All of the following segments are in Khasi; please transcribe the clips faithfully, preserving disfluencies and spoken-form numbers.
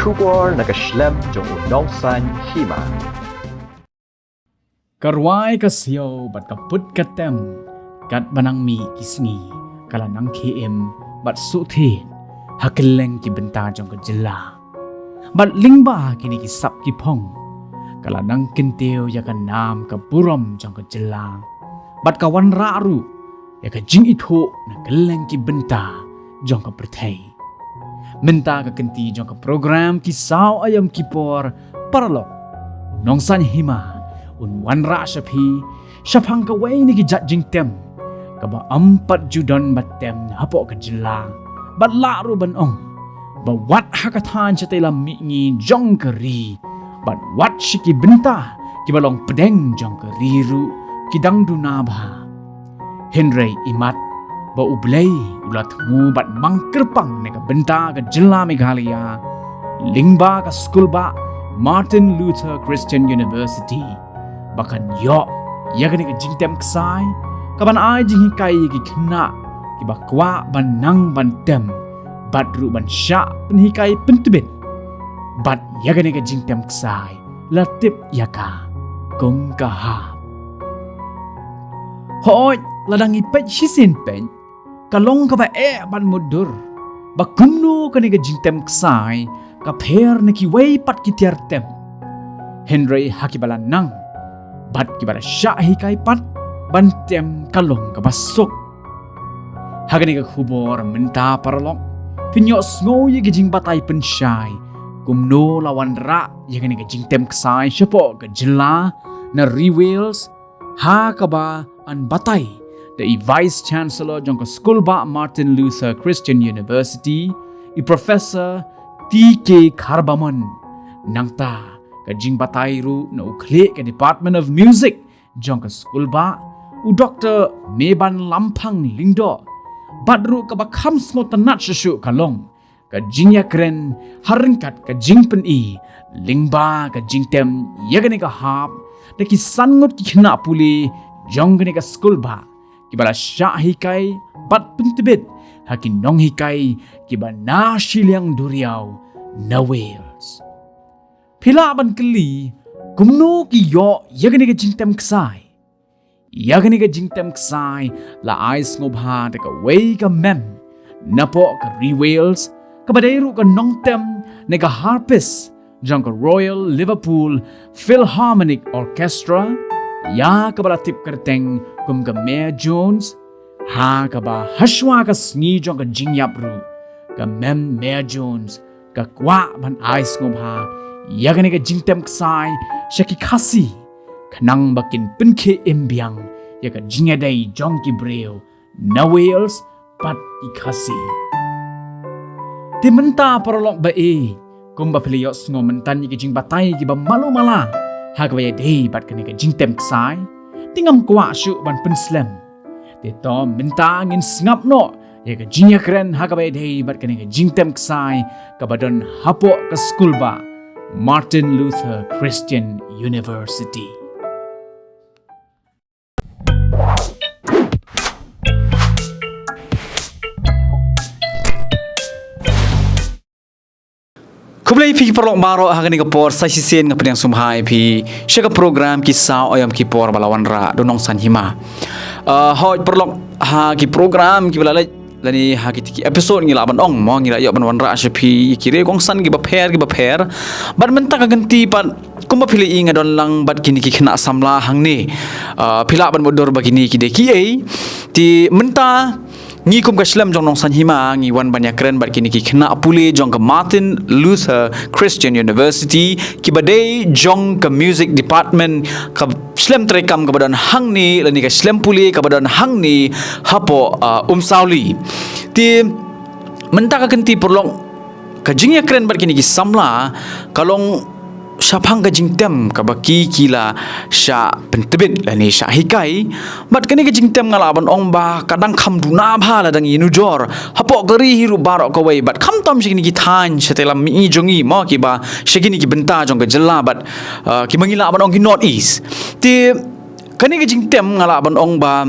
Khubor na ka shlem jong u Nongsaiñ Hima. Ka rwai ka siaw bad ka put ka tem, kat ba nang mih ki sngi, ka la nang khie im bad suk thied ha kylleng ki bynta jong ka jylla. Bad lyngba kine ki sap ki phong, ka la nang kyntiew ïa ka nam ka burom jong ka jylla. Bad ka wanrah ruh ïa ka jingithuh na kylleng ki bynta jong ka pyrthei. Mynta ka kynti jong ka program Ki Saw Aïom Ki Por, paralok u Nongsaiñ Hima un wanrah sha phi shaphang kawei na ki jait jingtem kaba ym pat ju don ba tem hapoh ka jylla. Bad lah ruh ban ong ba wat ha ka thaiñ shatei lam mihngi jong ka ri, bad wat sha ki bynta kiba long pdeng jong ka ri ruh ki dang duna bha. Hynrei imat ba U Blei u la thmu bad mang kyrpang na ka bynta ka jylla Meghalaya lyngba ka skulbah Martin Luther Christian University, ba kan ïoh ïa kane ka jingtem ksai kaban ai jinghikai ïa ki khynnah kiba kwah ban nang ban tem, bad ruh ban shah pynhikai pyntbit. Bad ïa kane ka jingtem ksai la tip ïa ka kum ka hap. Hooid, la dang ïa peit shisien peit, ka long kaba eh ban mutdur ba kumno kane ka jingtem ksai ka pher na kiwei pat ki tiar tem. Hynrei ha kiba la nang bad kiba la shah hikai pat ban tem, ka long kaba suk. Ha kane ka khubor mynta, paralok, phin ïohsngew ïa ka jingbatai pynshai kumno la wanrah ïa kane ka jingtem ksai shapoh ka jylla na Ri Wales, ha kaba yn batai da i Vice Chancellor jong ka skulbah Martin Luther Christian University, i Professor T K Kharbamon. Nangta ka jingbatai ruh na u khlieh ka Department of Music jong ka skulbah, u Doktor Meban Lamphang Lyngdoh, bad ruh kaba kham sngewtynnad shuh shuh ka long ka jingïakren ha ryngkat ka jingpyni lyngba ka jingtem ïa kane ka hap da ki san ngut ki khynnah pule jong kane ka skulbah, kiba la shah hikai bad pyntbit ha ki nonghikai kiba na shiliang duriaw na Wales. Phi lah ban kylli kumno ki ïoh ïa kane ka jingtem ksai. Ïa kane ka jingtem ksai la ai sngewbha da kawei ka mem napoh ka Ri Wales, kaba dei ruh ka nongtem ne ka harpist jong ka Royal Liverpool Philharmonic Orchestra, ïa kaba la tip kyrteng kum ka Mae Jones, ha kaba hashwa ka sngi jong ka jingïap ruh, ka mem Mae Jones ka kwah ban ai sngewbha ïa kane ka jingtem ksai sha ki Khasi, khnang ba kin pynkhie im biang ïa ka jingïadei jong ki briew na Wales bad ki Khasi. Te mynta, paralok ba ïeit, kumba phi la ïohsngew mynta ïa ki jingbatai kiba malu mala ha kaba ïadei bad kane ka jingtem ksai, te ngam kwah shuh ban pynslem. Te to mynta ngin sngap noh ïa ka jingïakren ha kaba ïadei bad kane ka jingtem ksai kaba don hapoh ka skulbah Martin Luther Christian University. Khublei phi ki paralok baroh, ha kane ka por sa shisien nga pdiang sngewbha ïa phi sha ka program Ki Saw Aïom Ki Por ba la wanrah da u Nongsaiñ Hima. Ah, hooid paralok, ha ki program kiba la leit lane ha kiti ki episode ngi lah ban ong mo, ngi la ïoh ban wanrah sha phi ki riew kongsan kiba pher kiba pher. Bad mynta ka kynti pat, kumba phi la ïohi, nga don lang bad kine ki khynnah samla hangne. Ah, phi lah ban mutdur ba kine ki dei kiei. Te mynta ngi kum ka shlem jong u Nongsaiñ Hima ngi wan ban ïakren bad kine ki khynnah pule jong ka Martin Luther Christian University, kiba dei jong ka music department, ka shlem treikam kaba don hangne lane ka shlem pule kaba don hangne hapoh, ah, Umsawli. Te mynta ka kynti paralok, ka jingïakren bad kine ki samla ka long shaphang ka jingtem kaba ki ki la shah pyntbit lane shah hikai. Bad kane ka jingtem nga lah ban ong ba ka dang kham duna bha la dang ïanujor hapoh ka ri hi ruh baroh kawei, bad khamtam sha kine ki thaiñ shatei lam mihngi jong ngi mo, kiba sha kine ki bynta jong ka jylla bad, ah, kiba ngi lah ban ong ki North East. Te kane ka jingtem nga lah ban ong ba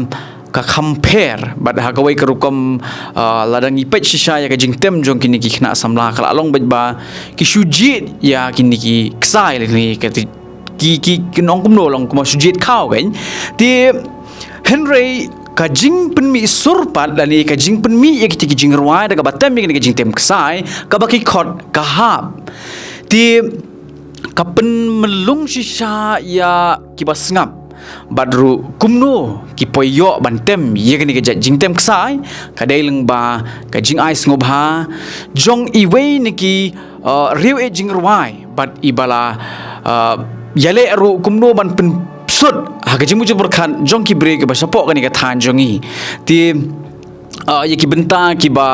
ka kham pher, bad ha kawei ka rukom, ah, lada ngi peit shisha ïa ka jingtem jong kine ki khynnah samla ka la long beit ba ki shu jied ïa kine ki ksai lane ka ti-, ki, ki, ki nong kumno long kumba shu jied khaw kan. Te hynrei ka jingpynmih sur pat lane ka jingpynmih ïa kita ki jingrwai da kaba tem ïa kine ki jingtem ksai kaba ki khot ka hap. Te ka pynmlung shisha ïa kiba sngap. Bad ruh kumno ki poi ïoh ban tem ïa kane ka jait jingtem ksai, ka dei lyngba ka jingai sngewbha jong iwei na ki, uh, riew ïeit jingrwai bad iba la, uh, ïaleh ruh kumno ban pynsut ha ka jingmut jingpyrkhat jong ki briew kiba shapoh kane ka thaiñ jong ngi. Te ah, ïa ki bynta kiba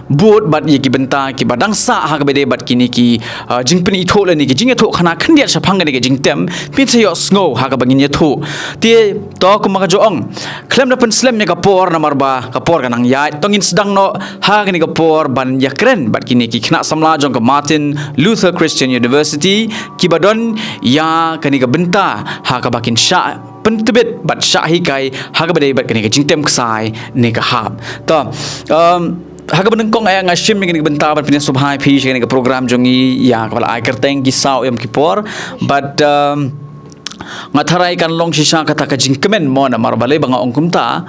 bud bad ïa ki bynta kiba dang sah ha kaba ïadei bad kine ki, ah, jingpynithuh lane ki jingïathuh khana khyndiat shaphang kane ka jingtem, phin sa ïohsngew ha kaba ngin ïathuh. Te to kumba ka jong, khlem da pynslem ïa ka por namar ba ka por ka nang ïaid, to ngin sdang noh ha kane ka por ban ïakren bad kine ki khynnah samla jong ka Martin Luther Christian University kiba don ïa kane ka bynta ha kaba kin shah pyntbit bad shah hikai ha kaba ïadei bad kane ka jingtem ksai ne ka hap. To, um, ha kaba nyngkong eh nga shim ïa kane ka bynta ban pynïasngewbha ïa phi sha kane ka program jong ngi ïa kaba la ai kyrteng Ki Saw Ïa Ki Por. Bad, um, nga tharai kan long shisha kata ka jingkmen mo namar balei ba nga ong kumta.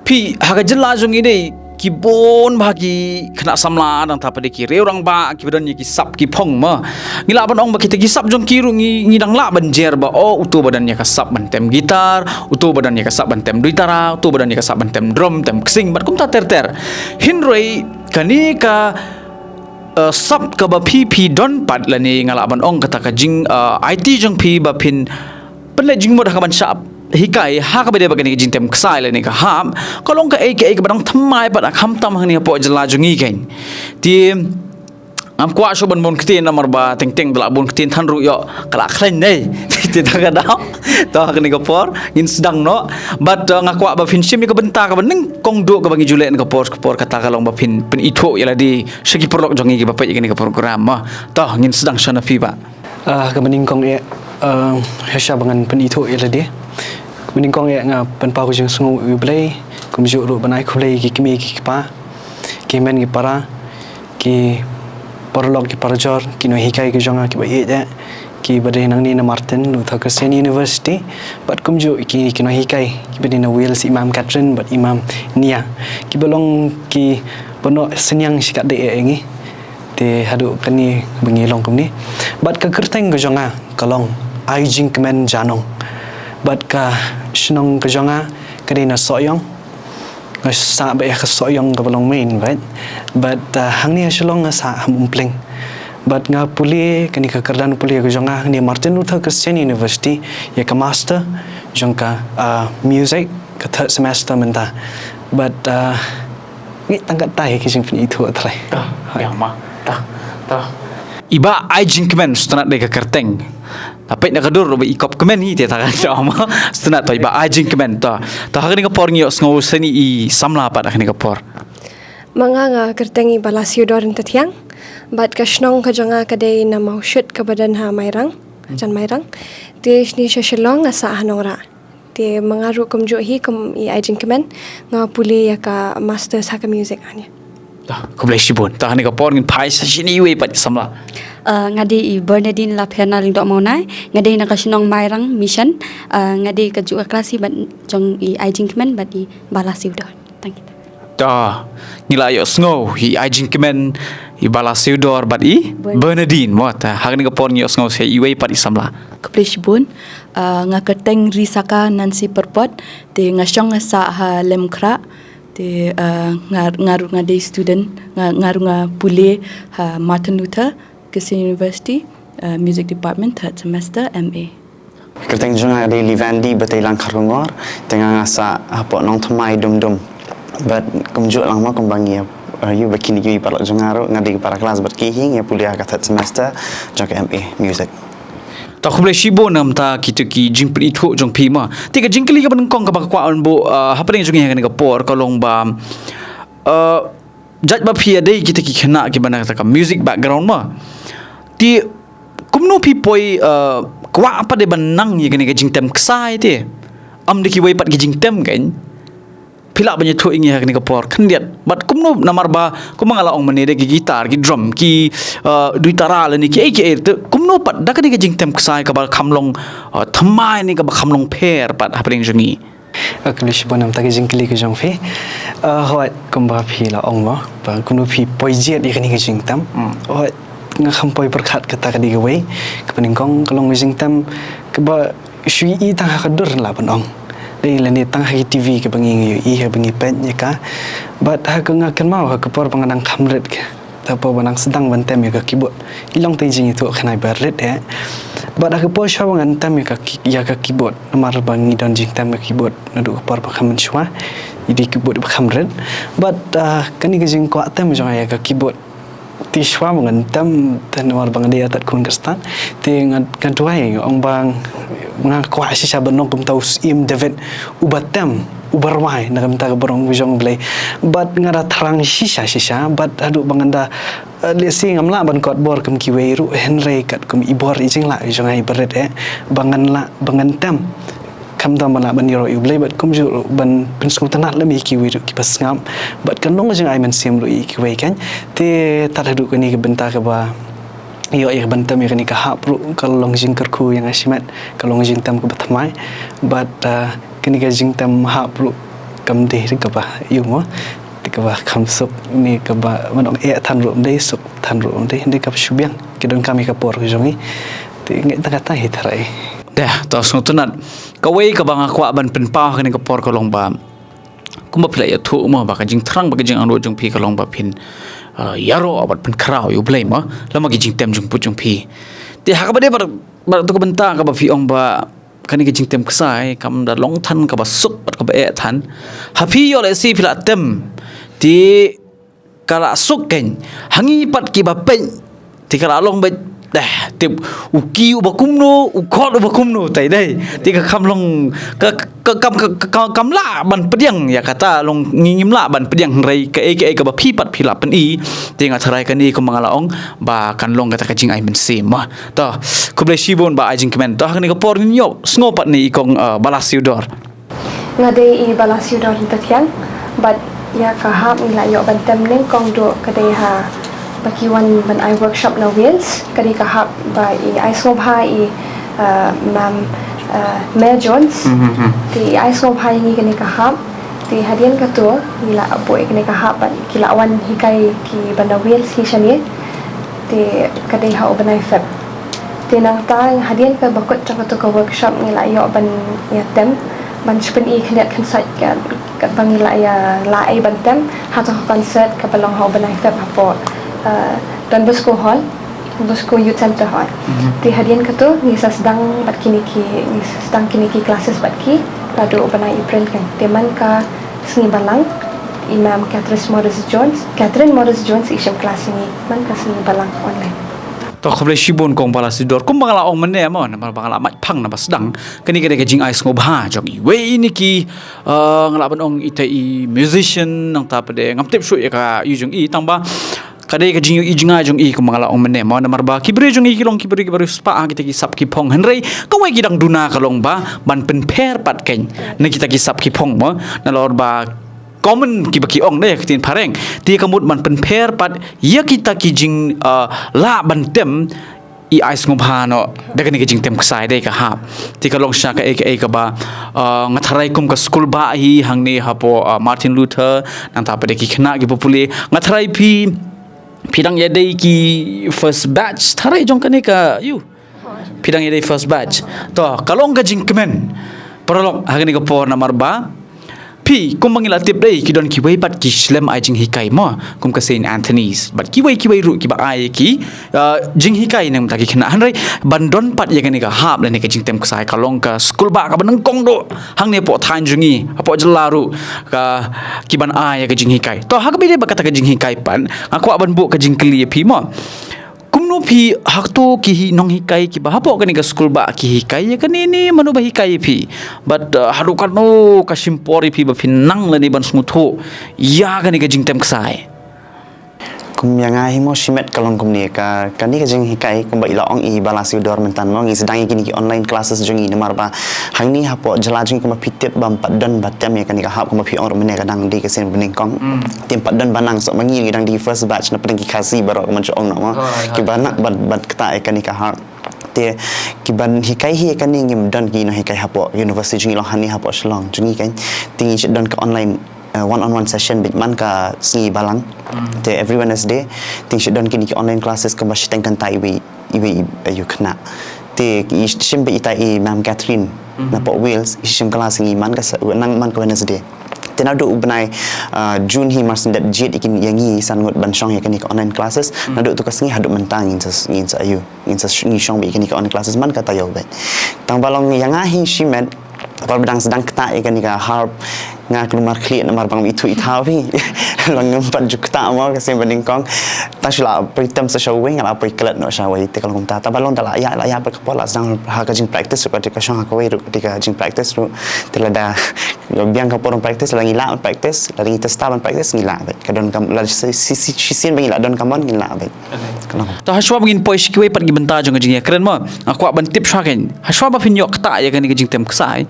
Phi, ha ka jylla jong ngi dei ki bun bha ki khynnah samla nangta pat dei ki riew rangbah kiba don ïa ki sap ki phong mo. Ngi lah ban ong ba kita ki sap jong ki ruh ngi, ngi dang lah ban jer ba, oh, uto ba don ïa ka sap ban tem gitar, uto ba don ïa ka sap ban tem duitara, uto ba don ïa ka sap ban tem drum, tem ksing bad kumta ter ter. Hynrei kane ka, eh, sap kaba phi phi don pat lane nga lah ban ong kata ka jing, eh, aiti jong phi ba phin pynleit jingmut ha kaban shah hikai ha kaba ïadei bad kane ka jingtem ksai lane ka hap, ka long kaei kaei kaba dang thymmai pat khamtam hangne hapoh jylla jong ngi kan. Te ngam kwah shuh ban bun ktien namar ba teng teng da la bun ktien than ruh ïoh ka la khlaiñ dei. Te ta ka daw, to ha kane ka por ngin sdang noh. Bad, uh, nga kwah ba phin shim ïa ka bynta kaba nyngkong duh kaba ngi ju leh na ka por ka por, kata ka long ba phin pynithuh ïa lade sha ki paralok jong ngi kiba peit ïa kane ka program mo. To ngin sdang sha na phi bah. Ah, kaba nyngkong eh, ah, shisha ba ngan pynithuh ïa lade. Kaba nyngkong eh nga pynpaw ka jingsngew ïa U Blei, kumjuh ruh ban ai khublei ïa ki kmie ki kpa, ki hynmen ki para, ki paralok ki parajor, ki nonghikai ki jong nga kiba ïeit eh, kiba dei nangne na Martin Luther Christian University, bad kumjuh ïa ki, ki nonghikai kiba dei na Wales, i Mam Catherine bad i Mam Nia, kiba long kiba noh synñiang shikatdei eh ïa ngi. Te haduh kane ba ngi long kumne. Bad ka kyrteng ka jong nga ka long Ai Jingkmen Janong. Bad ka shnong ka jong nga ka dei na Sohiong. Nga sah beit ha ka Sohiong kaba long main beit. Bad, uh, hangne ha Shillong nga sah ha Umpleng. Bad nga pule kane ka kyrdan pule ka jong nga hangne Martin Luther Christian University ïa ka master jong ka, uh, music, ka third semester mynta. Bad, uh, ngi tang katta ïa ki jingpynithuh trai. Ta, ïa ma. Ta, ta. I Bah Ai Jingkmen, sngewtynnat dei ka kyrteng. Ta peit na ka dur ba i kop kmen hi te ta ka, ta ma. Sngewtynnat, to i Bah Ai Jingkmen, ta. Ta ha kane ka por ngi ïohsngew sha ine i samla pat ha kane ka por. Ma nga, nga kyrteng i Bah Lasiewdor Ryntathiang. Bad ka shnong ka jong nga ka dei na Mawshut kaba don ha Mairang, hajan Mairang. Te shane sha Shillong nga sah ha Nongrah. Te ma nga ruh kumjuh hi kum i Ai Jingkmen, nga pule ïa ka masters ha ka music hangne. Ta, khublei shibun. Ta ha kane ka por ngin phai sha ine iwei pat i samla. Ah, nga dei i Bernadine Lapherna Lyngdoh Mawnai, nga dei na ka shnong Mairang Mission, ah, nga dei kajuh ka klas hi bad jong i Ai Jingkmen bad i Bah Lasiewdor. Thank you. Ta, ngi la ïohsngew i Ai Jingkmen, i Bah Lasiewdor bad i Bern- Bernadine mo. Ta ha kane ka por ngi ïohsngew sha iwei pat i samla. Khublei shibun. Ah, nga kyrteng Risaka Nancy Pyrpot, te nga shong nga sah ha Lymkhrah, te, ah, nga, nga ruh nga dei student, nga, nga ruh nga pule ha Martin Luther Christian University, ah, Music Department, third semester, M A. Kyrteng jong nga dei Livandi Bateilang Kharkongor, te nga nga sah hapoh Nongthymmai Dumdum. Bad kumjuh lang ma kumba ngi, uh, ïa ba kine ki paralok jong nga ruh, nga dei para klas bad ki hi, ngi pule ha ka third semester jong ka M A music. Ta khublei shibun namar kito ki jingpynithuh jong phi ma. Te ka jingkylli kaba nyngkong kaba nga kwah ban buh, uh, hapdeng jong ngi ha kane ka por ka long ba, uh, jait ba phi ïa dei kita ki khynnah kiba na kata ka music background ma. Te kumno phi poi, eh, kwah pat de ban nang ïa kane ka jingtem ksai te? Ym dei kiwei pat ki jingtem kan. phi lah ban ïathuh ïa ngi ha kane ka por khyndiat. Bad kumno namar ba kumba nga la ong mynne da ki guitar, ki drum, ki, uh, duitara lane ki ei ki ei te kumno pat da kane ka jingtem ksai kaba kham long, uh, thymmai ne kaba kham long pher pat hapdeng jong ngi. Khublei shibun namar ka jingkylli ka jong phi. Uh, hooid kumba phi la ong mo ba kumno phi poi jied ïa kane ka jingtem. Hmm. Hooid nga kham poi pyrkhat kata ka dei kawei kaba nyngkong ka long ka jingtem kaba shu i tang ha ka dur lah ban ong. Dei lane tang ha ki T V kaba ngi ngi ïohi kaba ngi peit ïa ka. Bad ha ka nga kynmaw ha ka por ba nga dang kham rit ka, ha ka por ba nga dang sdang ban tem ïa ka keyboard, i long tang jingïathuh khnai ba rit eh. Bad ha ka por shuwa ba ngan tem ïa ka ki-, ïa ka keyboard namar ba ngi don jingtem ïa ka keyboard naduh ka por ba kham mynshuwa. I dei keyboard ba kham rit. Bad, ah, kane ka jingkwah tem jong nga ïa ka keyboard te shuwa ba ngan tem te namar ba nga dei artat khun khristan. Te nga, nga duwai ong ba nga kwah shisha ban long kumta u Syiem David uba tem uba rwai na ka bynta ka burom ka jong U Blei. Bad nga da thrang shisha shisha bad haduh ba ngan da, eh, lehse ngam lah ban kot bor kum kiwei ruh hynrei katkum i bor i jinglah i jong nga i ba rit eh ba ngan lah ba ngan tem. Khamtam ban lah ban ïaroh ïa U Blei bad kumjuh ruh ban pynsngewtynnat lem ïa kiwei ruh kiba sngap. Bad kan long ka jingai mynsiem ruh ïa kiwei kan. Te tad haduh kane ka bynta kaba ïoh ïa ka ban tem ïa kane ka hap ruh ka long jingkyrkhu ïa nga shimet, ka long jingtem kaba thymmai. Bad, ah, kane ka jingtem hap ruh kam dei ruh kaba ïa u mo. Te kaba kham suk ne kaba ban ong eh than ruh ym dei, suk than ruh ym dei, dei kaba shu biang. Ki donkam ïa ka por ka jong ngi. Te ngeit tang kata hi tharai. Te to sngewtynnat. Kawei kaba nga kwah ban pynpaw ha kane ka por ka long ba kumba phi la ïathuh mo ba ka jingthrang bad ka jingangnud jong phi ka long ba phin, uh, ïaroh bad pynkhraw ïa U Blei mo lem bad ki jingtem jingput jong phi. Te ha kaba dei bad, bad tu ka bynta kaba phi ong ba kane ka jingtem ksai kam da long than kaba suk bad kaba eh than. Ha phi ïoh lehse phi la tem te ka la suk kan. Ha ngi pat kiba peit te ka la long beit, eh, tip u key uba kumno, u chord uba kumno tai dei. Te ka kham long ka, ka, kam, ka, ka, ka, kam lah ban pdiang ïa kata long ngi ngim lah ban pdiang hynrei kaei kaei kaba phi pat phi lah pyni. Te nga tharai kane kumba nga la ong ba kan long kata ka jingai mynsiem mo. To, khublei shibun ba ai jingkmen. To, ha kane ka por ngin ïohsngew pat ne i kong, uh, Bala Siudor. Nga dei i Bala Siudor Hyntathiang, bad ïa ka hap ngi la ïoh ban tem nyngkong duh ka dei ha ba ki wan ban ai workshop na Wales, ka dei ka hap ba i ai sngewbha i, uh, Ma'am, uh, Mel Jones. Mhm, mhm. Te i ai sngewbha ïa ngi kane ka hap. Te hadien kata ngi la buh ïa kane ka hap bad ki la wan hikai kiba na Wales hi shane. Te ka dei ha u bnai Feb. Te nangta hadien kaba kut jong kata ka workshop ngi la ïoh ban ïa tem ban shu pyni khyndiat khyndiat kat, katba ngi la ïa la ai ban tem ha kata ka concert kaba long ha u bnai Feb hapoh, uh, Don Bosco Hall, Bosco Youth Centre Hall. Mhm. Te hadien kata ngi sa sdang bad kine ki, ngi sa sdang kine ki classes bad ki naduh u bnai April kan. Te man ka sngi Balang i Ma'am Catherine Morris Jones, Catherine Morris Jones i shim class ïa ngi man ka sngi Balang online. To khublei shibun kong Bala Siudor, kumba nga la ong mynne mo, namar ba nga la mad phang naba sdang kane ka dei ka jingai sngewbha jong iwei na ki, uh, nga lah ban ong ita i musician nangta pat de ngam tip shuh ïa ka ïa jong i tang ba ka dei ka jingïohi jingai jong i kumba nga la ong mynne mo, namar ba ki briew jong i ki long ki briew kiba riewspah ha kita ki sap ki phong hynrei kawei ki dang duna ka long ba ban pynpher pat kan na kita ki sap ki phong mo, nalor ba common kiba ki ong da ïa ka ktien phareng. Te ka mut ban pynpher pat ïa kita ki jing, uh, lah ban tem i ai sngewbha noh da kane ka jingtem ksai dei ka hap. Te ka long sha kaei kaei kaba, uh, nga tharai kum ka skul bah hi hangne hapoh, uh, Martin Luther nangta pat de ki khynnah kiba pule. Nga tharai phi, phi dang ïa dei ki first batch tharai jong kane ka ïa u. Phi dang ïa dei first batch. To, ka long ka jingkmen paralok ha kane ka por namar ba phi, kumba ngi la tip dei ki don kiwei pat ki shlem ai jinghikai mo, kum ka Saint Anthony's. Bad kiwei kiwei ruh kiba ai ki, uh, jinghikai na ka bynta ki khynnah hynrei ban don pat ïa kane ka hap lane ka jingtem ksai ka long ka skul bah kaba nyngkong duh hangne hapoh thaiñ jong ngi, hapoh jylla ruh ka, ki ban ai ïa ka jinghikai. To ha kaba ïadei bad kata ka jinghikai pat nga kwah ban buh ka jingkylli ïa phi mo. Kumno phi ha kato ki hi nonghikai kiba hapoh kane ka skul bah ki hikai ïa kane ne mano ba hikai ïa phi? Bad, uh, haduh katno ka shim por ïa phi ba phin nang lane ban sngewthuh ïa kane ka jingtem ksai? Kum ïa nga hi mo shimet ka long kumne ka, kane ka jinghikai kumba i la ong i Bala Siudor mynta mo, ngi sdang ïa kine ki online classes jong ngi namar ba hangne hapoh jylla jong ngi kumba phi tip bym pat don ba tem ïa kane ka hap kumba phi ong ruh mynne ka dang dei ka sien banyngkong. Te ym pat don ba nang, so ma ngi ngi dang dei first batch na pdeng ki Khasi baroh kumba ju ong na mo. Kiba nang ban, ban ktah ïa kane ka hap. Te kiban hikai hi ïa kane ngim don ki nonghikai hapoh university jong ngi, long hangne hapoh Shillong jong ngi kan. Te ngi shu don ka online, uh, one on one session beit man ka sngi Balang. Te every Wednesday te ngi shu don kine ki online classes kumba shiteng kynta iwei iwei i, i, ïa u khynnah. Te i shim beit ita i Ma'am Catherine napoh Wales, i shim class ngi man ka sa, nang man ka Wednesday. Te naduh u bnai, uh, June hi mar shen dep jied ïa kine ïa ngi san ngut ban shong ïa kine ki online classes. Naduh tu ka sngi haduh mynta ngin sa, ngin sa ïa u, ngin sa sh-, ngi shong beit ïa kine ki online classes man ka taïew beit. Tang ba long ïa nga hi shimet, ba dang sdang ktah ïa kane ka harp, nga kulmar khlieh namar ba ngam ithuh ithaw hi. Long ngam pat ju ktah mo ka sien banyngkong. Tang shu la poi tem sa shawei, nga la poi klet noh shawei, te ka long kumta. Tang ba long da la ïa, la ïa bad ka por la sdang ha ka jingpractice ruh, ka dei ka shong ha kawei ruh, ka dei ka jingpractice ruh. Te lada biang ka por ban practice, lada ngi lah ban practice, lada ngi test ban practice, ngi lah beit. Ka don kam, lada shi, shi, shi, shisien ba ngi lah don ka mon, ngi lah beit. Ka long. To hashwa ba ngin poi sha kiwei pat ki bynta jong ka jingïakren mo, nga kwah ban tip shwa kein. Hashwa ba phin ïoh ktah ïa kane ka jingtem ksai,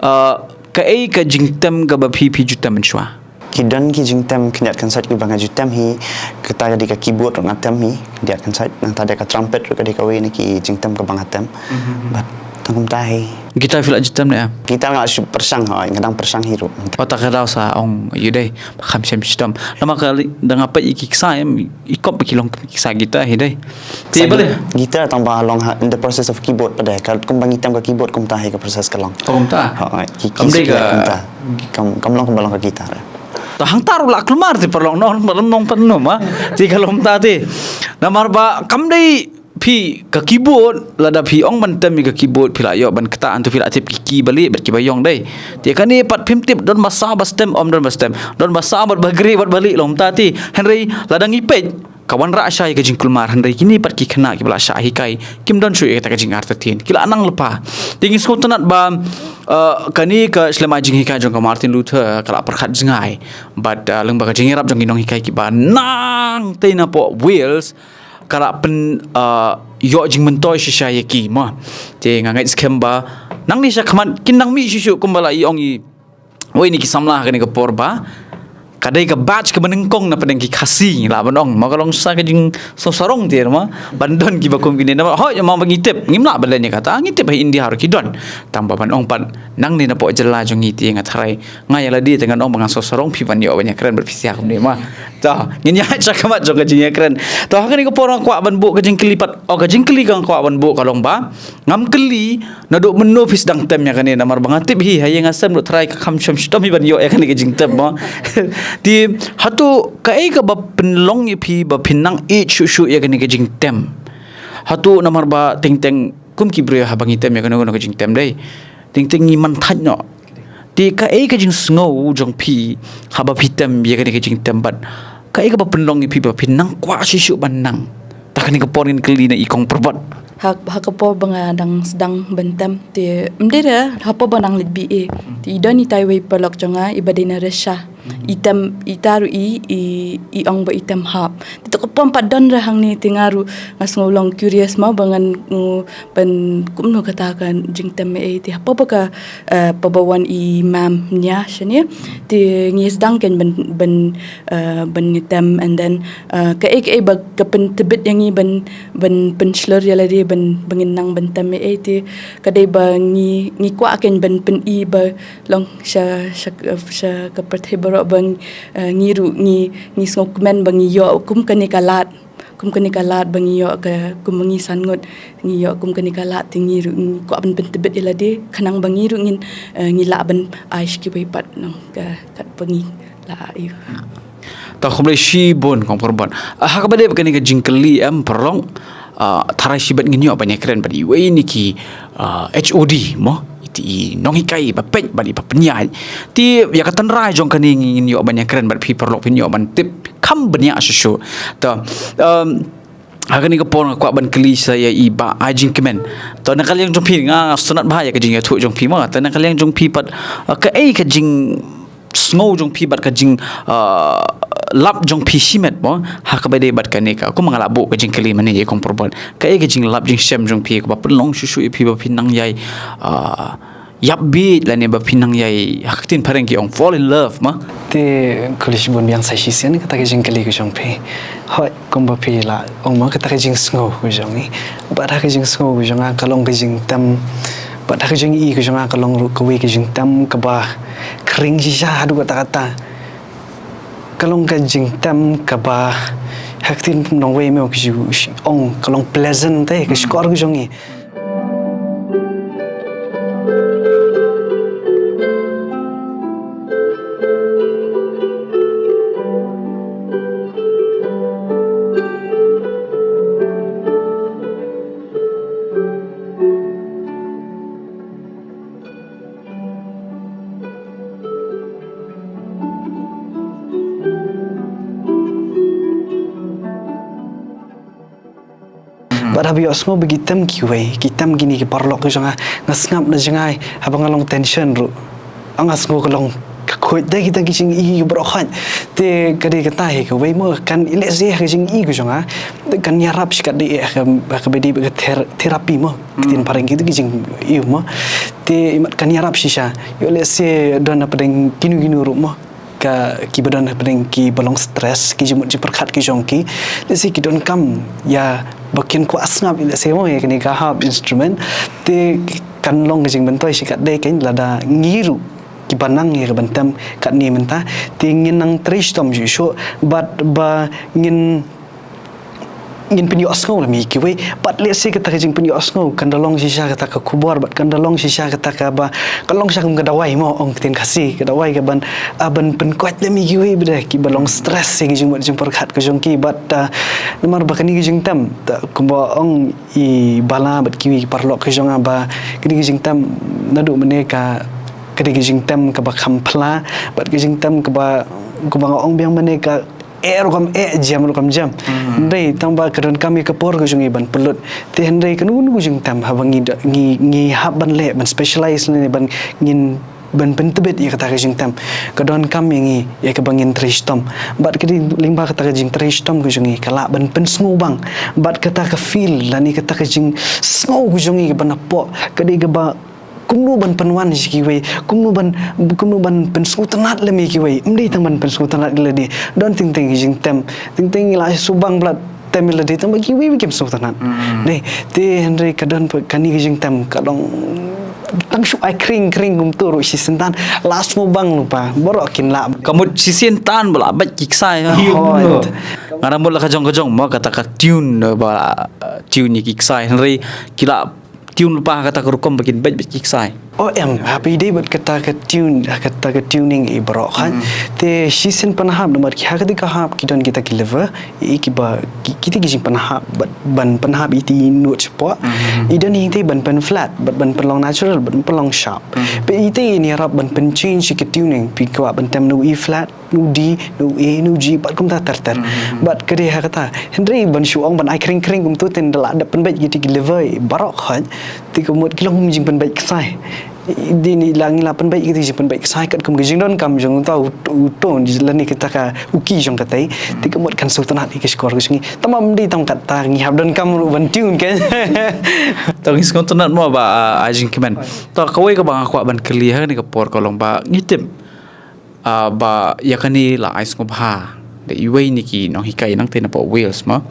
uh, kaei ka jingtem kaba phi, phi ju tem mynshwa? Ki don ki jingtem khyndiat khynsoit kiba nga ju tem hi, kata ka dei ka keyboard ruh nga tem hi khyndiat khynsoit, nangta dei ka trumpet ruh ka dei kawei na ki jingtem kaba nga tem. Bad tang kumta hi. Guitar phi la ju tem ne em? Guitar nga shu pyrshang, hooid, nga dang pyrshang hi ruh. Kata ka daw sa ong ïa u dei ba kham shem shitom. Namar ka li, da nga peit ïa ki ksai em, i kop ba ki long ki ksai guitar hi dei. Te balei? Guitar tang ba long ha, in the process of keyboard pat dei. Ka kumba ngi tem ka keyboard kumta hi ka process ka long. Kumta? Hooid, ki, ki, kam dei ka kumta. Kam, kam long kumba long ka guitar. To hangta ruh la kulmar te paralok, nong, nong, nong, nong, ma. Te ka long kumta te. Namar ba kam dei phi ka keyboard, lada phi ong ban tem ïa ka keyboard phi la ïoh ban ktah, hangto phi la tip ki key balei bad kiba ïong dei. Te kane pat phim tip, don ba saw ba stem, ym don ba stem, don ba saw bad ba greh bad balei long kumta te. Hynrei lada ngi peit ka wanrah shai ka jingkulmar, hynrei kine pat ki khynnah kiba la shah hikai kim don shuh ïa kata ka jingartatien, ki la nang lypa. Te ngi sngewtynnat ba, uh, kane ka shlem ai jinghikai jong ka Martin Luther ka la pyrkhat jngai bad, uh, lyngba ka jingïarap jong ki nonghikai kiba nang tei napoh Wales, ka la pyn, uh, ïoh jingmyntoi shisha ïa ki mo. Te nga ngeit skhem ba nangne sha khmat kin nang mih shuh shuh kumba la i ong i wei na ki samla ha kane ka por ba ka dei ka batch kaba nyngkong na pdeng ki Khasi, lah ban ong, ma ka long sa ka jingsngewsarong te mo ban don kiba kum kine. Namar hooid, ma ba ngi tip ngim lah ban len ïa kata, ngi tip ha India ruh ki don. Tang ba ban ong pat nangne napoh jylla jong ngi te nga tharai nga ïa lade te ngan ong ba ngan sngewsarong phi ban ïoh ban ïakren bad phi sha kumne mo. To ngin ïa sha khmat jong ka jingïakren. To ha kane ka por nga kwah ban buh ka jingkylli pat, o ka jingkylli ka nga kwah ban buh ka long ba ngam kylli naduh mynno phi sdang tem ïa kane, namar ba nga tip hi ha ïing ha sem ruh tharai ka kham shem shitom hi ban ïoh ïa kane ka jingtem mo. Te hato kaei kaba pynlong ïa phi ba phin nang ïeit shuh shuh ïa kane ka jingtem? Hato namar ba teng teng kum ki briew haba ngi tem ïa kano kano ka jingtem dei, teng teng ngi man thait noh. Te kaei ka jingsngew jong phi haba phi tem ïa kane ka jingtem bad kaei kaba pynlong ïa phi ba phi nang kwah shuh shuh ban nang? Ta kane ka por ngin kylli na i Kong Pyrbat. Ha, ha ka por ba nga dang sdang ban tem te ym dei re ha por ba nang leit B A. Te i don itai wei paralok jong nga iba dei na Russia. I tem, ita ruh i, i, i ong ba i tem harp. Te to ka por ym pat don re hangne te nga ruh nga sngew long curious mo ba ngan, mm, ban kumno kata ka jingtem ei. Te ha por ba ka, eh, pa ba wan i mam nia shane. Te ngi sdang kein ban, ban, eh, ban ngi tem, and then, eh, kaei kaei ba ka pyntbit ïa ngi ban, ban pynshlur ïa lade ban, ba ngin nang ban tem ei. Te ka dei ba ngi, ngi kwah kein ban pyni ba long sha, sha, sha ka pyrthei baroh ba, eh, ngi ruh ngi, ngi sngewkmen ba ngi ïoh kum kane ka lad. Kum kane ka lad ba ngi ïoh ka, kum ba ngi san ngut ngi ïoh kum kane ka lad te ngi ruh ngi kwah ban pyntbit ïa lade khnang ba ngi ruh ngin, eh, ngi lah ban ai sha kiwei pat nong ka, kat ba ngi lah ai. Ta khublei shibun Kong Pyrbat. Ah, ha kaba dei ba kane ka jingkylli em paralok, ah, tharai shibit ngin ïoh ban ïakren bad iwei na ki, ah, H O D mo, iti i nonghikai ba peit bad iba pynïaid. Te ïa ka tynrai jong kane ngin ïoh ban ïakren bad phi paralok phin ïoh ban tip kham bniah shuh shuh. Ta, um, ha kane ka por nga kwah ban kylli sa ïa i Bah Ai Jingkmen. Ta na ka liang jong phi nga sngewtynnat bha ïa ka jingïathuh jong phi mo. Ta na ka liang jong phi pat, uh, kaei ka jing jingsngew jong phi bad ka jing, ah, lap jong phi shimet mo, ha kaba ïadei bad kane ka, kumba nga la buh ka jingkylli mynne ïa i kong Purbon. Kaei ka jinglap jingshem jong phi kaba pynlong shuh shuh ïa phi ba phi nang ïai, ah, ïap bit lane ba phi nang ïai, ha ka ktien phareng ki ong fall in love mo. Te khublei shibun biang sa shisien kata ka jingkylli ka jong phi. Hooid, kumba phi la ong mo, kata ka jingsngew ka jong i. Bad ha ka jingsngew ka jong nga ka long ka jingtem. Bad ha ka jingïohi ka jong nga ka long ruh kawei ka jingtem kaba khring shisha haduh katta katta. Ka long ka jingtem kaba ha ka ktien nongwei mo ka ju ong ka long pleasant te ka shkor ka jong i. Bad haba ïohsngew ba ki tem kiwei, ki tem kine ki paralok ki jong nga, nga sngap na jngai, haba nga long tension ruh. Nga sngew ka long ka khuid da kita ki jingïohi baroh khoit. Te ka dei kata hi kawei mo, kan lehse ha ka jingïohi ka jong nga, kan ïarap shi katdei ha ka, ha kaba ïadei bad ka ther-, therapy mo. Ka ktien phareng kita ki jingïohi mo. Te imat kan ïarap shisha. Ïoh lehse don hapdeng kino kino ruh mo. Ka, kiba don hapdeng kiba long stress, ki jingmut jingpyrkhat ki jong ki. Lehse ki donkam ïa ba kin kwah sngap, lehse mo, ïa kane ka harp instrument. Te kan long ka jingmyntoi shi katdei kein lada ngi ruh kiba nang ïa ka ban tem katne mynta. Te ngin nang trei shitom shuh shuh bad ba ngin ngin pynïohsngew lem ïa kiwei. Bad lehse kata ka jingpynïohsngew kan da long shisha kata ka khubor, bad kan da long shisha kata kaba, kan long shisha kum ka dawai mo, ong ktien Khasi, ka dawai kaban, ah, ban pynkoit lem ïa kiwei bad kiba long stress ïa ki jingmut jingpyrkhat ka jong ki, bad, ah, namar ba kane ka jingtem, ta, kumba ong i Bala bad kiwei ki paralok ka jong nga ba kane ka jingtem naduh mynne ka, ka dei ka jingtem kaba kham pla, bad ka jingtem kaba, kumba nga ong biang mynne ka eh rukom eh, jem rukom jem. Hynrei tang ba ka donkam ïa ka por ka jong ngi ban pynlut. Te hynrei kano kano ka jingtem haba ngi da, ngi, ngi hap ban leh, ban specialize lane ban ngin, ban pyntbit ïa kata ka jingtem, ka donkam ïa ngi ïa kaba ngin trei shitom. Bad ka dei lyngba kata ka jingtrei shitom ka jong ngi ka lah ban pynsngewbang. Bad kata ka feel lane kata ka jingsngew ka jong ngi kaba napoh ka dei kaba kumno ban pynwan sha kiwei, kumno ban, kumno ban pynsngewtynnat lem ïa kiwei. Ym dei tang ban pynsngewtynnat ïa lade. Don teng teng ki jingtem, teng teng ngi la sngewbang ba la tem ïa lade tang ba kiwei ba kim sngewtynnat. Dei, te hynrei ka don pat kane ka jingtem ka long tang shu ai khring khring kumto ruh shisien tan la sngewbang lypa baroh kin lah. Ka mut shisien tan ba la beit ki ksai ha. Hooid. Nga da mut la ka jong ka jong mo kata ka tune ba, uh, tune ïa ki ksai hynrei ki la tune lypa ha kata ka rukom ba kin beit beit ki ksai. O em, haba ïadei bad kata ka tune, kata ka tuning i baroh khoit. Te shisien pynhap namar ki ha kata ka hap ki don kita ki lever, i kiba, ki, kita ki jingpynhap, bad ban pynhap iti i note shapoh. I don iti ban pyn flat, bad ban pynlong natural, bad ban pynlong sharp. Bad iti i ïarap ban pyn change ki tuning, phi kwah ban tem na u E flat, na u D, na u A, na u G, bad kumta ter ter. Bad ka dei ha kata. Hynrei ban shu ong ban ai khring khring kumto te da la dep pynbeit kiti ki lever baroh khoit. Te ka mut ki long kum jingpynbeit ksai. Dei ne la ngi la pynbeit kiti jingpynbeit ksai katkum ka jingdonkam jong uta u, u tone lane kata ka u key jong katei. Te ka mut kan sngewtynnat ïa ka shkor ka jong ngi. Tang ba ym dei tang kata ngi hap donkam ruh ban tune kan. Tang ngi sngewtynnat mo ba, ah, ai jingkmen. To kawei kaba nga kwah ban kylli ha kane ka por ka long ba ngi tip ah, ba ïa kane la ai sngewbha da iwei na ki nonghikai nangtei na pdeng Wales mo.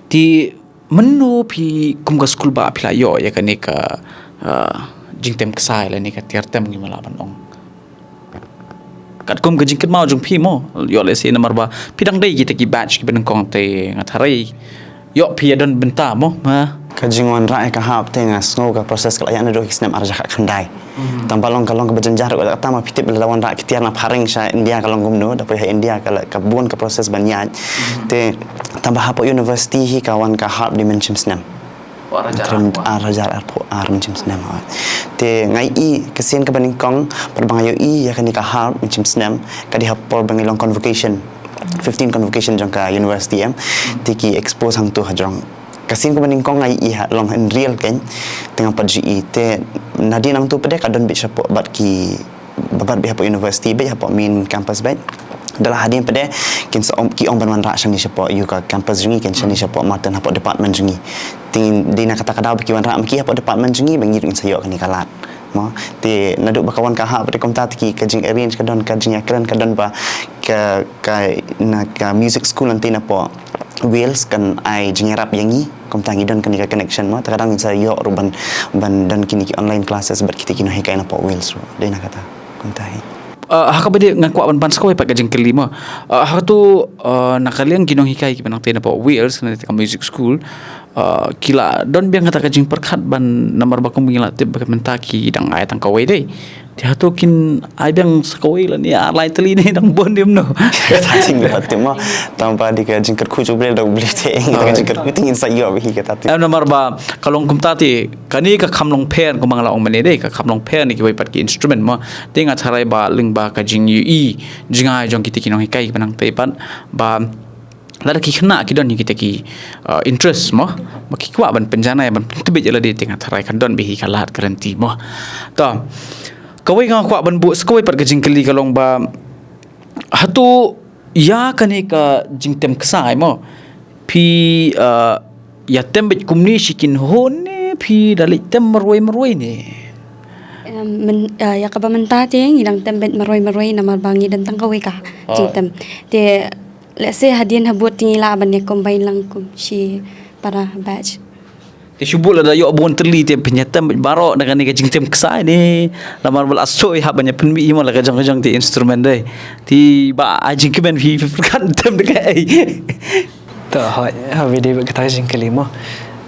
Te mynno phi kum ka skul ba phi la ïoh ïa kane ka, ah, jingtem ksai lane ka tiar tem ngi ma lah ban ong. Katkum ka jingkynmaw jong phi mo, ïoh lehse namar ba phi dang dei kita ki batch kiba nyngkong te nga tharai ïoh phi ïa don bynta mo, ha. Ka jingwanrah ïa ka harp te nga sngew ka process ka la ïaid naduh ki snem ar hajar khatkhyndai. Tang ba long ka long kaba jynjar ruh kata ma phi tip lada wanrah ki tiar na phareng sha India ka long kumno, da poi ha India ka la, ka bun ka process ban ïaid. Te tang ba hapoh university hi ka wan ka harp dei mynshem snem. Ar hajar arphew ar. Ar hajar arphew ar mynshem snem, ha. Te nga ïohi ka sien kaba nyngkong, bad ba nga ïohi ïa kane ka harp mynshem snem, ka dei ha por ba ngi long convocation. Fifteen convocation jong ka university em. Te ki expose hangto hajrong. Ka sien kaba nyngkong nga ïohi ha long in real kein. Te nga pat ju ïohi te nadien nangto pat de ka don beit shapoh bad ki Ba bat beit hapoh university beit, hapoh main campus beit. Da la hadien pat de kin sa ong, ki ong ban wanrah shane shapoh ïa ka campus jong ngi, kin shane shapoh Martin, hapoh department jong ngi. Te dei na kata ka daw ba ki wanrah ma ki hapoh department jong ngi ba ngi ruh ngin sa ïoh kane ka lad. Mo, te naduh ba ka wan ka hap pat de kumta te ki, ka jingarrange ka don, ka jingïakren ka don ba ka, ka, na ka music school lane napoh Wales kan ai jingïarap ïa ngi. Kumta ngi don kane ka connection mo, te ka dang ngin sa ïoh ruh ban, ban don kine ki online classes bad kita ki nonghikai napoh Wales ruh. Dei na kata kumta hi. Uh, ha kaba dei nga kwah ban pan sa kawei pat ka jingkylli mo. Uh, ha tu, uh, na ka liang ki nonghikai kiba nangtei napoh Wales, na ka music school, uh, ki la don biang kata ka jingpyrkhat ban, namar ba kum ngi la tip ba ka mynta ki dang ai tang kawei dei. Te hato kin ai biang sa kawei lane ar lai tylli ne dang bun, ym no? Kata jing ba tip mo. Tang ba dei ka jingkyrkhu jong U Blei, da U Blei te, kata ka jingkyrkhu te ngin sa ïoh beit hi kata te. Em, namar ba ka long kumta te, kane ka kham long pher, kumba nga la ong mynne dei, ka kham long pher ne kiwei pat ki instrument mo. Te nga tharai ba lyngba ka jingïohi jngai jong kita ki nonghikai kiba nangtei pat, ba lada ki khynnah ki don ïa kita ki, uh, interest mo, ba ki kwah ban pynjanai ban pyntbit ïa lade, te nga tharai kan don beit hi ka lad ka rynti mo. To, kawei nga kwah ban buh sa kawei pat ka jingkylli ka long ba, hato ïa kane ka jingtem ksai mo, phi, uh, ïa tem beit kumne shi kynhun ne phi da leit tem marwei marwei ne? Em, men, uh, ïa kaba mynta te ngi dang tem beit marwei marwei namar ba ngi don tang kawei ka jingtem. Te lehse hadien habud te ngi lah ban ïa combine lang kum shi para batch. Te shu bud lada ïoh bun tylli te phin ïa tem baroh na kane ka jingtem ksai ne, namar ba la soi hap ban ïa pynmih ïa mo la ka jong ka jong te instrument dei. Te ba ai jingkmen phi, phi pyrkhat tem da kaei? To, hoi, haba dei bad kata ka jingkylli mo.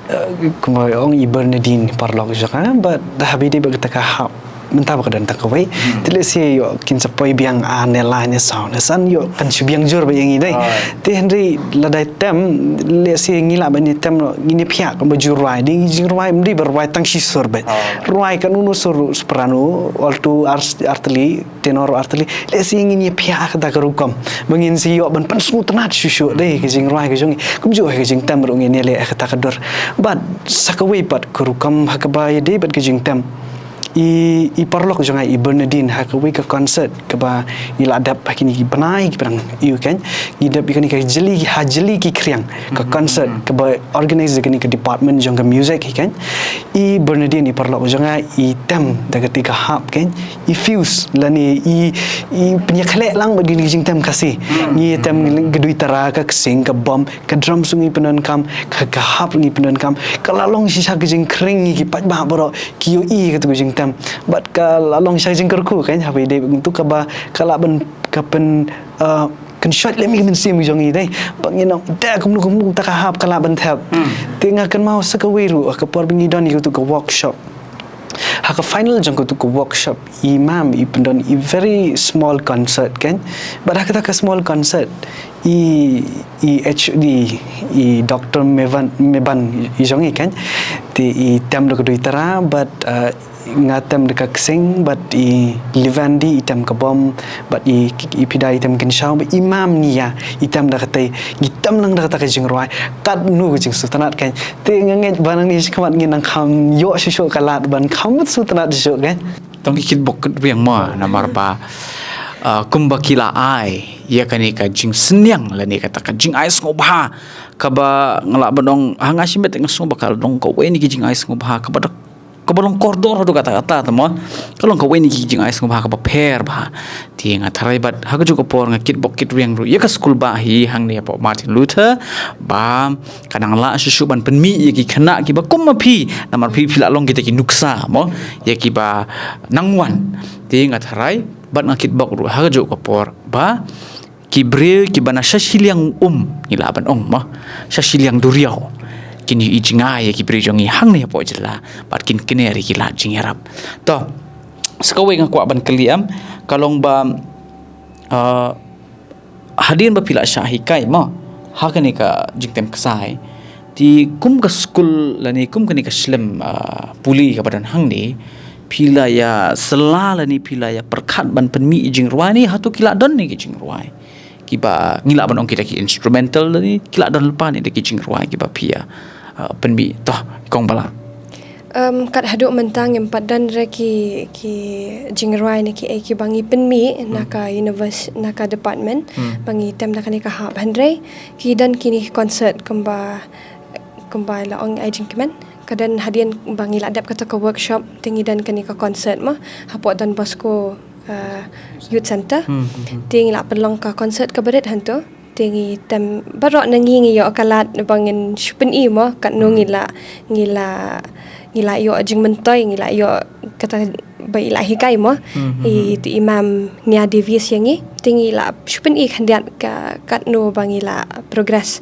Eh, kumba ong i Bernadine paralok jong nga, bad haba dei bad kata ka hap mynta ba ka don tang kawei. Te lehse ïoh kin sa poi biang ar ne lai ne saw ne san, ïoh kan shu biang jur beit ïa ngi dei. Te hynrei lada tem, lehse ngi lah ban ïa tem noh, ngin ïa phiah kumba jingrwai. Dei jingrwai ym dei ba rwai tang shi sur beit. Rwai kano kano sur, soprano, alto, ar, ar tylli, tenor, ar tylli. Lehse ngin ïa phiah kata ka rukom ba ngin sa ïoh ban pynsngewtynnat shuh shuh dei ka jingrwai ka jong ngi. Kumjuh ka jingtem ruh ngin ïa leh kata ka dur. Bad sa kawei pat ka rukom ha kaba ïadei bad ka jingtem, i, i paralok jong nga i Bernadine, ha kawei ka concert kaba ngi la dep ha kine ki bnai kiba dang ïew kein, ngi dep ïa kane ka jylli, ha jylli ki khriang, ka concert kaba organize da kane ka department jong ka music hi kein. I Bernadine i paralok jong nga i tem da kata ka hap kein, i fuse lane i, i pynïakhleh lang bad kine ki jingtem Khasi. Ngi tem ka dui tara, ka ksing, ka bom, ka drum shu ngi pyndonkam, ka, ka hap ngi pyndonkam. Ka la long shisha ka jingkhring, ngi ki paidbah baroh ki ïohi katu ka jingtem. Bad ka la long shisha ka jingkyrkhu kein, haba ïadei bad katu kaba ka lah ban, ka pyn, uh, kynshoit lem ïa ka mynsiem jong ngi dei. Ba ngin ong da kumno kumno kata ka hap ka lah ban thep. Te nga kynmaw sa kawei ruh, ka por ba ngi don ïa katu ka workshop. Ha ka final jong katu ka workshop, i mam i pyndon i very small concert kein. Bad ha kata ka small concert, i, i H O D, i Doctor Meban, Meban i jong ngi kein. Te i tem da ka dui tara, bad, uh, nga tem da ka ksing, bad i Livandi i tem ka bom, bad i, i Pida i tem kynshaw, bad i mam Nia i tem da katei, ngi tem lang da kata ka jingrwai. Katno ka jingsngewtynnat kein. Te nga ngeit ba nangne shakhmat ngin nang kham ïoh shuh shuh ka lad ban kham sngewtynnat shuh shuh kein. Tang ki kitbok kitrwiang mo, namar ba, ah, kumba ki la ai ïa kane ka jingsynñiang lane kata ka jingai sngewbha, kaba nga lah ban ong, ha nga shimet nga sngew ba ka long kawei na ki jingai sngewbha kaba da, kaba long kordor haduh katta katta te mo. Ka long kawei na ki jingai sngewbha kaba pher bha. Te nga tharai bad ha kajuh ka por nga kitbok kitrwiang ruh ïa ka skul bah hi hangne hapoh Martin Luther, ba ka nang lah shuh shuh ban pynmih ïa ki khynnah kiba kum ma phi, namar phi, phi la long kita ki nuksa mo, ïa kiba nang wan. Te nga tharai bad nga kitbok ruh ha kajuh ka por ba ki briew kiba na sha shiliang um, ngi lah ban ong mo, sha shiliang duriaw, kin ïohi jngai ïa ki briew jong ngi hangne hapoh jylla bad kin kner ïa ki lad jingïarap. To, sa kawei nga kwah ban kylli em, ka long ba, ah, hadien ba phi la shah hikai mo ha kane ka jingtem ksai, te kum ka skul lane kum kane ka shlem, ah, pule kaba don hangne, phi la ïa syllah lane phi la ïa pyrkhat ban pynmih jingrwai ne hato ki la don ne ki jingrwai kiba ngi lah ban ong kita ki instrumental lane ki la don lypa ne da ki jingrwai kiba phi ïa, ah, pynmih? To, i Kong Bala. Um, kat haduh mynta ngim pat don re ki, ki jingrwai ne ki ei ki ba ngi pynmih na ka univers-, na ka department, ba ngi tem na kane ka hap, hynrei ki don kine ki concert kumba, kumba la ong ai jingkmen. Ka don hadien ba ngi la dep kata ka workshop, te ngi don kane ka concert mo, hapoh Don Bosco, uh, Youth Center. Te ngi la pynlong ka concert ka barit hangto. Te ngi tem baroh na ngi ngi ïoh ka lad ba ngin shu pyni mo, katno ngi la, ngi la, ngi la ïoh jingmyntoi, ngi la ïoh kata ba i la hikai mo. I te i Mam Nia Davis ïa ngi. Te ngi la shu pyni khyndiat ka katno ba ngi la progress.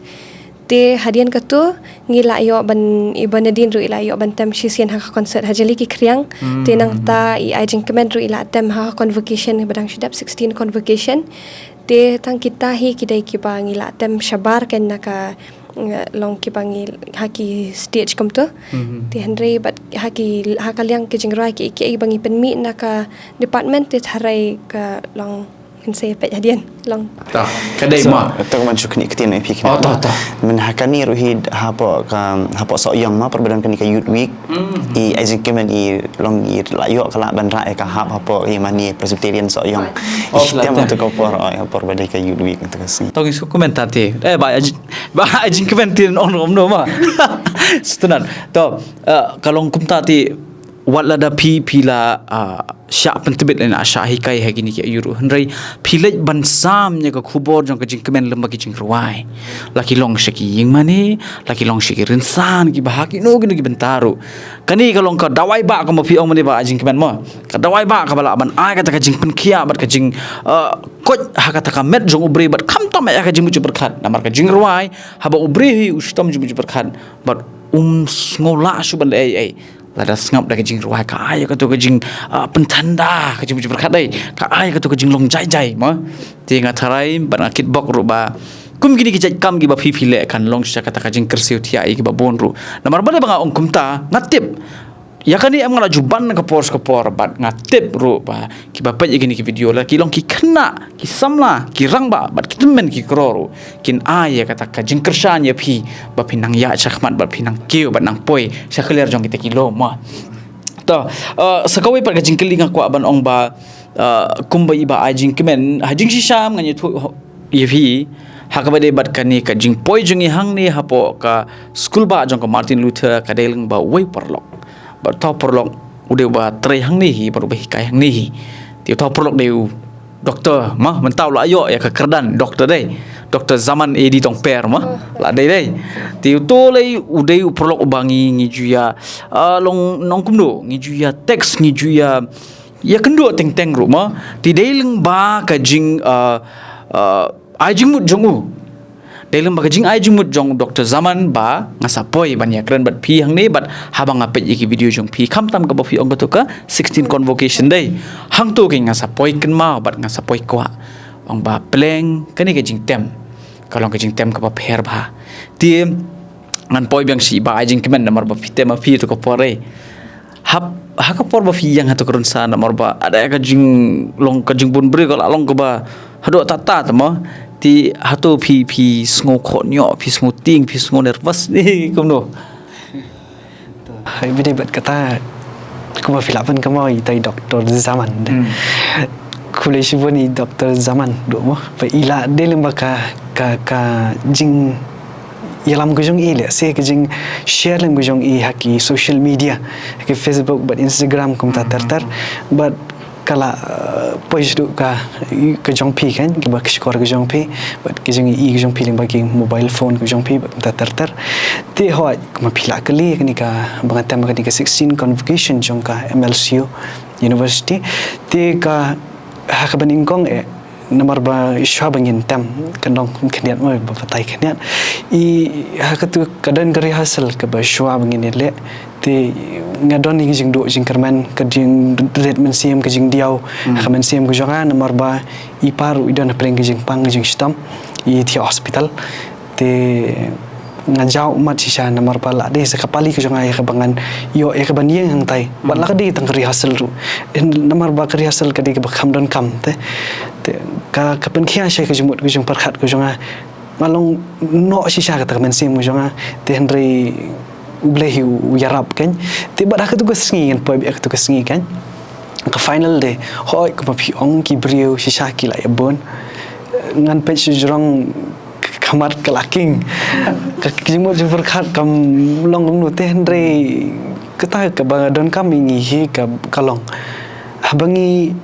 Te hadien kato ngi la ïoh ban, i Bernadine ruh i la ïoh ban tem shisien ha ka concert ha jali ki kriang. Te nangta i ai jingkmen ruh i la tem ha ka convocation ba dang shu dep sixteen convocation. Te tang kita hi ki dei ki ba ngi la tem shabar kan na ka, eh, long ki ba ngi ha ki stage kumto. Te hynrei bad ha ki, ha ka liang ki jingrwai ki, ki ba ngi pynmih na ka department te tharai ka long ngin sa peit hadien long. Ta, ka dei ma. To ka man shu kni ktien ïa phi kni. Oh, to, to. Mynha kane ruh hi hapoh ka, hapoh Sohiong ma, por ba don kane ka Youth Week. I ai jingkmen i long i la ïoh ka lad ban rah ïa ka hap hapoh i mane Presbyterian Sohiong. Oh, i tem tu ka por, oh, por ba dei ka Youth Week tu ka sngi. To ngi shu komentar te. Eh, ba ai jing, ba ai jingkmen te ong ong no ma. Stunat. To, eh, ka long kumta te wat lada phi, phi la, ah, shah pyntbit lane shah hikai ha kine ki aïu ruh. Hynrei phi leit ban sam ïa ka khubor jong ka jingkmen lem bad ki jingrwai. La ki long sha ki ïing mane, la ki long sha ki rynsan, ki ba ha kino kino ki bynta ruh. Kane ka long ka dawai ba ka ma phi ong mane ba ai jingkmen mo. Ka dawai ba ka ba lah ban ai kata ka jingpynkhiah bad ka jing, uh, koit ha kata ka met jong u briew bad khamtam ïa ka jingmut jingpyrkhat. Namar ka jingrwai haba u briew hi u shitom jingmut jingpyrkhat bad um sngew lah shuh ban leh ei ei. Lada sngap da ka jingrwai ka ai kato ka jing, ah, pynthanda ka jingmut jingpyrkhat dei. Ka ai kato ka jinglong jai jai mo. Te nga tharai bad nga kitbok ruh ba kum kine ki jait kam ki ba phi phi leh kan long sha kata ka jingkyrsiew thiah ïa ki ba bun ruh. Namar ba dei ba nga ong kumta nga tip. Ïa kane em nga la ju ban ka por ka por bad nga tip ruh ba ki ba peit ïa kine ki video la ki long ki khynnah, ki samla, ki rangbah bad ki tymmen ki kro ruh. Kin ai ïa kata ka jingkyrshan ïa phi ba phi nang ïaid shakhmat bad phi nang kiew bad nang poi sha khlieh jong kita ki lum mo. To, eh, sa kawei pat ka jingkylli nga kwah ban ong ba, eh, kumba i ba ai jingkmen ha jingshisha ngan ïathuh ïa phi ha kaba dei bad kane ka jingpoi jong i hangne hapoh ka skul ba jong ka Martin Luther ka dei leng ba wei paralok. Bad uta u paralok u dei uba trei hangne hi bad uba hikai hangne hi. Te uta u paralok dei u doktor ma, mynta u la ïoh ïa ka kyrdan doktor dei. Doktor Zaman A D Tongper ma la dei dei. Te uto lei u dei u paralok uba ngi, ngi ju ïa, ah, long nongkumno ngi ju ïa text ngi ju ïa, ïa kynduh teng teng ruh ma. Te dei leng ba ka jing, ah, ah, ai jingmut jong u. Dei lem ba ka jingai jingmut jong Doktor Zaman ba nga sa poi ban ïakren bad phi hangne bad haba nga peit ïa ki video jong phi khamtam kaba phi ong kato ka sixteen convocation dei. Hangto ke nga sa poi kynmaw bad nga sa poi kwah. Ong ba pleng kane ka jingtem ka long ka jingtem kaba pher bha. Te ngan poi biang shi ba ai jingkmen namar ba phi tem ma phi to ka por ei. Hap, ha ka por ba phi ïeng ha to ka rynsan namar ba ada ka jinglong ka jingbun briew ka la long kaba haduh tata tama. Te hato phi, phi sngew khot ñiuh, phi sngew tieng, phi sngew nervous ne kumno? Hai bide bad kata kumba phi la pynkynmaw ïa i doktor Zaman. Khublei shibun i doktor Zaman duh mo ba i la dei lem ba ka, ka, ka jing ïalam ka jong i leh se ka jing share lem ka jong i ha ki social media, ha ki Facebook bad Instagram kumta ter ter. Bad ka la, eh, poi shuh ka, ka jong phi kan, ka ba ka shkor ka jong phi bad ka jing i ka jong phi lem ba ki mobile phone ka jong phi bad kumta ter ter. Te hoi kumba phi la kylli kane ka ba nga tem kane ka sixteen convocation jong ka M L C U University. Te ka ha kaba nyngkong eh namar ba shuwa ba ngin tem ka nong khyndiat mo ba batai khyndiat. I ha katu ka don ka rehearsal kaba shuwa ba ngin leh. Te nga don ïa ka jingduh jingkyrmen ka jingrit mynsiem ka jingdiaw ha ka mynsiem ka jong nga namar ba i pa ruh i don ha pdeng ka jingpang ka jingshitom i thiah hospital. Te nga jaw mat shisha namar ba la dei sa ka pali ka jong nga ïa ka ba ngan ïoh ïa ka ban ïeng hangtai bad la ka dei tang ka rehearsal ruh. Namar ba ka rehearsal ka dei ka ba kham don kam te, te ka, ka pynkhia sha ka jingmut ka jingpyrkhat ka jong nga. Nga long noh shisha kata ka mynsiem ka jong nga. Te hynrei U Blei hi u ïarap kan. Te bad ha katu ka sngi ngan poi bad ha katu ka sngi kan. Ka final day. Hoi, kumba phi ong, ki briew shisha ki la ïabun. Ngan peit sha jrong, ka mat ka la king. Ka jingmut jingpyrkhat kam long kumno te, hynrei kata kaba donkam ïa ngi hi ka, ka long. Haba ngi,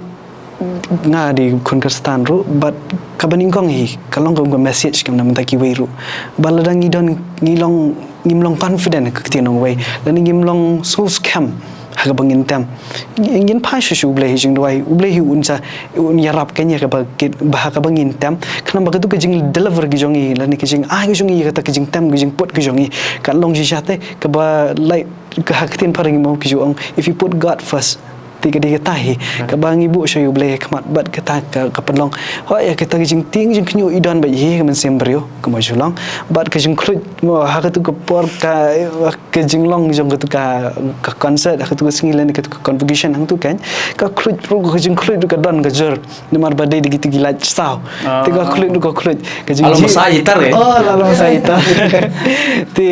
nga dei khun Khristan ruh, bad kaba nyngkong hi ka long ka message kam na mynta kiwei ruh. Ba lada ngi don, ngi long, ngim long confident ha ka ktien nongwei, lada ngim long sngewskhem ha kaba ngin tem, ngin phai sha sha U Blei ha jingduwai. U Blei hi un sa, un ïarap kan ïa kaba kit, ba ha kaba ngin tem. Khnang ba katu ka jingdeliver ka jong ngi, lane ka jingai ka jong ngi ïa kata ka jingtem, ka jingput ka jong ngi, kan long shisha te, kaba, like, ka ha ka ktien phareng mo ki ju ong, if you put God first, te ka dei kata hi kaba ngi buh sha U Blei ha khmat, bad kata ka, ka pynlong. Hoi, ïa kata ka jingtieng jingkhynñiuh i don bad hi ka mynsiem briew, kumba ju long. Bad ka jingkhluit mo ha katu ka por, ka, ka jinglong jong katu ka, ka concert, ha katu ka sngi lane katu ka convocation hangtu kan. Ka khluit ruh, ka jingkhluit ruh ka don ka jur. Namar ba dei da kitu ki lait saw. Te ka khluit ruh ka khluit. Ka jing, ah, la masa gitar, eh? Oh, la, la masa gitar. Te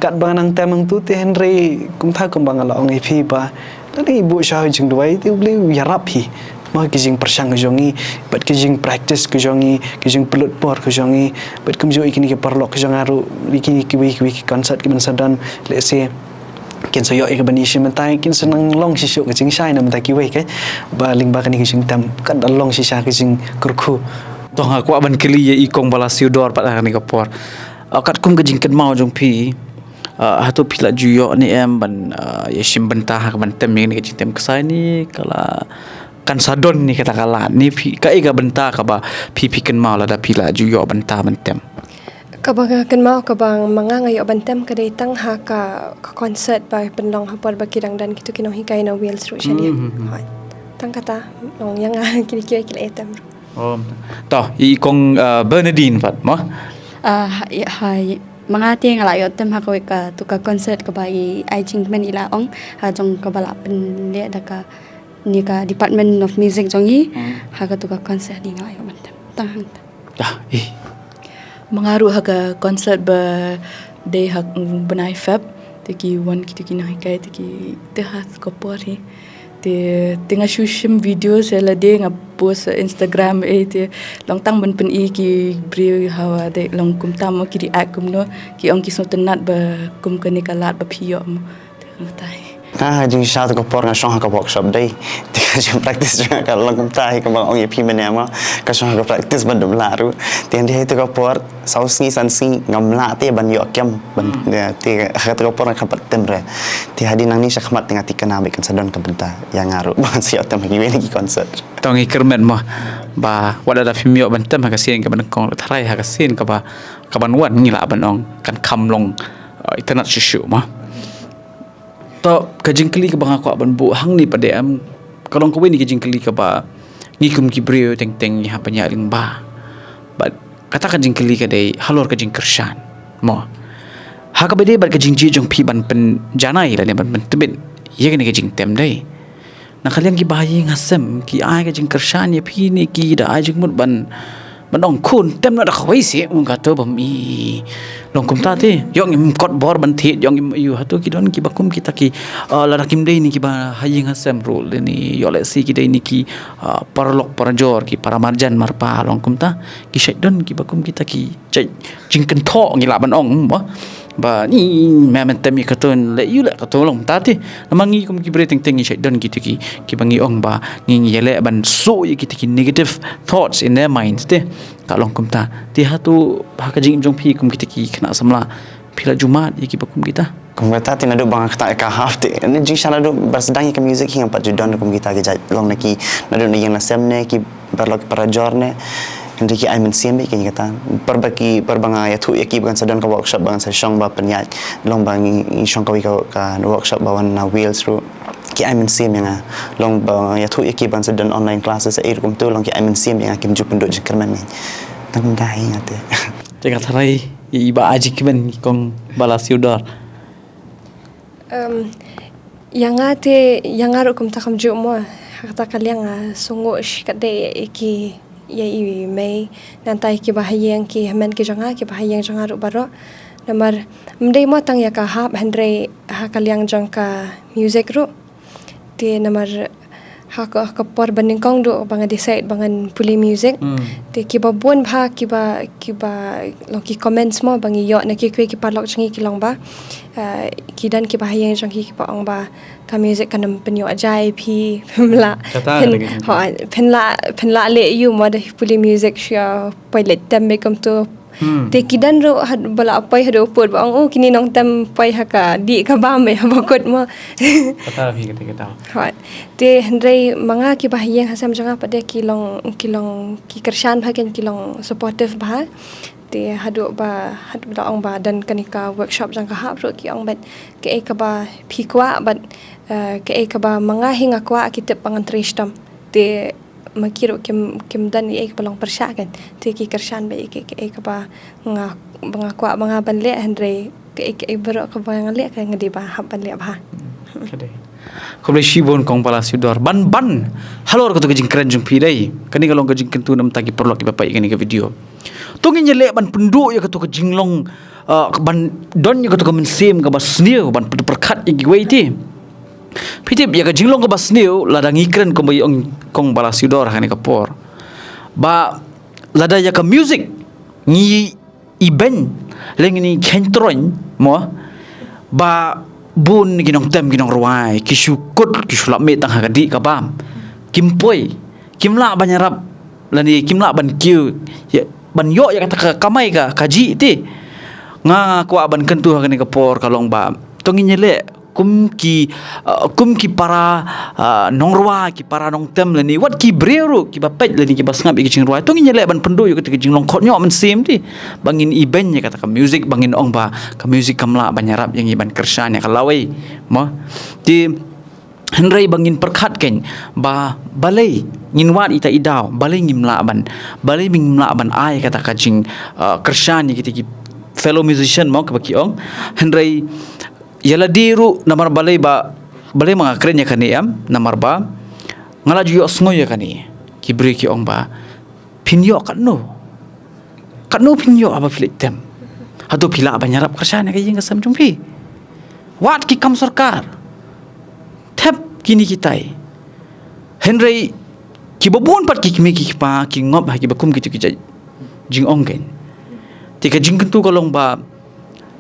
katba nga nang tem hangtu te, hynrei kumta kumba nga la ong ïa phi ba lada ngi buh sha jingduwai te U Blei u ïarap hi. Mo, ki jingpyrshang ka jong ngi, bad ki jingpractice ka jong ngi, ki jingpynlut por ka jong ngi, bad kumjuh ïa kine ki paralok ka jong nga ruh, ïa kine kiwei kiwei ki concert kiban sa don, let's say, kin sa ïoh ïa ka ban ïashim bynta, kin sa nang long shisha ka jingshai na bynta kiwei, ka, ba lyngba kane ka jingtem kan da long shisha ka jingkyrkhu. To nga kwah ban kylli ïa i kong Bala Siudor pat ha kane ka por. Ah, katkum ka jingkynmaw jong phi, ah, hato phi la ju ïoh ne em ban, ah, ïashim bynta ha ka ban tem ïa kane ka jingtem ksai ne ka la kan sa don ne kata ka lad ne, phi, kaei ka bynta kaba phi, phi kynmaw lada phi la ju ïoh bynta ban tem? Kaba nga kynmaw kaba ma nga nga ïoh ban tem ka dei tang ha ka, ka concert ba pynlong ha por ba ki dang don kitu ki nonghikai na Wales ruh shane. Hmm, hmm, hmm. Hooid. Tang kata, long ïa nga kine kiwei ki la ïa tem ruh. Oh. To, i kong, uh, Bernadine pat mo? Ah, ha, i, ha, i, ma nga te nga la ïoh tem ha kawei katu ka concert kaba i Ai Jingkmen i la ong, ha jong kaba la pynleh da ka, ne ka Department of Music jong i, hmm, ha katu ka concert i nga la ïoh ban tem. Tang hangta. Ah, eh. Ma nga ruh ha ka concert ba dei ha, mm, bnai Feb, te ki wan kitu ki nonghikai, te ki, te ha ka por hi. Te, te nga shu shim video sa lade nga post ha Instagram, eh, te long tang ban pyni ki briew hawa dei long kumta mo, ki react kumno, ki ong ki sngewtynnat ba kum kane ka lad ba phi ïoh mo. Te kumta hi. Nga ha jingshisha tu ka por nga shong ha ka workshop dei. Te ka jingpractice jong nga ka long kumta hi, kaba ong ïa phi mynne mo. Ka shong ha ka practice ban dum lah ruh. Te hynrei ha tu ka por saw sngi san sngi ngam lah te ban ïoh kem ban, hmm, ïa, te ha tu ka por nga khlem pat tem re. Te hadien nangne sha khmat te nga thikna ba kan sa don ka bynta ïa nga ruh ban sa ïoh tem ha kiwei na ki concert. To ngi kyrmen mo ba wat lada phim ïoh ban tem ha ka sien kaba nyngkong, tharai ha ka sien kaba, kaban wan ngi lah ban ong kan kham long, uh, itynnad shuh shuh mo. To, ka jingkylli kaba nga kwah ban buh hangne pat dei em, ka long kawei na ka jingkylli kaba ngi kum ki briew teng teng ngi hap ban ïaid lyngba. Bad kata ka jingkylli ka dei halor ka jingkyrshan mo. Ha kaba dei bad ka jingjied jong phi ban pynjanai lane ban pyntbit ïa kane ka jingtem dei, na ka liang kiba ha ïing ha sem ki ai ka jingkyrshan ïa phi ne ki da ai jingmut ban, ban ong khun tem noh da kawei seh, um, kato bym i. Long kumta te, ïoh ngim kot bor ban thied, ïoh ngim ïoh, hato ki don kiba kum kita ki, ah, lada kim dei ne kiba ha ïing ha sem ruh lane ïoh lehse ki dei ne ki, ah, paralok parajor, ki paramarjan marpa, long kumta ki shait don kiba kum kita ki jait jingkynthoh ngi lah ban ong mo. Ba ni, me men tem ïa kato, leh ïa u leh kato, long kumta te. Namar ngi kum ki briew teng teng ngi shait don kita ki, kiba ngi ong ba ngi, ngi ïaleh ban shu ïa kita ki negative thoughts in their minds te. Ka long kumta. Te hato ha ka jingim jong phi kum kita ki khynnah samla, phi la ju mad ïa kiba kum kita? Kum kata te naduh ba nga ktah ïa ka hap te, ne jingshisha naduh ba sdang ïa ka music hi ngam pat ju don kum kita ki jait, long na ki, naduh na ïing na sem ne ki paralok parajor ne, hynrei ki ai mynsiem ïa ki kata. Por ba ki, por ba nga ïathuh ïa ki ba ngan sa don ka workshop ba ngan sa shong ba pynïaid, long ba ngi, ngi shong kawei ka, ka workshop ba wan na Wales ruh, ki ai mynsiem ïa nga. Long ba nga ïathuh ïa ki ba ngan sa don online classes ei ruh kumto, long ki ai mynsiem ïa nga, kim ju pynduh jingkyrmen ïa nga. Tang kumta hi nga te. Te ka tharai ïa i Bah Ai Jingkmen, i kong Bala Siudor. Em, ïa nga te, ïa nga ruh kumta kumjuh mo. Ha kata ka liang nga sngewnguh shikatdei ïa ki, ïa i mei, nangta ïa kiba ha ïing, ki hynmen ki jong nga, kiba ha ïing jong nga ruh baroh. Namar ym dei mo tang ïa ka hap, hynrei ha ka liang jong ka music ruh. Te namar ha ka, ha ka por ba nyngkong duh ba nga decide ba ngan pule music. Hmm. Te kiba bun bha kiba, kiba long ki comments mo ba ngi ïoh na kiwei ki paralok jong ngi ki long ba, eh, ki don kiba ha ïing jong ki kiba ong ba ka music kan ym pynïoh jai phi, phin lah. Kata phin, kata ki. Ho, phin lah, phin lah leh ïa u mo da pule music sha poi leit tem bad kumtu. Hmm. Te ki don ruh had, ba la poi haduh u pud ba ong, "Oh, kine nongtem poi ha ka dih ka bam, eh, ha ba kut mo." Kata phi kata kata. Ho. Te hynrei ma nga kiba ha ïing ha sem jong nga pat de ki long, ki long ki kyrshan bha, ki long supportive bha. Te haduh ba, haduh ba la ong ba don kane ka workshop jong ka hap ruh ki ong bad kaei kaba phi kwah bad, eh, kaei kaba ma nga hi nga kwah ki tip ba ngan trei shitom. Te ma ki ruh kim, kim don ei ei kaba long pyrshah kan. Te ki kyrshan ba ei, kaei, kaei kaba nga, ba nga kwah ba nga ban leh, hynrei kaei, kaei baroh kaba nga leh ka nga dei ba hap ban leh bha. Hmm, ka dei. Khublei shibun Kong Bala Sudor. Ban, ban halor katu ka jingkren jong phi dei. Kane ka long ka jingkyntu na bynta ki paralok kiba peit ïa kane ka video. To ngin ïaleh ban pynduh ïa katu ka jinglong, ah, ban don ïa katu ka mynsiem kaba sniew ban pynduh pyrkhat ïa kiwei te. Phi tip ïa ka jinglong kaba sniew lada ngi kren kumba ong Kong Bala Sudor ha kane ka por. Ba lada ïa ka music ngi ibeiñ, lane ngi kheiñ troiñ mo, ba bun ki nongtem ki nongrwai ki shu kut ki shu lap mih tang ha ka dih ka bam. Kim poi, kim lah ban ïarap, lane kim lah ban kiew, ïa, ban ïoh ïa kata ka kamai ka, ka jih te. Nga kwah ban kyntu ha kane ka por ka long ba to ngin ïaleh kum ki, uh, kum ki para, uh, nongrwai, ki para nongtem lane wat ki briew ruh kiba peit lane kiba sngap ïa ki jingrwai. To ngin ïaleh ban pynduh ïa kata ka jinglong khot ñiuh mynsiem te. Ba ngin ibeiñ ïa kata ka music, ba ngin ong ba ka music kam lah ban ïarap ïa ngi ban kyrshan ïa ka lawei. Mo. Te hynrei ba ngin pyrkhat kein ba balei ngin wad ita i daw, balei ngim lah ban, balei ngim lah ban ai kata ka jing, uh, kyrshan ïa kita ki fellow musician mo kaba ki ong. Hynrei ïa lade ruh namar balei ba, balei ma nga kren ïa kane em, namar ba nga la ju ïohsngew ïa kane. Ki briew ki ong ba phin ïoh katno? Katno phin ïoh haba phi leit tem? Hato phi lah ban ïarap kyrshan ïa ka ïing ka sem jong phi? Wat ki kam sorkar. Thep kine kitai. Hynrei kiba bun pat ki kmie ki kpa ki ngop ha kiba kum kitu ki jait jingong kein. Te ka jingkyntu ka long ba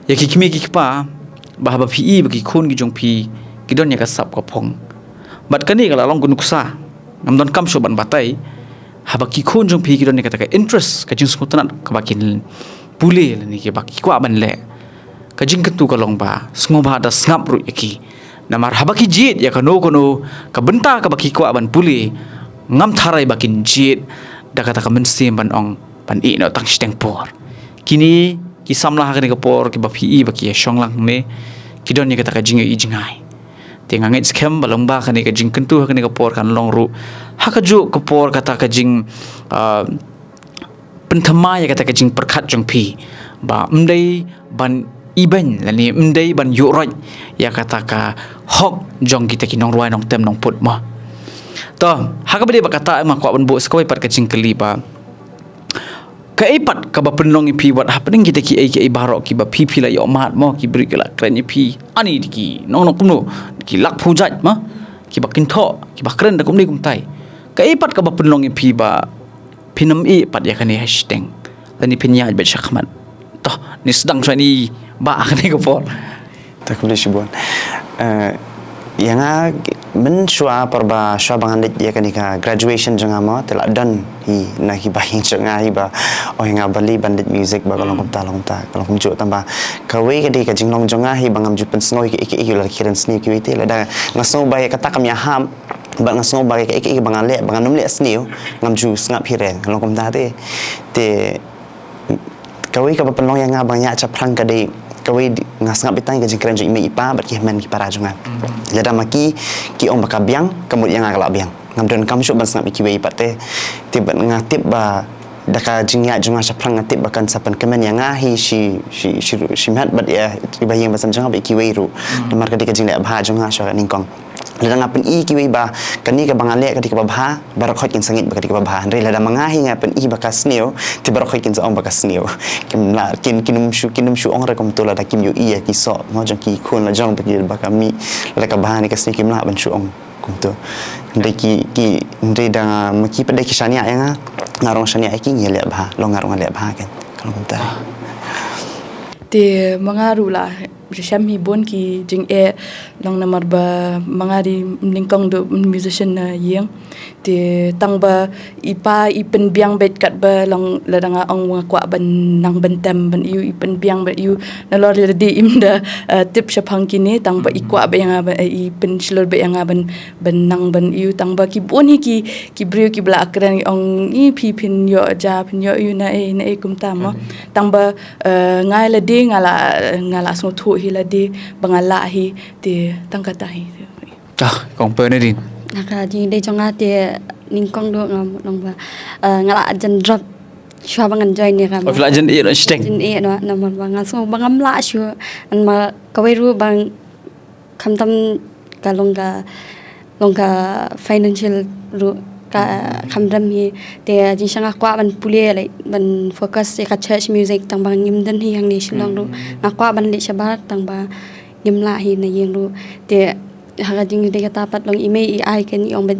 ïa ki kmie ki kpa, ba haba phi i ba ki khun ki jong phi ki don ïa ka sap ka phong. Bad kane ka la long ka nuksa, ngam don kam shuh ban batai. Haba ki khun jong phi ki don ïa kata ka interest, ka jingsngewtynnat kaba kin pule lane kiba ki kwah ban leh. Ka jingkyntu ka long ba sngewbha da sngap ruh ïa ki. Namar haba ki jied ïa kano kano ka bynta kaba ki kwah ban pule, ngam tharai ba kin jied da kata ka mynsiem ban ong ban ïeh noh tang shiteng por. Kine ki samla ha kane ka por kiba phi i ba ki ïa shong lang ne, ki don ïa kata ka jingïohi jingai. Te nga ngeit skhem ba long ba kane ka jingkyntu ha kane ka por kan long ruh ha kajuh ka por kata ka jing, ah, pynthymmai ïa kata ka jingpyrkhat jong phi ba ym dei ban ibeiñ lane ym dei ban ïuh roit ïa kata ka hok jong kita ki nongrwai nongtem nongput mo. To, ha kaba dei ba kata nga kwah ban buh sa kawei pat ka jingkylli ba kaei pat kaba pynlong ïa phi wat hapdeng kita kiei kiei baroh kiba phi phi la ïoh mad mo, ki briew ki la kren ïa phi, ani da ki nong nong kumno, ki lak phew jait mo, kiba kynthoh, kiba kren da kumne kumtai. Kaei pat kaba pynlong ïa phi ba phin ym ïeh pat ïa kane ha shiteng lane phin ïaid beit shakhmat? To, ni sdang shuwa ni ba ha kane ka por. To khublei shibun. Eh, ïa nga mynshuwa por ba shuwa ba ngan leit ïa kane ka graduation jong nga mo, te la don hi na kiba ïing jong nga hi ba ong ïa nga balei ban leit music ba ka long kumta long kumta, ka long kumjuh, tang ba kawei ka dei ka jinglong jong nga hi ba ngam ju pynsngew ïa kiei kiei la ki kren sniew kiwei te, lada nga sngew ba ïa kata kam ïahap bad nga sngew ba ïa kiei kiei ba nga leh ba ngan ym leh sniew, ngam ju sngap hi re, ka long kumta te. Te kawei kaba pynlong ïa nga ba nga ïaid shaphrang ka dei kawei, nga sngap ïa tang ïa ka jingkren jong i mei i pa bad ki hynmen ki para jong nga. Lada ma ki ki ong ba ka biang, ka mut ïa nga ka la biang. Ngam don kam shuh ban sngap ïa kiwei pat te. Te bad nga tip ba da ka jingïaid jong nga shaphrang nga tip ba kan sa pynkmen ïa nga hi shi, shi, shi, shimet bad ïa i ba ïing ba sem jong nga bad ïa kiwei ruh. Namar ka dei ka jingleh bha jong nga shuwa ka nyngkong. Lada nga pyni kiwei ba kane kaba nga leh ka dei kaba bha, baroh khoit kin sa ngeit ba ka dei kaba bha. Hynrei lada ma nga hi nga pyni ba ka sniew, te baroh khoit kin sa ong ba ka sniew. Kim lah, kin, kin ym shu, kin ym shu ong re kumto lada kim ïohi ïa ki soh, mo, jong ki khun la jong ba ki, ba ka mih, lada ka bha ne ka sniew, kim lah ban shu ong kumto. Hynrei ki, ki, hynrei da ma ki pat de ki shaniah ïa nga, nga ruh shaniah ïa ki, ngi leh bha, long nga ruh nga leh bha kan. Ka long kumta. Te ma nga ruh la shem hi bun ki jingeh, long namar ba ma nga dei nyngkong dei musician na ïing. Te tang ba i pa i pynbiang beit katba long lada nga ong nga kwah ban nang ban tem ban ïoh, i pynbiang ban ïoh. Nalor lada dei im da, eh, tip shaphang kine, tang ba i kwah beit ïa nga ba, eh, i pynshlur beit ïa nga ban, ban nang ban ïoh, tang ba ki bun hi ki, ki briew kiba la kren ong i phi phin ïoh ja, phin ïoh ïoh na ei na ei kumta mo. Tang ba, eh, nga lade nga la, nga la sngewthuh hi lade ba nga lah hi, te tang kata hi. Ah, kong pe ne din. Naka jingdei jong nga te nyngkong dei nga mut long ba, eh, nga la jan drop shuwa ba ngan join ïa ka. Oh, phi la jan ïeh noh shiteng. Jan ïeh noh namar ba nga sngew ba ngam lah shuh. Namar kawei ruh ba khamtam ka long ka, long ka financial ruh ka khamtam hi. Te jingshang nga kwah ban pule, like, ban focus ïa ka church music, tang ba ngim don hi hangne Shillong ruh. Nga kwah ban leit shabar tang ba ngim lah hi na ïing ruh. Te ha ka jingdei kata pat long i mei i ai kan i ong beit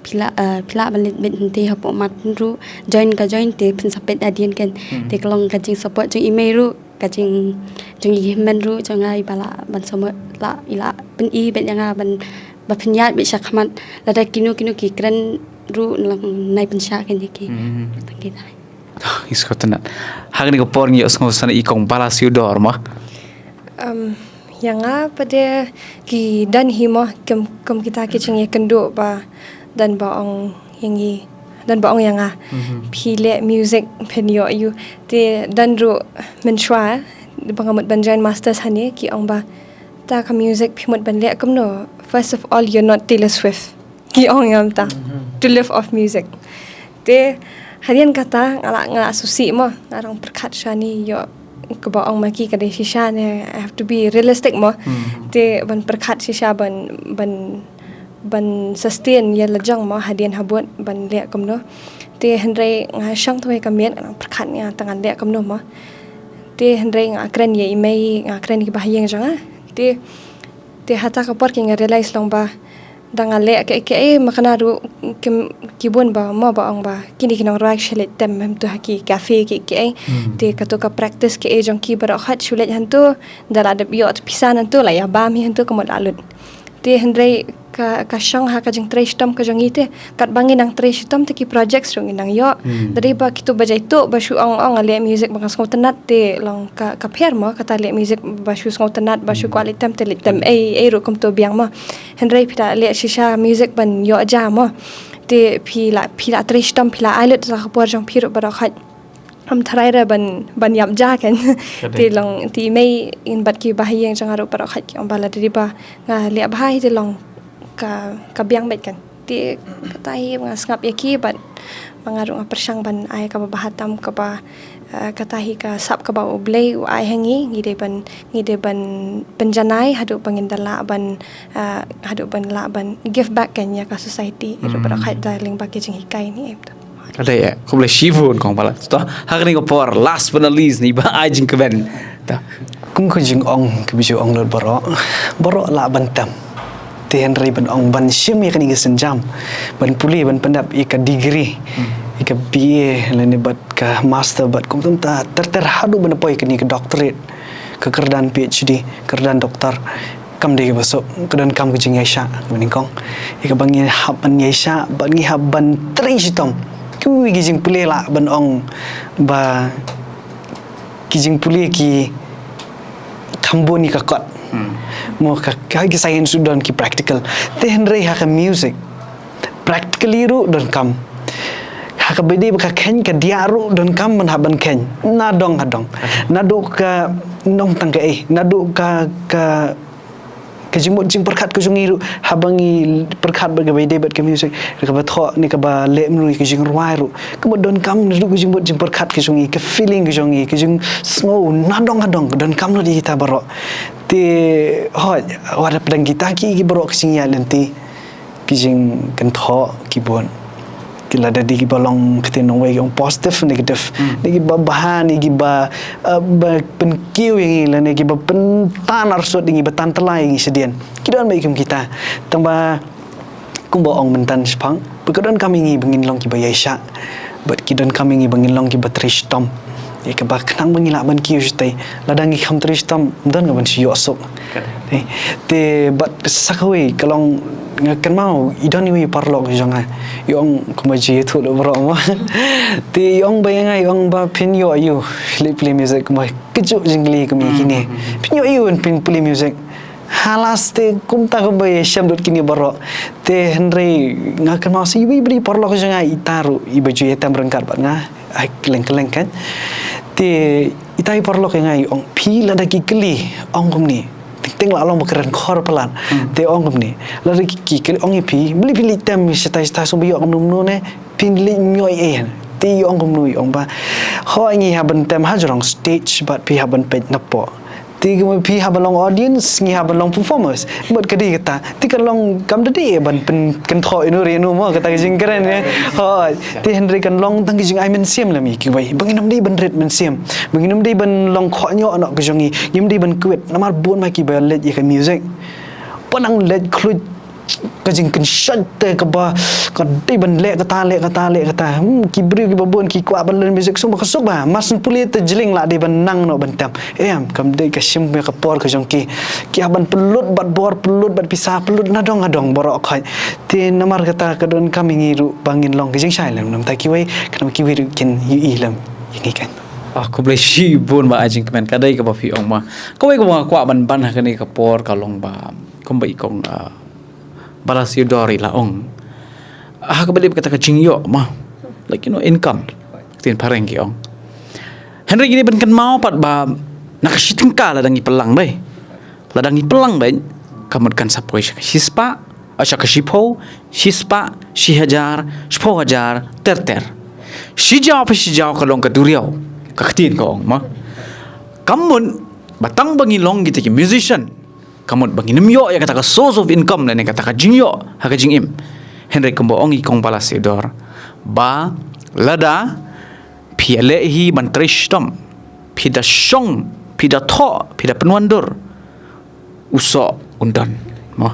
phi lah, eh, phi lah ban leit beit hangtei hapoh Martin ruh, join ka join te phin sa peit hadien kan. Te ka long ka jingsupport jong i mei ruh, ka jing, jong i hynmen ruh jong nga iba lah ban sumar lah, i lah pyni beit ïa nga ban, ba phin ïaid beit sha khmat, lada kino kino ki kren ruh nang nai pynshah kan ïa ki. Tang kita. Ngi sngewtynnat. Ha kane ka por ngi ïohsngew sa na i kong Bala Siudor mo. Um, ïa nga pat de ki don hi mo, kum, kum kita ki jingïakynduh ba don ba ong ïa ngi, don ba ong ïa nga, phi leh music phin ïoh ïoh. Te don ruh mynshuwa ba nga mut ban join masters hangne ki ong ba ta ka music phi mut ban leh kumno. First of all, you're not Taylor Swift. Ki ong ïa nga mynta to live off music. Te hadien kata nga la, nga la sngewsih mo, nga dang pyrkhat shane, ïoh, kaba ong ma ki ka dei shisha ne, I have to be realistic mo. Te ban pyrkhat shisha ban, ban, ban sustain ïa la jong mo hadien habud ban leh kumno. Te hynrei nga shong tang wei ka miet, nga dang pyrkhat ïa nga tang ngan leh kumno mo. Te hynrei nga kren ïa i mei, nga kren ïa ki bahaïing jong nga. Te Te hata ka por ki nga realize long ba da nga leh kaei kaei ma kane ruh kim, ki bun ba mo ba ong ba kine ki nongrwai shu leit tem hangto ha ki cafe kaei kaei. Te kato ka practice kaei jong ki baroh khoit shu leit hangto, da la dep ïoh pisa hangto la ïa bam hi hangto ka mut la lut. Te hynrei ka, ka shong ha ka jingtrei shitom ka jong ngi te. Katba ngi nang trei shitom te ki projects ruh ngi nang ïoh. Da dei ba kito ba jaituh ba shu ong ong nga leh music ba nga sngewtynnat te long ka, ka pher mo, kata leh music ba shu sngewtynnat ba shu kwah leit tem te leit tem ei ei ruh kumto biang mo. Hynrei phi la leh shisha music ban ïoh ja mo. Te phi la, phi la trei shitom, phi la ai lut sa ka por jong phi ruh baroh khoit. Am tharai re ban, ban ïap ja kan. Te long te i mei in bad ki bahaïing jong nga ruh baroh khoit ki ong ba lada dei ba nga leh bha hi te long ka, ka biang beit kan. Te kata hi nga sngap ïa ki bad ma nga ruh nga pyrshang ban ai kaba bha tam kaba, eh, kata hi ka sap kaba U Blei u ai ha ngi, ngi dei ban, ngi dei ban pynjanai haduh ba ngin da lah ban, eh, haduh ban lah ban give back kan ïa ka society. Ïa ruh baroh khoit da lyngba ki jinghikai ne em. Ka dei eh, khublei shibun kong Bala. To, ha kane ka por, last but not least, ngi ba ai jingkmen. To. Kum ka jingong kaba ju ong lut baroh, baroh lah ban tem. Te hynrei ban ong ban shim ïa kane ka sienjam, ban pule, ban pyndap ïa ka degree, ïa ka B A lane bad ka master bad kumta ter ter haduh ban poi kane ka doctorate, ka kyrdan P H D, kyrdan doctor. Kam dei kaba suk, ka donkam ka jingïaishah, kaba nyngkong. Ïa kaba ngi hap ban ïaishah, ba ngi hap ban trei shitom. Kiwei ki jingpule lah ban ong ba ki jingpule ki kham bun ïa ka kot. Mo ka, ka ki science don ki practical. Te hynrei ha ka music practically ruh donkam. Ha kaba dei ba ka khein ka diah ruh donkam ban hap ban khein. Na dong ha dong. Naduh ka nongtang kaei, naduh ka, ka Jingmut jingpyrkhat ka jong ngi ruh, haba ngi pyrkhat bad kaba ïadei bad ka music, kaba thoh ne kaba leh mynno ka jingrwai ruh, ka mut donkam ruh ka jingmut jingpyrkhat ka jong ngi, ka feeling ka jong ngi, ka jingsngew nadong nadong, ka donkam ruh ïa kita baroh. Te hooid, wat hapdeng kita ki, ki baroh ka jingïaid lynti, ki jingkynthoh, ki bun, ki lada dei kiba long ktien nongwei ki ong positive, negative. Hmm. Dei kiba bha ne kiba, eh, ba pynkiew ïa ngi lane kiba pyntan arsut ïa ngi, ba tan tyllai ïa ngi shadien. Ki don beit kum kita. Tangba kumba ong mynta shaphang, ba ka donkam ïa ngi ba ngin long kiba ïaishah, bad ki donkam ïa ngi ba ngin long kiba trei shitom. Ïa kaba khnang ba ngi lah ban kiew shatei. Lada ngi kham trei shitom, ym don ka ban shu ïoh suk. Te, te bad sa kawei ka long, nga kynmaw i don iwei i paralok jong nga. I ong kumba ju ïathuh da baroh mo. Te i ong ba ïa nga, i ong ba phin ïoh aïu leit plie music, kumba kajuh jingkylli kum ïa kine. Hmm. Phin ïoh aïu ban plie music? Ha last te kumta kumba ïashem lut kine baroh. Te hynrei nga kynmaw sa iwei i paralok jong nga, ita ruh iba ju ïatem ryngkat bad nga, ai, kylleng kylleng kan. Te ita i paralok ïa nga i ong, phi lada ki kylli, ong kumne. Teng teng la long ba kren khor palat. Hmm. Te ong kumne. Lada ki, ki kylli, ong ïa phi, balei phi leit tem shatai shatai, sngewbha ïoh kumno kumno ne, phi leit ñioi ei. Te i ong kumno, i ong ba, hooid ngi hap ban tem ha jrong stage bad phi hap ban peit napoh. Te kumba phi hap ban long audience, ngi hap ban long performers. Bad ka dei kata. Te kan long, kam da dei ban pynkynthoh ïano re ïano mo, kata ka jingkren, eh. Hooid. Te hynrei kan long tang ka jingai mynsiem lem ïa kiwei. Ba ngin ym dei ban rit mynsiem. Ba ngin ym dei ban long khohñioh noh ka jong ngi. Ngim dei ban kwit. Namar bun ma kiba leit ïa ka music, ba nang leit khluit ka jingkynshoh te kaba, ka dei ban leh kata, leh kata, leh kata. Hmm, ki briew kiba bun ki kwah ban len music, sngewbha ka suk ba. Mar shu pule te jylliew la dei ban nang noh ban tem. Em, kam dei, ka shim ïa ka por ka jong ki. Ki hap ban pynlut bad bor, pynlut bad pisa, pynlut nadong nadong baroh khoit. Te namar kata ka donkam ïa ngi ruh ba ngin long ka jingshai lem na bynta kiwei, khnang ba kiwei ruh kin ïohi lem ïa ngi kan. Ah, khublei shibun ba ai jingkmen, ka dei kaba phi ong ma. Kawei kaba nga kwah ban ban ha kane ka por ka long ba, kumba i kong, ah, Bala Siudor i la ong, ha kaba dei bad kata ka jingïoh ma, like, you know, income, ktien phareng ki ong. Hynrei ngi dei ban kynmaw pat ba na ka shi tyngka lada ngi pynlang beit, lada ngi pynlang beit, ka mut kan sa poi sha ka shispah, ah, sha ka shiphew, shispah, shi hajar, shiphew hajar, ter ter. Shi jaw pa shi jaw ka long ka duriaw, ka ktien ka ong ma. Ka mut ba tang ba ngi long kita ki musician, ka mut ba ngin ym ïoh ïa kata ka source of income lane kata ka jingïoh ha ka jingim. Hynrei kumba ong i kong Bala Siudor, ba lada phi ïaleh hi ban trei shitom, phi da shong, phi da thoh, phi da pynwandur, u soh un don. Mo.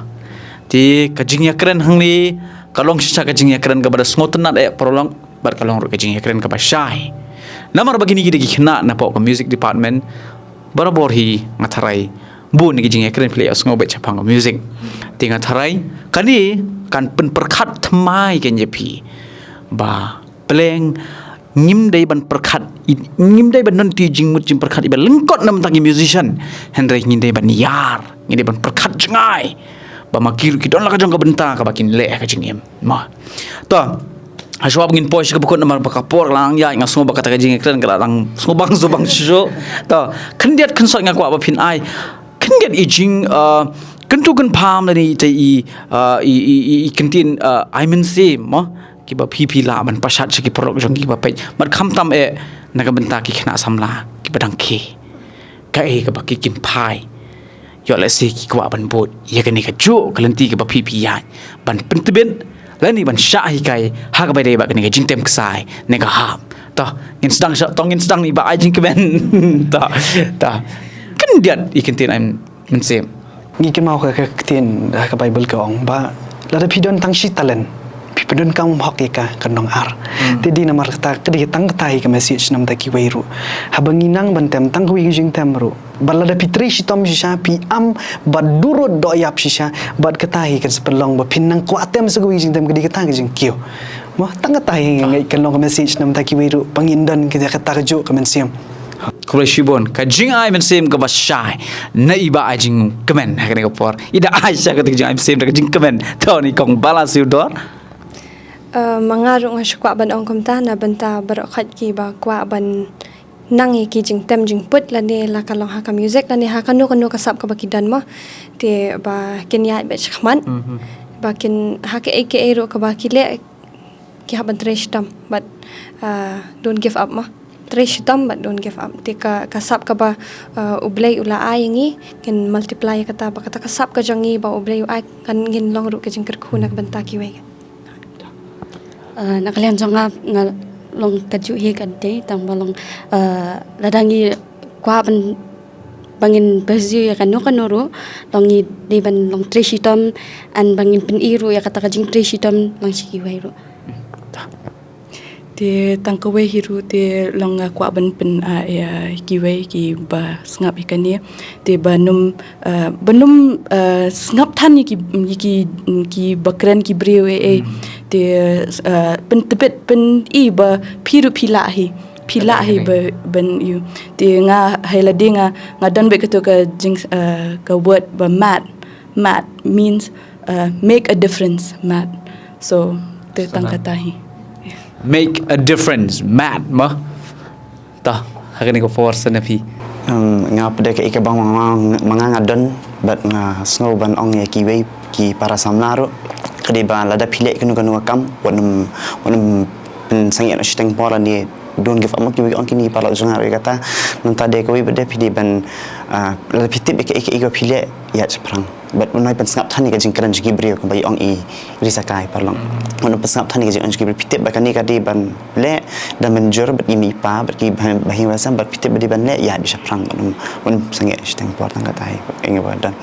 Te ka jingïakren hangne ka long shisha ka jingïakren kaba da sngewtynnad eh paralok, bad ka long ruh ka jingïakren kaba shai. Namar ba kine ki dei ki khynnah napoh ka music department, barabor hi nga tharai bun ki jingïakren phi la ïohsngew beit shaphang ka music. Te nga tharai kane kan pynpyrkhat thymmai kein ïa phi ba pleng ngim dei ban pyrkhat, i-, ngim dei ban don ki jingmut jingpyrkhat iba lyngkot na bynta ki musician. Hynrei ngin dei ban ïar, ngin dei ban pyrkhat jngai ba ma ki ruh ki don la ka jong ka bynta kaba kin leh ha ka jingim. Mo. To, hashwa ba ngin poi sha kaba kut namar ba ka por ka la nang ïaid, nga sngew ba kata ka jingïakren ka la nang sngewbang sngewbang shuh shuh. To, khyndiat khynsot nga kwah ba phin ai khyndiat i jing, uh, kyntu kynpham lane ita i, uh, i, i, i, i kyntien, uh, ai mynsiem, mo, kiba phi phi lah ban pashat sha ki paralok jong ki kiba peit, bad khamtam eh na ka bynta ki khynnah samla kiba dang khie. Kaei kaba ki kin phai? Ïoh lehse ki kwah ban bud ïa kane kajuh ka lynti kaba phi phi ïaid, ban pyntbit lane ban shah hikai ha kaba dei bad kane ka jingtem ksai ne ka hap. To, ngin sdang sha, to ngin sdang ïa i Bah ai jingkmen. To, to. Khyndiat i kyntien ai mynsiem. Ngi kynmaw ka, ka ktien ha ka Baibl ka ong ba lada phi don tang shi talent, phi pyndonkam hok ïa ka, kan long ar. Hmm. Te dei namar kata, ka dei tang kata hi ka message na bynta kiwei ruh. Haba ngi nang ban tem tang kawei ka jingtem ruh, ba lada phi trei shitom shisha, phi am ba durut doh ïap shisha, bad kata hi kan sa pynlong ba phin nang kwah tem sa kawei ka jingtem, ka dei kata ka jingkiew. Mo, tang kata hi nga ngeit kan long ka message na bynta kiwei ruh ba ngin don kata, kata kajuh ka mynsiem. Khublei shibun, ka jingai mynsiem kaba shai na i Bah ai jingkmen ha kane ka por. I da ai sha kata ka jingai mynsiem da ka jingkmen. To, i kong Bala Siudor. Eh, ma nga ruh nga shu kwah ban ong kumta na bynta baroh khoit kiba kwah ban nang ïa ki jingtem jingput lane la ka long ha ka music lane ha kano kano ka sap kaba ki don mo. Te ba kin ïaid beit shakhmat. Mhm. Ba kin ha kaei kaei ruh kaba ki leh ki hap ban trei shitom. But, uh, don't give up mo. Trei shitom but don't give up. Te ka, ka sap kaba, uh, U Blei u la ai ïa ngi, kin multiply ïa kata ba kata ka sap ka jong ngi ba U Blei u ai kan ngin long ruh ka jingkyrkhu na ka bynta kiwei. Uh, na ka liang jong nga, nga long kajuh hi ka dei tang ba long, uh, lada ngi kwah ban, ba ngin pursue ïa kano kano ruh, long ngi dei ban long trei shitom, and ba ngin pyni ruh ïa kata ka jingtrei shitom lang sha kiwei ruh. Te tang kawei hi ruh te long nga kwah ban pyn, ah, ïa kiwei kiba sngap ïa kane. Te ba nym, ah, ba nym, ah, sngap than ïa ki, ïa ki, kiba kren ki briew eh, eh. Hmm. Te, ah, pyntbit pyni ba phi ruh phi lah hi. Phi lah hi ba ban ïoh. Te nga ha lade nga, nga don beit kato ka jing, ah, ka word ba mad. Mad means, uh, make a difference, mad. So, te tang kata hi. Make a difference, mad, mo. Ta, ha kane ka por sa na phi. Um, nga pat de kaei kaba ma nga, ma nga nga don, bad nga sngew ban ong ïa kiwei ki para samla ruh. Ka dei ba lada phi leh kano kano ka kam, wat nym, wat nym pynsangeh noh shiteng por lane don't give up mo, kiwei ki ong kine ki paralok jong nga ruh ïa kata. Nangta de kawei pat de phi dei ban, ah, lada phi tip ïa kaei kaei kaba phi leh, ïaid shaphrang. Bad wat nym pynsngap than ïa ka jingkren jong ki briew kaba ïa ong i Risa Kai paralok. Wat nym pynsngap than ïa ka jingkren jong ki briew, phi tip ba kane ka dei ban leh da mynjur bad i mei i pa bad ki ba, ba hi ba sem bad phi tip ba dei ban leh, ïaid beit shaphrang, wat nym, wat nym sangeh shiteng por, tang kata hi ïa nga ba don.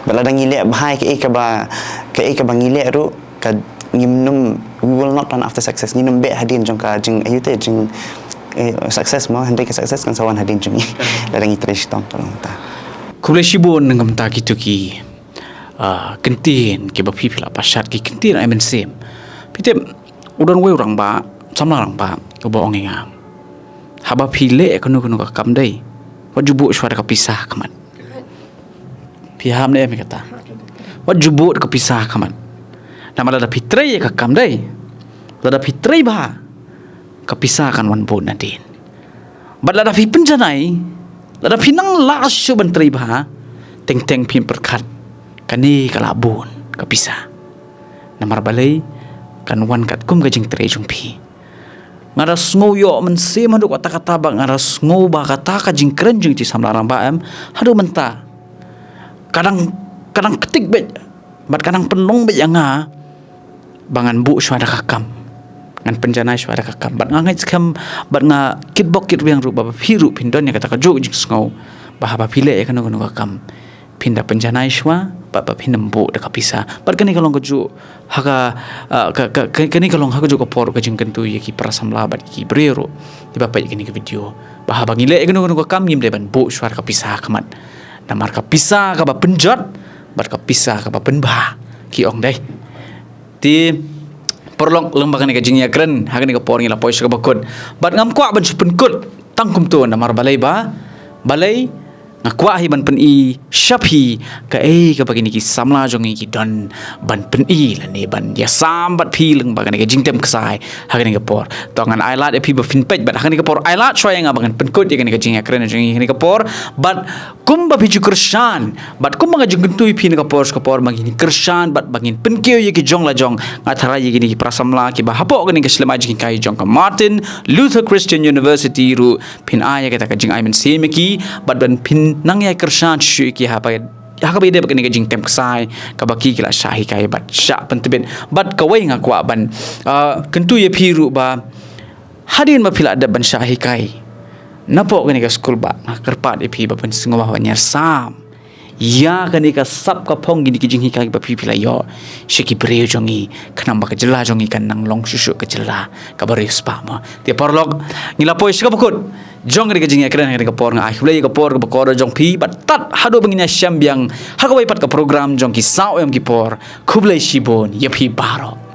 Bad lada ngi leh bha ïa kaei kaba, kaei kaba ngi leh ruh, ka ngim nym, we will not run after success. Ngim nym beh hadien jong ka jing, aïu te jing, eh, success mo, hynrei ka success kan sa wan hadien jong ngi. Lada ngi trei shitom, tang kata. Khublei shibun na ka bynta kito ki, ah, kyntien kiba phi phi la pynshad, ki kyntien ai mynsiem. Phi tip, u don uwei u rangbah, samla rangbah, uba ong ïa nga, haba phi leh kano kano ka kam dei, wat ju buh shuwa da ka pisa ha khmat. Phi ham ne em ïa kata? Wat ju buh da ka pisa ha khmat. Namar lada phi trei ïa ka kam dei, lada phi trei bha, ka pisa kan wan bun nadien. Bad lada phi pynjanai, lada phi nang lah shuh ban trei bha, teng teng phin pyrkhat, kane ka lah bun ka pisa. Namar balei? Kan wan katkum ka jingtrei jong phi. Nga da sngew ïoh mynsiem haduh katta katta, ba nga da sngew ba kata ka jingkren jong iti samla rangbah em, haduh mynta ka dang, ka dang ktik beit bad ka dang pynlong beit ïa nga ba ngan buh shuwa da ka kam, ngan pynjanai shuwa da ka kam. Bad nga ngeit skhem bad nga kitbok kitrwiang ruh ba phi ruh phin don ïa kata kajuh ka jingsngew, ba haba phi leh ïa kano kano ka kam, phin da pynjanai shuwa, bad ba phin nym buh da ka pisa. Bad kane ka long kajuh ha ka, ah, ka, ka, ka, kane ka long ha kajuh ka por ka jingkyntu ïa ki para samla bad ki briew ruh kiba peit ïa kane ka video, ba haba ngi leh ïa kano kano ka kam, ngim dei ban buh shuwa da ka pisa ha khmat. Namar ka pisa kaba pynjot bad ka pisa kaba pynbha, ki ong dei. Te paralok, lyngba kane ka jingïakren ha kane ka por ngi la poi sha kaba kut. Bad ngam kwah ban shu pynkut tang kumto, namar balei ba, balei, nga kwah hi ban pyni sha phi kaei kaba kine ki samla jong ngi ki don ban pyni lane ban ïasam bad phi lyngba kane ka jingtem ksai ha kane ka por. To ngan ai lad ïa phi ba phin peit, bad ha kane ka por ai lad shuwa ïa nga ba ngan pynkut ïa kane ka jingïakren jong ngi ha kane ka por. Bad kumba phi ju kyrshan, bad kumba nga ju kyntu ïa phi na ka por sha ka por ba ngin kyrshan bad ba ngin pynkiew ïa ki jong la jong, nga tharai ïa kine ki para samla kiba hapoh kane ka shlem ai jinghikai jong ka Martin Luther Christian University ruh phin ai ïa kata ka jingai mynsiem ïa ki, bad ban phin nang ïai kyrshan shuh shuh ïa ki ha ba, ha kaba ïadei bad kane ka jingtem ksai kaba ki, ki la shah hikai bad shah pyntbit. Bad kawei nga kwah ban, ah, kyntu ïa phi ruh ba hadien ba phi la dep ban shah hikai napoh kane ka skul, ba nga kyrpad ïa phi ba phin sngewbha ban ïasam ïa kane ka sap ka phong, kine ki jinghikai ba phi phi la ïoh sha ki briew jong ngi, khnang ba ka jylla jong ngi kan nang long shuh shuh ka jylla kaba riewspah mo. Te paralok, ngi la poi sha kaba kut jong kane ka jingïakren ha kane ka por. Nga ai khublei ïa ka por kaba kordor jong phi, bad tad haduh ba ngin ïashem biang ha kawei pat ka program jong Ki Saw Em Ki Por, khublei shibun ïa phi baroh.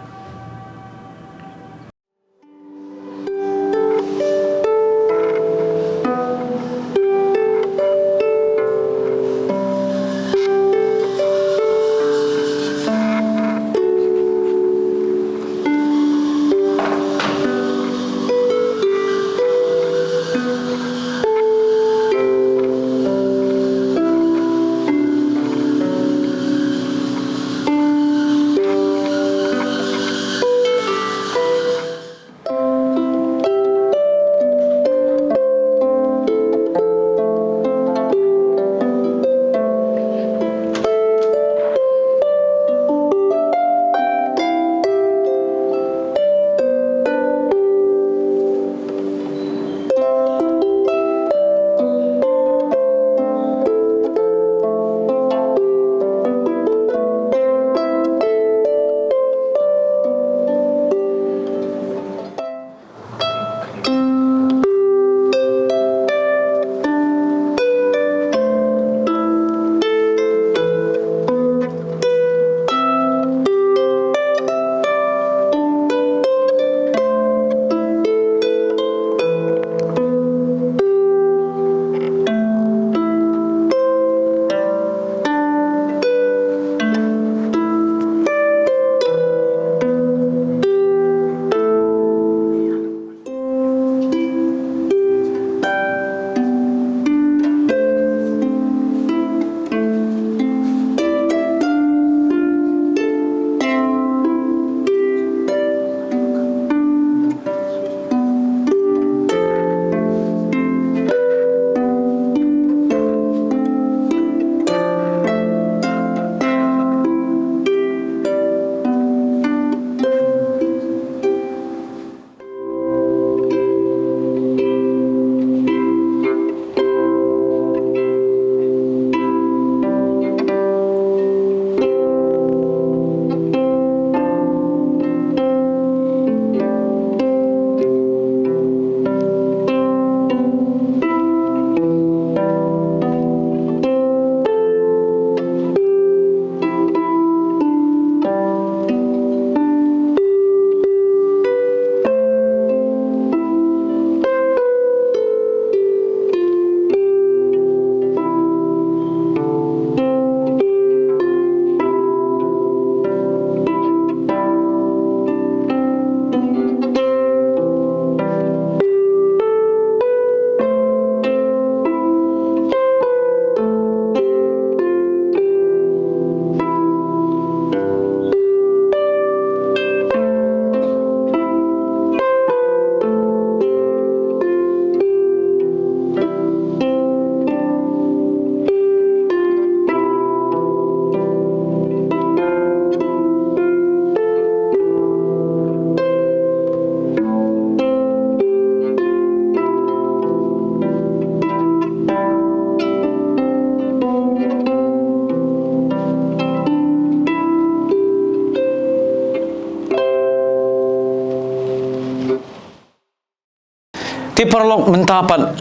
Te paralok, mynta pat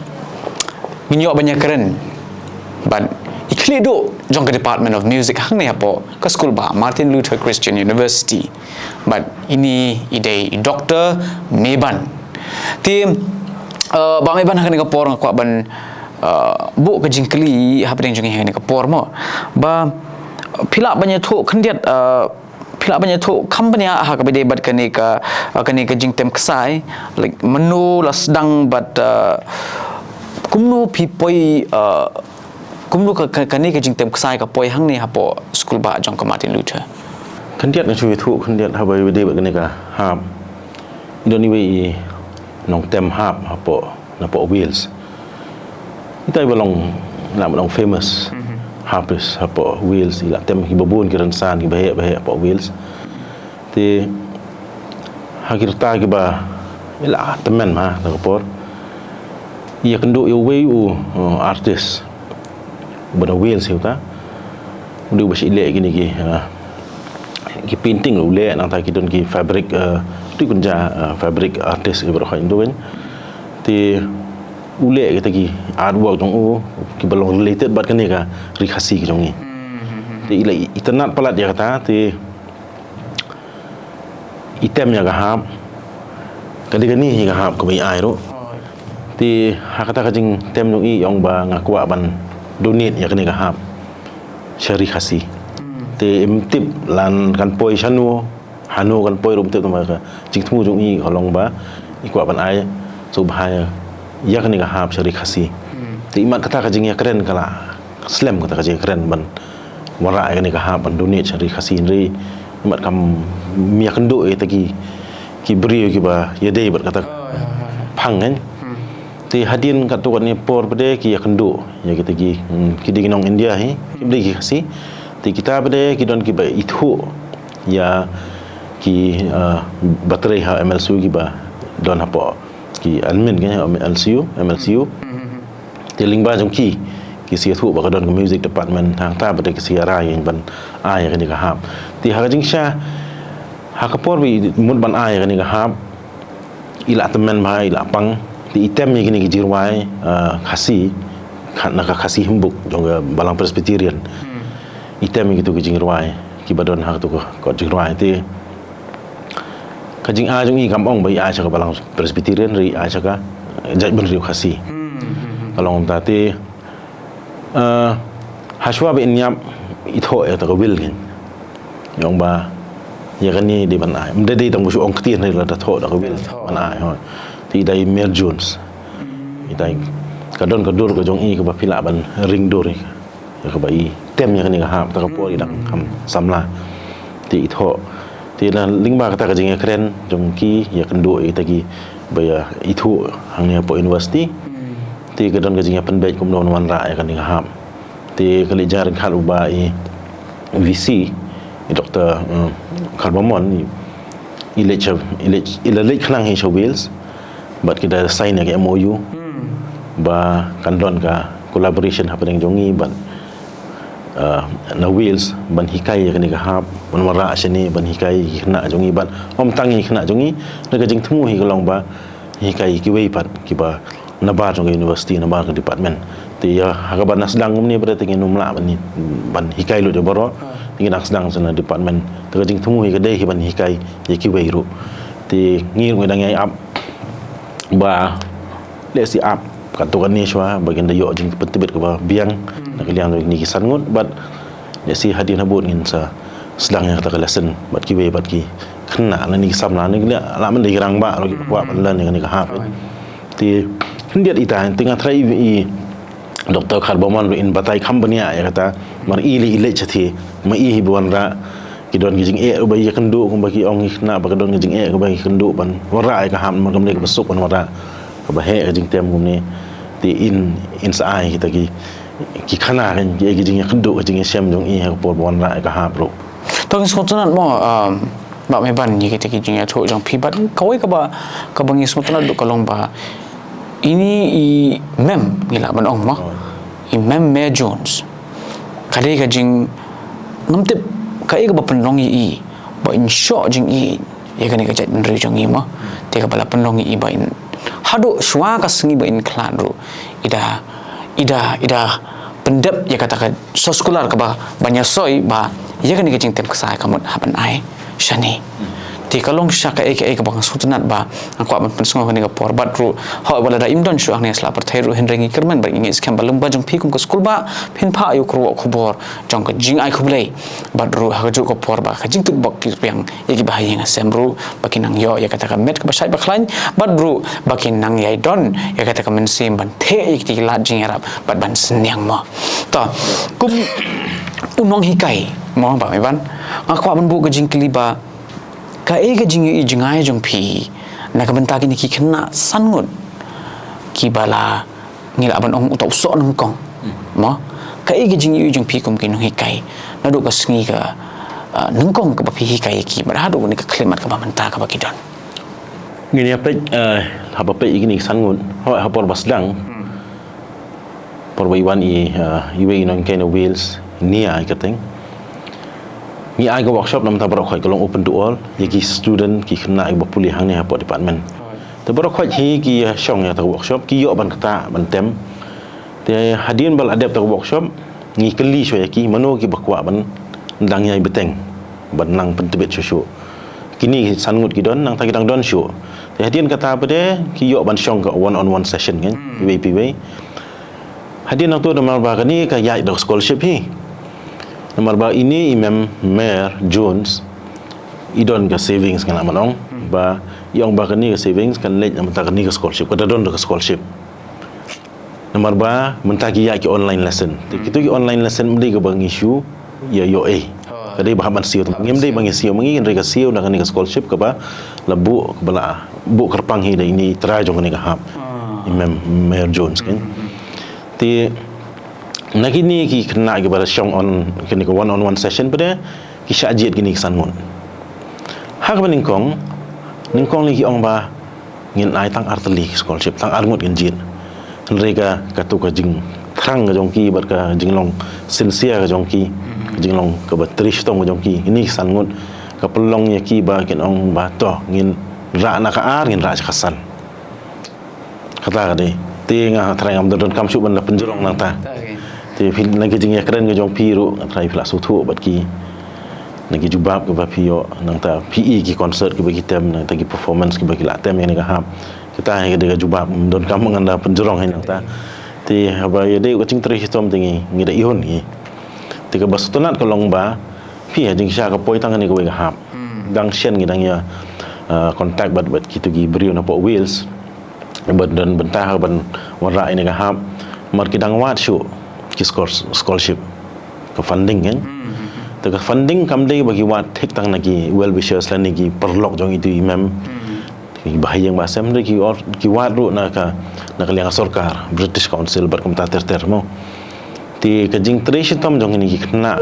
ngin ïoh ban ïakren bad i khlieh duh jong ka Department of Music hangne hapoh ka skul bah Martin Luther Christian University. Bad ine i dei i Doktor Meban. Te, uh, Bah Meban, ha kane ka por nga kwah ban, uh, buh ka jingkylli hapdeng jong ngi ha kane ka por mo. Ba phi lah ban ïathuh khyndiat, uh, phi lah ban ïathuh kham bniah ha kaba ïadei bad kane ka, uh, kane ka jingtem ksai, like, mynno la sdang bad, uh, kumno phi poi, uh, kumno ka, ka, kane ka jingtem ksai ka poi hangne hapoh skul bah jong ka Martin Luther? Khyndiat nga shu ïathuh khyndiat haba ïadei bad kane ka harp. I don iwei i nongtem harp hapoh, napoh Wales. Ita iba long, na ba long famous harpist hapoh Wales, i la tem kiba bun ki rynsan kiba heh ba heh hapoh Wales. Te ha ki rta kiba i la tymmen ma ha ka por, i ïakynduh ïa uwei u, uh, artist uba na Wales hi uta. U dei uba shu leh kine ki, uh, ki painting, u leh nangta ki don ki fabric, uh, tu kun ja, uh, fabric artist kiba rkhoi ndu kan. Te u leh kita ki artwork jong u kiba long related bad kane ka Ri Khasi ka jong ngi. Te i la itynnad palat ïa kata, te i tem ïa ka harp. Ka dei kane hi ka harp kaba i ai ruh. Te ha kata ka jingtem jong i, i ong ba nga kwah ban donate ïa kane ka harp sha Ri Khasi. Te im tip lada kan poi shano, hano kan poi ruh im tip, tangba ka jingthmu jong i ka long ba i kwah ban ai sngewbha ïa kane ka harp sha Ri Khasi. Te imat kata ka jingïakren ka la slem kata ka jingkren ban wanrah ïa kane ka harp ban donate sha Ri Khasi, hynrei imat kam ïakynduh ïa kita ki, ki briew kiba ïadei bad kata ka phang kan. Te hadien katto katne por pat de ki ïakynduh ïa kita ki, hmm, ki dei ki nong India hi, kim dei ki Khasi. Te kita pat de ki don kiba ithuh ïa ki, uh, batrei ha M L C U kiba don hapoh ki admin kan, M L C U, M L C U. Te lyngba jong ki, ki sa ïathuh ba ka don ka music department, hangta pat de ki sa ïarai ïa ngi ban ai ïa kane ka harp. Te ha ka jingshisha, ha ka por ba i mut ban ai ïa kane ka harp, i la tymmen bha, i la pang. Te i tem ïa kine ki jingrwai, ah, Khasi, kha-, na ka Khasi Hymnbook jong ka Balang Presbyterian. I tem ïa kitu ki jingrwai kiba don ha katu ka kot jingrwai. Te ka jingai jong i kam ong ba i ai sha ka Balang Presbyterian, hynrei i ai sha ka, eh, jaitbynriew Khasi. Ka long kumta. Te, eh, hashwa ba in ïap, i thoh ïa kata ka will kan. I ong ba ïa kane dei ban ai. Ym dei, dei tang ba shu ong ktien, hynrei lada thoh da ka will ban ai, hooid. Te i dei Mayor Jones. I dei, ka don ka dur ka jong i kaba phi lah ban ring dur ïa ka. Ïa kaba i tem ïa kane ka harp, kata ka por i dang kham samla. Te i thoh. Te na lyngba kata ka jingïakren jong ki, ïakynduh ïa kita kiba ïa ithuh hangne hapoh university. Te ka don ka jingïapynbeit kumno ban wanrah ïa kane ka harp. Te ka leit jar ryngkat uba i V C, i Doktor, eh, Kharbamon, i, i leit sha, i leit, i la leit khnang hi sha Wales. Bad ki da sign ïa ka M O U ba kan don ka collaboration hapdeng jong ngi bad, uh, na Wales ban hikai ïa kane ka harp, ban wanrah shane, ban hikai ki khynnah jong ngi bad ym tang ki khynnah jong ngi, na ka jingthmu hi ka long ba hikai kiwei pat kiba nabar jong ka university, nabar ka department. Te ïa ha kaba na sdang kumne pat te ngin ym lah ban, ban hikai lut ïa baroh. Te ngi dang sdang sa na department. Te ka jingthmu hi ka dei hi ban hikai ïa kiwei ruh. Te ngi ruh ngi dang ïai ap ba lehse ap katto katne shuwa ba ngin da ïoh jingpyntbit kaba biang na ka liang jong kine ki san ngut, bad lehse hadien habud ngin sa sdang ïa kata ka lesson bad kiwei bad ki khynnah lane ki samla, ne ki la, la man da ki rangbah ruh kiba kwah ban learn ïa kane ka harp. Te khyndiat ita, te nga tharai i, i Doktor Kharbamon ruh in batai kham bniah ïa kata, mar i leh, i leh shathie, ma i hi ba wanrah. Ki don ki jingeh ba ïakynduh kumba ki ong, ki khynnah ba ka don ki jingeh kaba ïakynduh ban wanrah ïa ka harp, namar kam dei kaba suk ban wanrah, kaba heh ka jingtem kumne. Te in, in sa ai kita ki, ki khana kan, ki, ki jingïakynduh, ki jingïashem jong i ha ka por ba wanrah ïa ka harp ruh. To ngin sngewtynnat mo, um, Bah Meban, ïa kita ki jingïathuh jong phi, bad kawei kaba, kaba ngi sngewtynnat duh ka long ba ine i Mem, ngi lah ban ong mo. I Mem Mayor Jones. Ka dei ka jing, ngam tip kaei kaba pynlong ïa i ba in shoh jingïeit ïa kane ka jaitbynriew jong ngi mo. Te kaba la pynlong ïa i ba in Haduh shuwa ka sngi ba in khlad ruh, i da, i da, i da pyndep ïa kata ka soskular kaba ban ïasoi ba ïa kane ka jingtem ksai ka mut hap ban ai shane. Te ka long shisha kaei kaei kaba nga sngewtynnat ba nga kwah ban pynsngew ha kane ka por bad ruh, hooid, wat lada im don shuh hangne ha sla pyrthei ruh, hynrei ngi kyrmen bad ngi ngeit skhem ba lyngba jong phi kum ka skulbah phin phah ïa u kyrwoh khubor jong ka jingai khublei. Bad ruh ha kajuh ka por ba ka jingtutbok pyrshang ïa kiba ha ïing ha sem ruh ba kin nang ïoh ïa kata ka met kaba shait ba khlaiñ, bad ruh ba kin nang ïai don ïa kata ka mynsiem ban theh ïa kita ki lad jingïarap bad ban synñiang mo. To, kum u nonghikai mo, Bah Meban, nga kwah ban buh ka jingkylli ba kaei ka jingïohi jngai jong phi na ka bynta kine ki khynnah san ngut kiba la, ngi lah ban ong, uta u soh nyngkong. Mo, kaei ka jingïohi jong phi kum ki nonghikai naduh ka sngi ka, ah, nyngkong kaba phi hikai ïa ki bad haduh kane ka khyllipmat kaba mynta kaba ki don? Ngin ïa peit, eh, haba peit ïa kine ki san ngut, hooid, ha por ba sdang, por ba i wan i, eh, iwei i nonghikai na Wales, Nia i kyrteng. Ngi ai ka workshop na bynta baroh khoit, ka long open to all ïa ki student, ki khynnah kiba pule hangne hapoh department. Te baroh khoit hi ki, eh, shong ïa kata ka workshop, ki ïoh ban ktah ban tem. Te hadien ba la dep kata ka workshop, ngi kylli shuwa ïa ki mano kiba kwah ban dang ïai bteng, ban nang pyntbit shuh shuh. Kine san ngut ki don, nangta ki dang don shuh. Te hadien kata pat de ki ïoh ban shong ka one on one session kan, iwei pa iwei. Hadien nangta, namar ba kane ka ïaid da ka scholarship hi. Namar ba ine i Mem Mayor Jones i don ka savings, nga lah ban ong, ba i ong ba kane ka savings kan leit na bynta kane ka scholarship, ka da don da ka scholarship. Namar ba mynta ki ïaid ki online lesson. Te kito ki online lesson ym dei kaba ngi shu ïa ïoh ei. Ka dei ba hap ban siew. Ngim dei ba ngi siew ma ngi, hynrei ka siew na kane ka scholarship kaba la buh, kaba la buh kyrpang hi da ine i trai jong kane ka hap, i Mem Mayor Jones kan. Te na kine ki khynnah kiba la shong on kine ka one on one session pat de, ki shah jied kine ki san ngut. Ha kaba nyngkong, nyngkong lei ki ong ba ngin ai tang ar tylli ki scholarship, tang ar ngut ngin jied. Hynrei ka, kato ka jingthrang ka jong ki bad ka jinglong sincere ka jong ki, ka jinglong kaba trei shitom ka jong ki, kine ki san ngut, ka pynlong ïa ki ba kin ong ba to ngin rah na ka ar, ngin rah sha ka san. Kata ka dei. Te nga tharai ngam donkam shuh ban da pynjrong nangta. Te phi, na ki jingïakren ka jong phi ruh, nga tharai phi la sngewthuh bad ki, na ki jubab kiba phi ïoh, nangta phi i ki concert kiba ki tem, nangta ki performance kiba ki la tem ïa kane ka hap. Kita hi ka dei ka jubab, ngam donkam ngan da pynjrong hi nangta. Te haba ïadei ka jingtrei shitom te ngi, ngi da ihun hi. Te kaba sngewtynnat ka long ba phi ha jingshisha ka poi tang kane kawei ka hap. Dang shen ngi dang ïa, uh, contact bad, bad kito ki briew napoh Wales. Bad don bynta ha ban wanrah ïa kane ka hap. Namar ki dang wad shuh ki schol-, scholarship, ka funding kan. Te ka funding kam dei ba ki wad thik tang na ki well wishers lane ki paralok jong itu i Mem. Ki ba ha ïing ba ha sem, hynrei ki or-, ki wad ruh na ka, na ka liang ka sorkar, British Council bad kumta ter ter mo. Te ka jingtrei shitom jong kine ki khynnah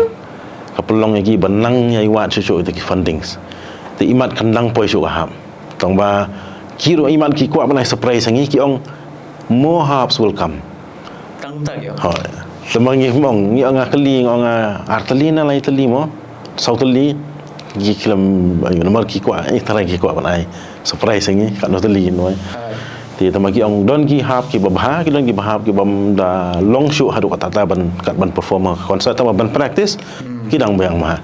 ka pynlong ïa ki ban nang ïai wad shuh shuh ïa ki fundings. Te imat kan dang poi shuh ka hap. Tang ba ki ruh imat ki kwah ban ai surprise ïa ngi, ki ong more harps will come. Tang ta ki ong. Hooid. Te ma ngi ong, ngi ong nga kylli, ngi ong nga ar tylli na lai tylli mo, saw tylli, ki khlem, ayu, namar ki kwah, eh, tharai ki kwah ban ai surprise ïa ngi, katno tylli kin ong. Te tang ba ki ong don ki hap kiba bha, ki don kiba hap kibym da long shuh haduh katta katta ban, kat ban perform ha concert, tang ba ban practice ki dang biang bha.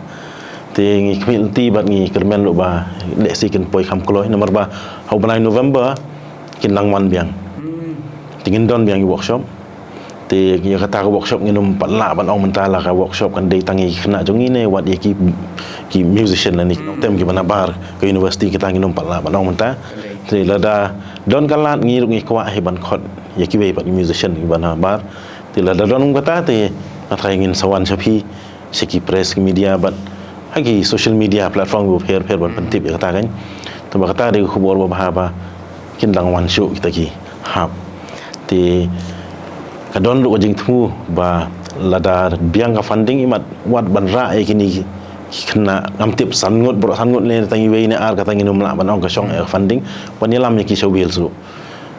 Te ngi khmih lynti bad ngi kyrmen ruh ba lehse kin poi kham kloi, namar ba ha u bnai November kin dang wan biang. Te ngin don biang ïa workshop. Te ïa kata ka workshop ngin ym pat lah ban ong mynta la ka workshop kan dei tang ïa ki khynnah jong ngi ne wat ïa ki, ki musician lane ki nongtem kiba nabar ka university, kita ngin ym pat lah ban ong mynta. Te lada don ka lad ngi ruh ngi kwah hi ban khot ïa kiwei pat ki musician kiba nabar. Te lada don kum kata te nga tharai ngin sa wan sha phi, sha ki press, ki media bad ha ki social media platform kiba pher pher ban pyntip ïa kata kan. Te ba kata dei ka khubor ba bha ba kin dang wan shuh kita ki hap. Te ka don ruh ka jingthmu ba lada biang ka funding imat wat ban rah ïa kine ki khynnah, ngam tip san ngut, baroh san ngut ne tang iwei ne ar, kata ngin ym lah ban ong ka shong ïa ka funding, wan ïalam ïa ki sha Wales ruh.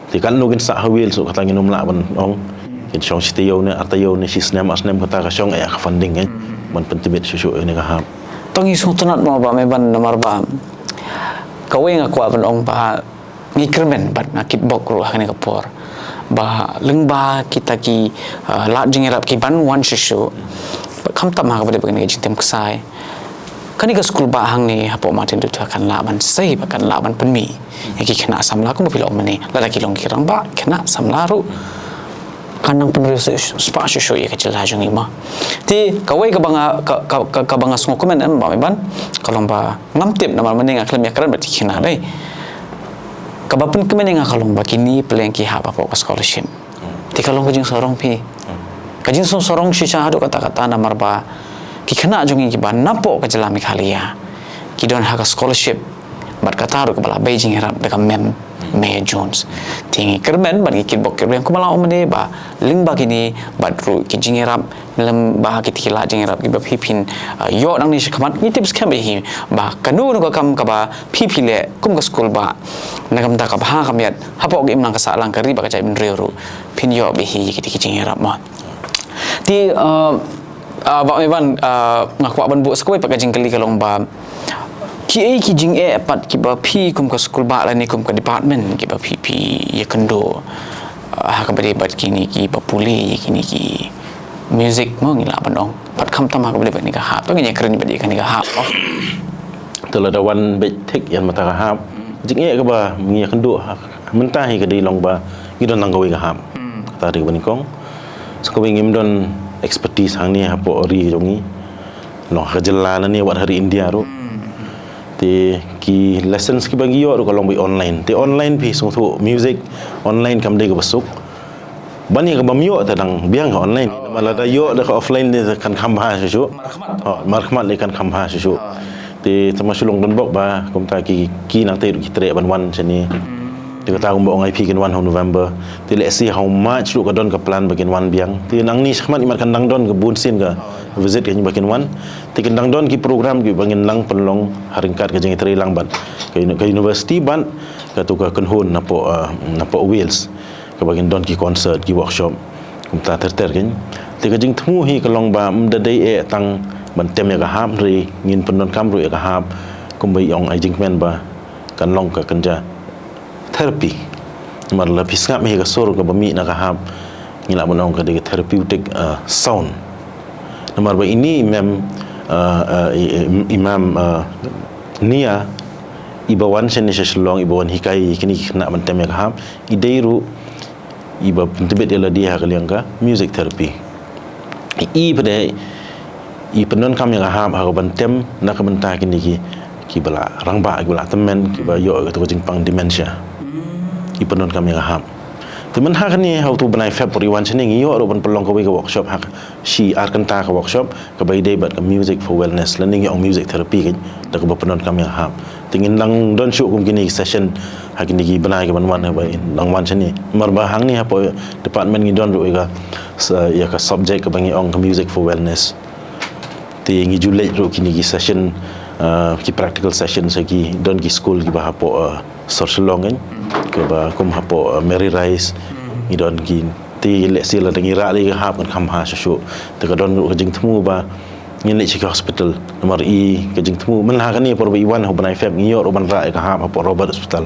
Te katno kin sah ha Wales ruh kata ngin ym lah ban ong. Kin shong shi taïew ne ar taïew ne shi snem ar snem kata ka shong ïa ka funding kan, ban pyntbit shuh shuh ïa kane ka hap. To ngi sngewtynnat mo Bah Meban namar ba kawei nga kwah ban ong ba ngi kyrmen bad nga kitbok ruh ha kane ka por ba lyngba kita ki, uh, lad jingïarap ki ban wan shuh shuh. Bad khamtam ha kaba dei bad kane ka jingtem ksai, kane ka skul bah hangne hapoh Martin Luther kan lah ban sei bad kan lah ban pynmih ïa ki khynnah samla kumba phi la ong mynne, lada ki long ki rangbah, khynnah samla ruh kan nang pynriewspah shuh shuh ïa ka jylla jong ngi mo. Te kawei kaba nga, ka, ka, ka, kaba nga sngewkmen em Bah Maiban, ka long ba ngam tip namar mynne nga khlem ïakren bad ki khynnah dei. Kaba pynkmen ïa nga ka long ba kine pleng ki hap hapoh ka scholarship. Te ka long ka jingsarong phi. Ka jingsarong shisha haduh katta katta namar ba ki khynnah jong ngi kiba napoh ka jylla Meghalaya ki don ha ka scholarship. Bad kata ruh kaba la bei jingïarap da ka mem Maya Jones. Te ngi kyrmen bad ngi kitbok kitrwiang kumba la ong mynne ba lyngba kine bad ruh ki jingïarap lem ba ha kita ki lad jingïarap kiba phi phin, uh, ïoh nangne shakhmat, ngi tip skhem bha hi ba kano kano ka kam kaba phi phi leh kum ka skul bah na ka bynta ka bha ka miat hapoh ka imlang ka sahlang ka ri bad ka jaitbynriew ruh phin ïoh bha hi kita ki jingïarap mo. Te, uh, uh, Bah Maiban, uh, nga kwah ban buh sa kawei pat ka jingkylli ka long ba kiei ki jingeh pat kiba phi kum ka skul bah lane kum ka department kiba phi phi ïakynduh, uh, ha kaba dei bad kine kiba pule ïa kine ki music mo ngi lah ban ong. Bad khamtam ha kaba dei bad kane ka hap. To ngin ïakren bad ïa kane ka hap mo. To lada wan beit thik ïa mynta ka hap, jingeh kaba ngi ïakynduh ha mynta hi ka dei long ba ngi don tang kawei ka hap. Kata dei kaba nyngkong. Sa kawei ngim don expertise hangne hapoh ri jong ngi. Long ha ka jylla lane wat ha ri India ruh. Te ki lessons kiba ngi ïoh ruh ka long beit online. Te online phi sngewthuh music online kam dei kaba suk. Ban ïa kaba ym ïoh te dang biang ka online. Namar lada ïoh da ka offline te kan kham bha shuh shuh. Markhmat. Oh, markhmat te kan kham bha shuh shuh. Te tangba shu long donbok ba kumta ki, ki nangtei ruh ki treh ban wan shane. Te kata kumba ong ïa phi kin wan ha u November. Te lehse ha u March ruh ka don ka plan ba kin wan biang. Te nangne shakhmat namar kan dang don ka bun sien ka visit ka ba kin wan. Te kan dang don ki program kiba ngin nang pynlong ha ryngkat ka jingïatreilang bad ka uni-, ka university bad katu ka kynhun napoh, ah, napoh Wales. Kaba ngin don ki concert, ki workshop, kumta ter ter kein. Te ka jingthmu hi ka long ba ym da dei eh tang ban tem ïa ka hap, hynrei ngin pyndonkam ruh ïa ka hap kumba ong ai jingkmen ba kan long ka kynja therapy. Namar la phi sngap hi ka sur kaba mih na ka hap, ngi lah ban ong ka dei ka therapeutic, uh, sound. Namar ba ine i mem, uh, uh, i, i, i mem, uh, Nia, iba wan shane sha Shillong, iba wan hikai ïa kine ki khynnah ban tem ïa ka hap, i dei ruh iba pyntbit ïa lade ha ka liang ka music therapy. I pat de i pyndonkam ïa ka hap ha ka ban tem na ka bynta kine ki, kiba la rangbah, kiba la tymmen, kiba ïoh ïa ka jingpang dementia. I pyndonkam ïa ka hap. Te mynta ha kane ha utu u bnai Feb ri wan shane ngi ïoh ruh ban pynlong kawei ka workshop ha ka shi ar kynta ka workshop kaba ïadei bad ka music for wellness lane ngi ong music therapy kein da kaba pyndonkam ïa ka hap. Te ngin dang don shuh kum kine ki session ha kine ki bnai kiban wan haba ngin dang wan shane. Namar ba hangne hapoh department ngi don ruh ïa ka sa-, ïa ka subject kaba ngi ong ka music for wellness. Te ngi ju leit ruh kine ki session, ah, ki practical session sha ki don ki school kiba hapoh, ah, sor Shillong kein. Kiba kum hapoh, ah, Mary Rice. Ngi don ki Te lehse lada ngi rah da ka hap kan kham bha shuh shuh. Te ka don ruh ka jingthmu ba ngin leit sha ki hospital. Namar i ka jingthmu mynta ha kane por ba i wan ha u bnai Feb ngi ïoh ruh ban rah ïa ka hap hapoh Robert Hospital.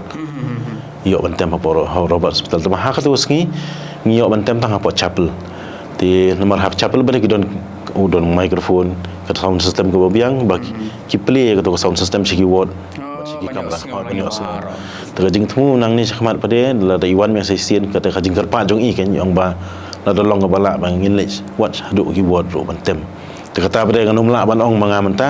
Ïoh ban tem hapoh Ro-, ha Robert Hospital. Te ba ha katu ka sngi ngi ïoh ban tem tang hapoh chapel. Te namar ha chapel ba dei ki don, u don microphone, ka sound system kaba biang ba ki, ki play ïa katu ka sound system sha ki ward. Bad sha ki kamra, ban ïohsngew. Te ka jingthmu nangne shakhmat pat de, lada i wan biang sa shisien, kata ka jingkyrpad jong i kein ong ba lada long kaba lah ba ngin leit wad haduh ki ward ruh ban tem. Te kata pat de ngan ym lah ban ong ma nga mynta.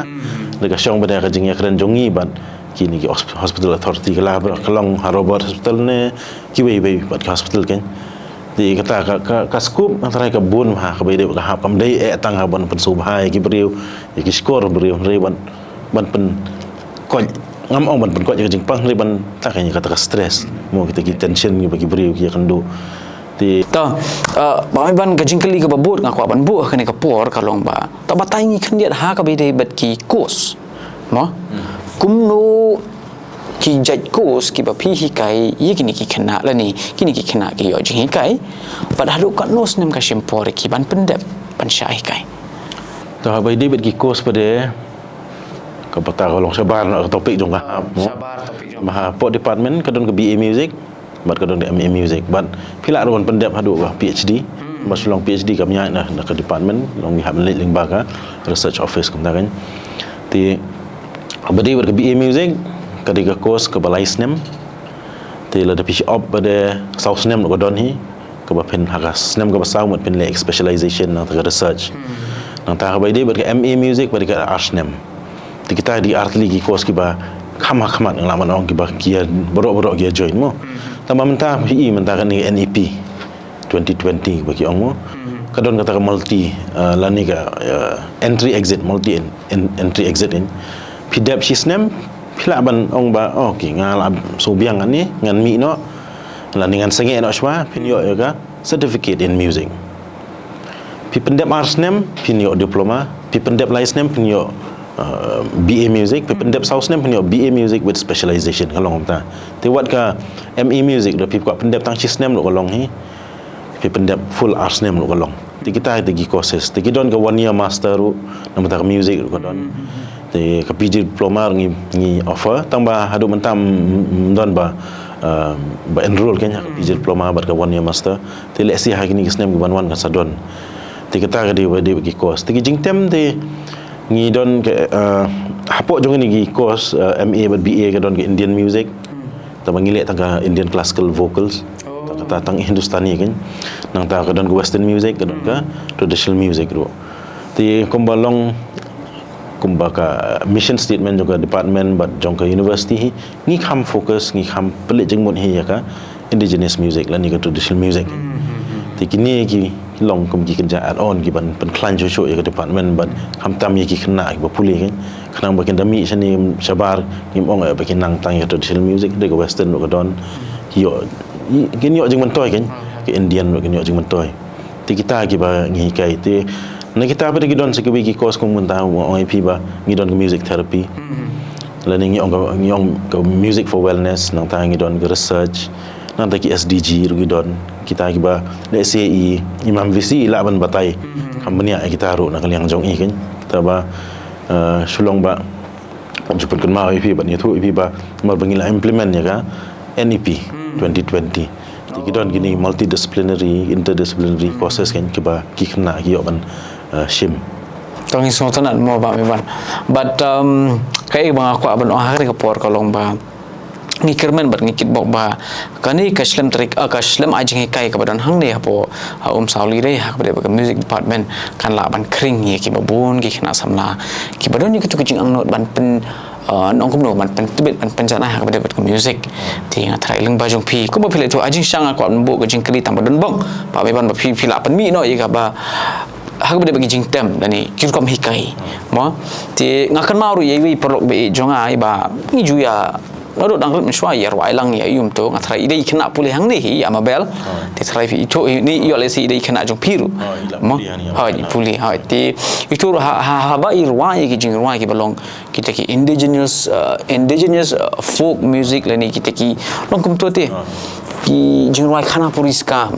Da ka shong pat de ka jingïakren jong i bad kine ki hos-, hospital authority ka lah ba ka long ha Robert Hospital ne kiwei wei bad ki hospital kein. Te kata ka, ka, ka scope nga tharai ka bun ha kaba ïadei bad ka hap, kam dei eh tang ha ban pynsngewbha ïa ki briew, ïa ki shkor briew, hynrei ban ban pynkoit, ngam ong ban pynkoit ïa ka jingpang, hynrei ban, ta ka, ïa kata ka stress mo, kita ki tension kiba ki briew ki ïakynduh. Te to, uh, ba ban ka jingkylli kaba bud nga kwah ban buh ha kane ka por ka long ba to batai ngi khyndiat ha kaba ïadei bad ki course mo. Kumno ki jait course kiba phi hikai ïa kine ki khynnah lane kine ki khynnah ki ïoh jinghikai, bad haduh katno snem ka shim por ki ban pyndep ban shah hikai? To haba ïadei bad ki course pat de Ka bata ka long shabar na ka topic jong ka hap mo. Shabar topic jong ka. Ba hapoh department ka don ka B A music bad ka don ka M A music, bad phi lah ruh ban pyndep haduh ka P H D. Ba shu long P H D kam ïaid na, na ka department, long ïa hap leit lyngba ka research office kumta kan. Te ba dei bad ka B A music, ka dei ka course kaba lai snem. Te lada phi shu opt ba dei saw snem ruh ka don hi, kaba phin ha ka snem kaba saw mut phin leh specialization nangta ka research. Nangta kaba dei bad ka M A music ba dei ka ar snem. Te kita dei ar tylli ki course kiba kham ha khmat nga lah ban ong kiba ki ïa baroh baroh ki ïa join mo. Tangba mynta phi i mynta kane N E P twenty twenty ba ki ong mo. Ka don kata ka multi, uh, lane ka, uh, entry exit, multi en-, en-, entry exit in. Phi dep shi snem, phi lah ban ong ba, oh, okay, nga lah shu biang kane, ngan mih noh, lane ngan sangeh noh shuwa, phin ïoh ïa ka certificate in music. Phi pyndep ar snem, phin ïoh diploma, phi pyndep lai snem, phin ïoh, uh, B A music, phi pyndep saw snem, phin ïoh B A music with specialization, ka long kumta. Te wat ka M A music ruh phi kwah pyndep tang shi snem ruh ka long hi. Phi pyndep full ar snem ruh ka long. Te kita te ki courses. Te ki don ka one year master ruh, namar ka music ruh ka don. Te ka P G diploma ruh ngi, ngi offer. Tangba haduh mynta ym, ym don ba, uh, ba enroll kan ha ka P G diploma bad ka one year master. Te lehse ha kine ki snem ki ban wan kan sa don. Te kita ka dei ba dei ki course. Te ki jingtem te ngi don ka, uh, hapoh jong kine ki course, uh, M A bad B A ka don ka Indian music. Tangba ngi leh tang ka Indian classical vocals. Tang kata tang Hindustani kan. Nangta ka don ka western music, ka don ka traditional music ruh. Te kumba long, kumba ka mission statement jong ka department bad jong ka university hi, ngi kham focus, ngi kham pynleit jingmut hi ïa ka indigenous music lane ka traditional music. Te kine ki long kum ki kynja add on ki ban pynkhlaiñ shuh shuh ïa ka department bad khamtam ïa ki khynnah kiba pule kan. Khnang ba kin da mih shane shabar, ngim ong ba kin nang tang ïa ka traditional music, dei ka western ruh ka don. Ki ïoh, kin ïoh jingmyntoi kan. Ka Indian ruh kin ïoh jingmyntoi. Te kita kiba ngi hikai te na kita pat ki don sa kiwei ki course kum mynta ong ïa phi ba ngi don ka music therapy. Lane ngi ong ka, ngi ong ka music for wellness, nangta ngi don ka research, nangta ki S D G ruh ki don. Kita kiba, let's say, i Imam V C i lah ban batai. Kam bniah ïa kita ruh na ka liang jong i kan. Tangba, uh, shu long ba ju pynkynmaw ïa phi bad ïathuh ïa phi ba namar ba ngi la implement ïa ka N E P twenty twenty. Te ki don kine multidisciplinary, interdisciplinary courses kan kiba ki khynnah ki ïoh ban, uh, shim. To ngi sngewtynnat mo Bah Maiban. But, um, kaei ba nga kwah ban ong ha kane ka por ka long ba ngi kyrmen bad ngi kitbok ba kane ka shlem tarik, ah, ka shlem ai jinghikai kaba don hangne hapoh, ha Umsawli dei ha kaba dei ba ka music department kan lah ban khring ïa kiba bun ki khynnah samla kiba don ïa kitu ki jingangnud ban pyn, ah, nongkumno ban pyntbit ban pynjanai ha kaba dei bad ka music. Te nga tharai lyngba jong phi kumba phi la ïathuh ha jingshisha nga kwah ban buh ka jingkylli tang ba don bok Bah Maiban ba phi, phi lah pynmih noh ïa kaba ha kaba dei ba ki jingtem lane ki rukom hikai. Mo, te nga kynmaw ruh ïa iwei i paralok ba ïeit jong nga ba ngi ju ïa naduh dang rit mynshuwa ïa rwai lang ïa i um to, nga tharai i dei i khynnah pule hangne hi ïa Amabel. Te tharai phi ithuh hi ni ïoh lehse i dei i khynnah jong phi ruh. Mo, ha i pule ha te ithuh ruh ha, ha, haba i rwai ïa ki jingrwai kiba long kita ki indigenous, uh, indigenous, uh, folk music lane kita ki long kumto te ki jingrwai khana puriska.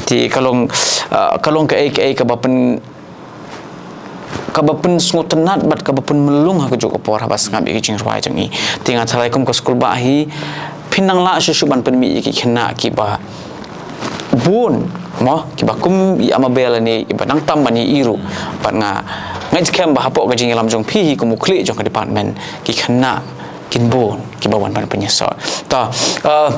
Te ka long, uh, ka long kaei kaei kaba pyn, kaba pynsngewtynnat bad kaba pynmlung ha kajuh ka por haba sngap ïa ki jingrwai jong i. Te nga tharai kum ka skul bah hi phin nang lah shuh shuh ban pynmih ïa ki khynnah kiba bun mo kiba kum i Amabel ne iba nang tam ban ïa i ruh. Bad nga ngeit skhem ba hapoh ka jingïalam jong phi hi kum u khlieh jong ka department ki khynnah kin bun kiba wan ban pynïasoh. Ta, uh,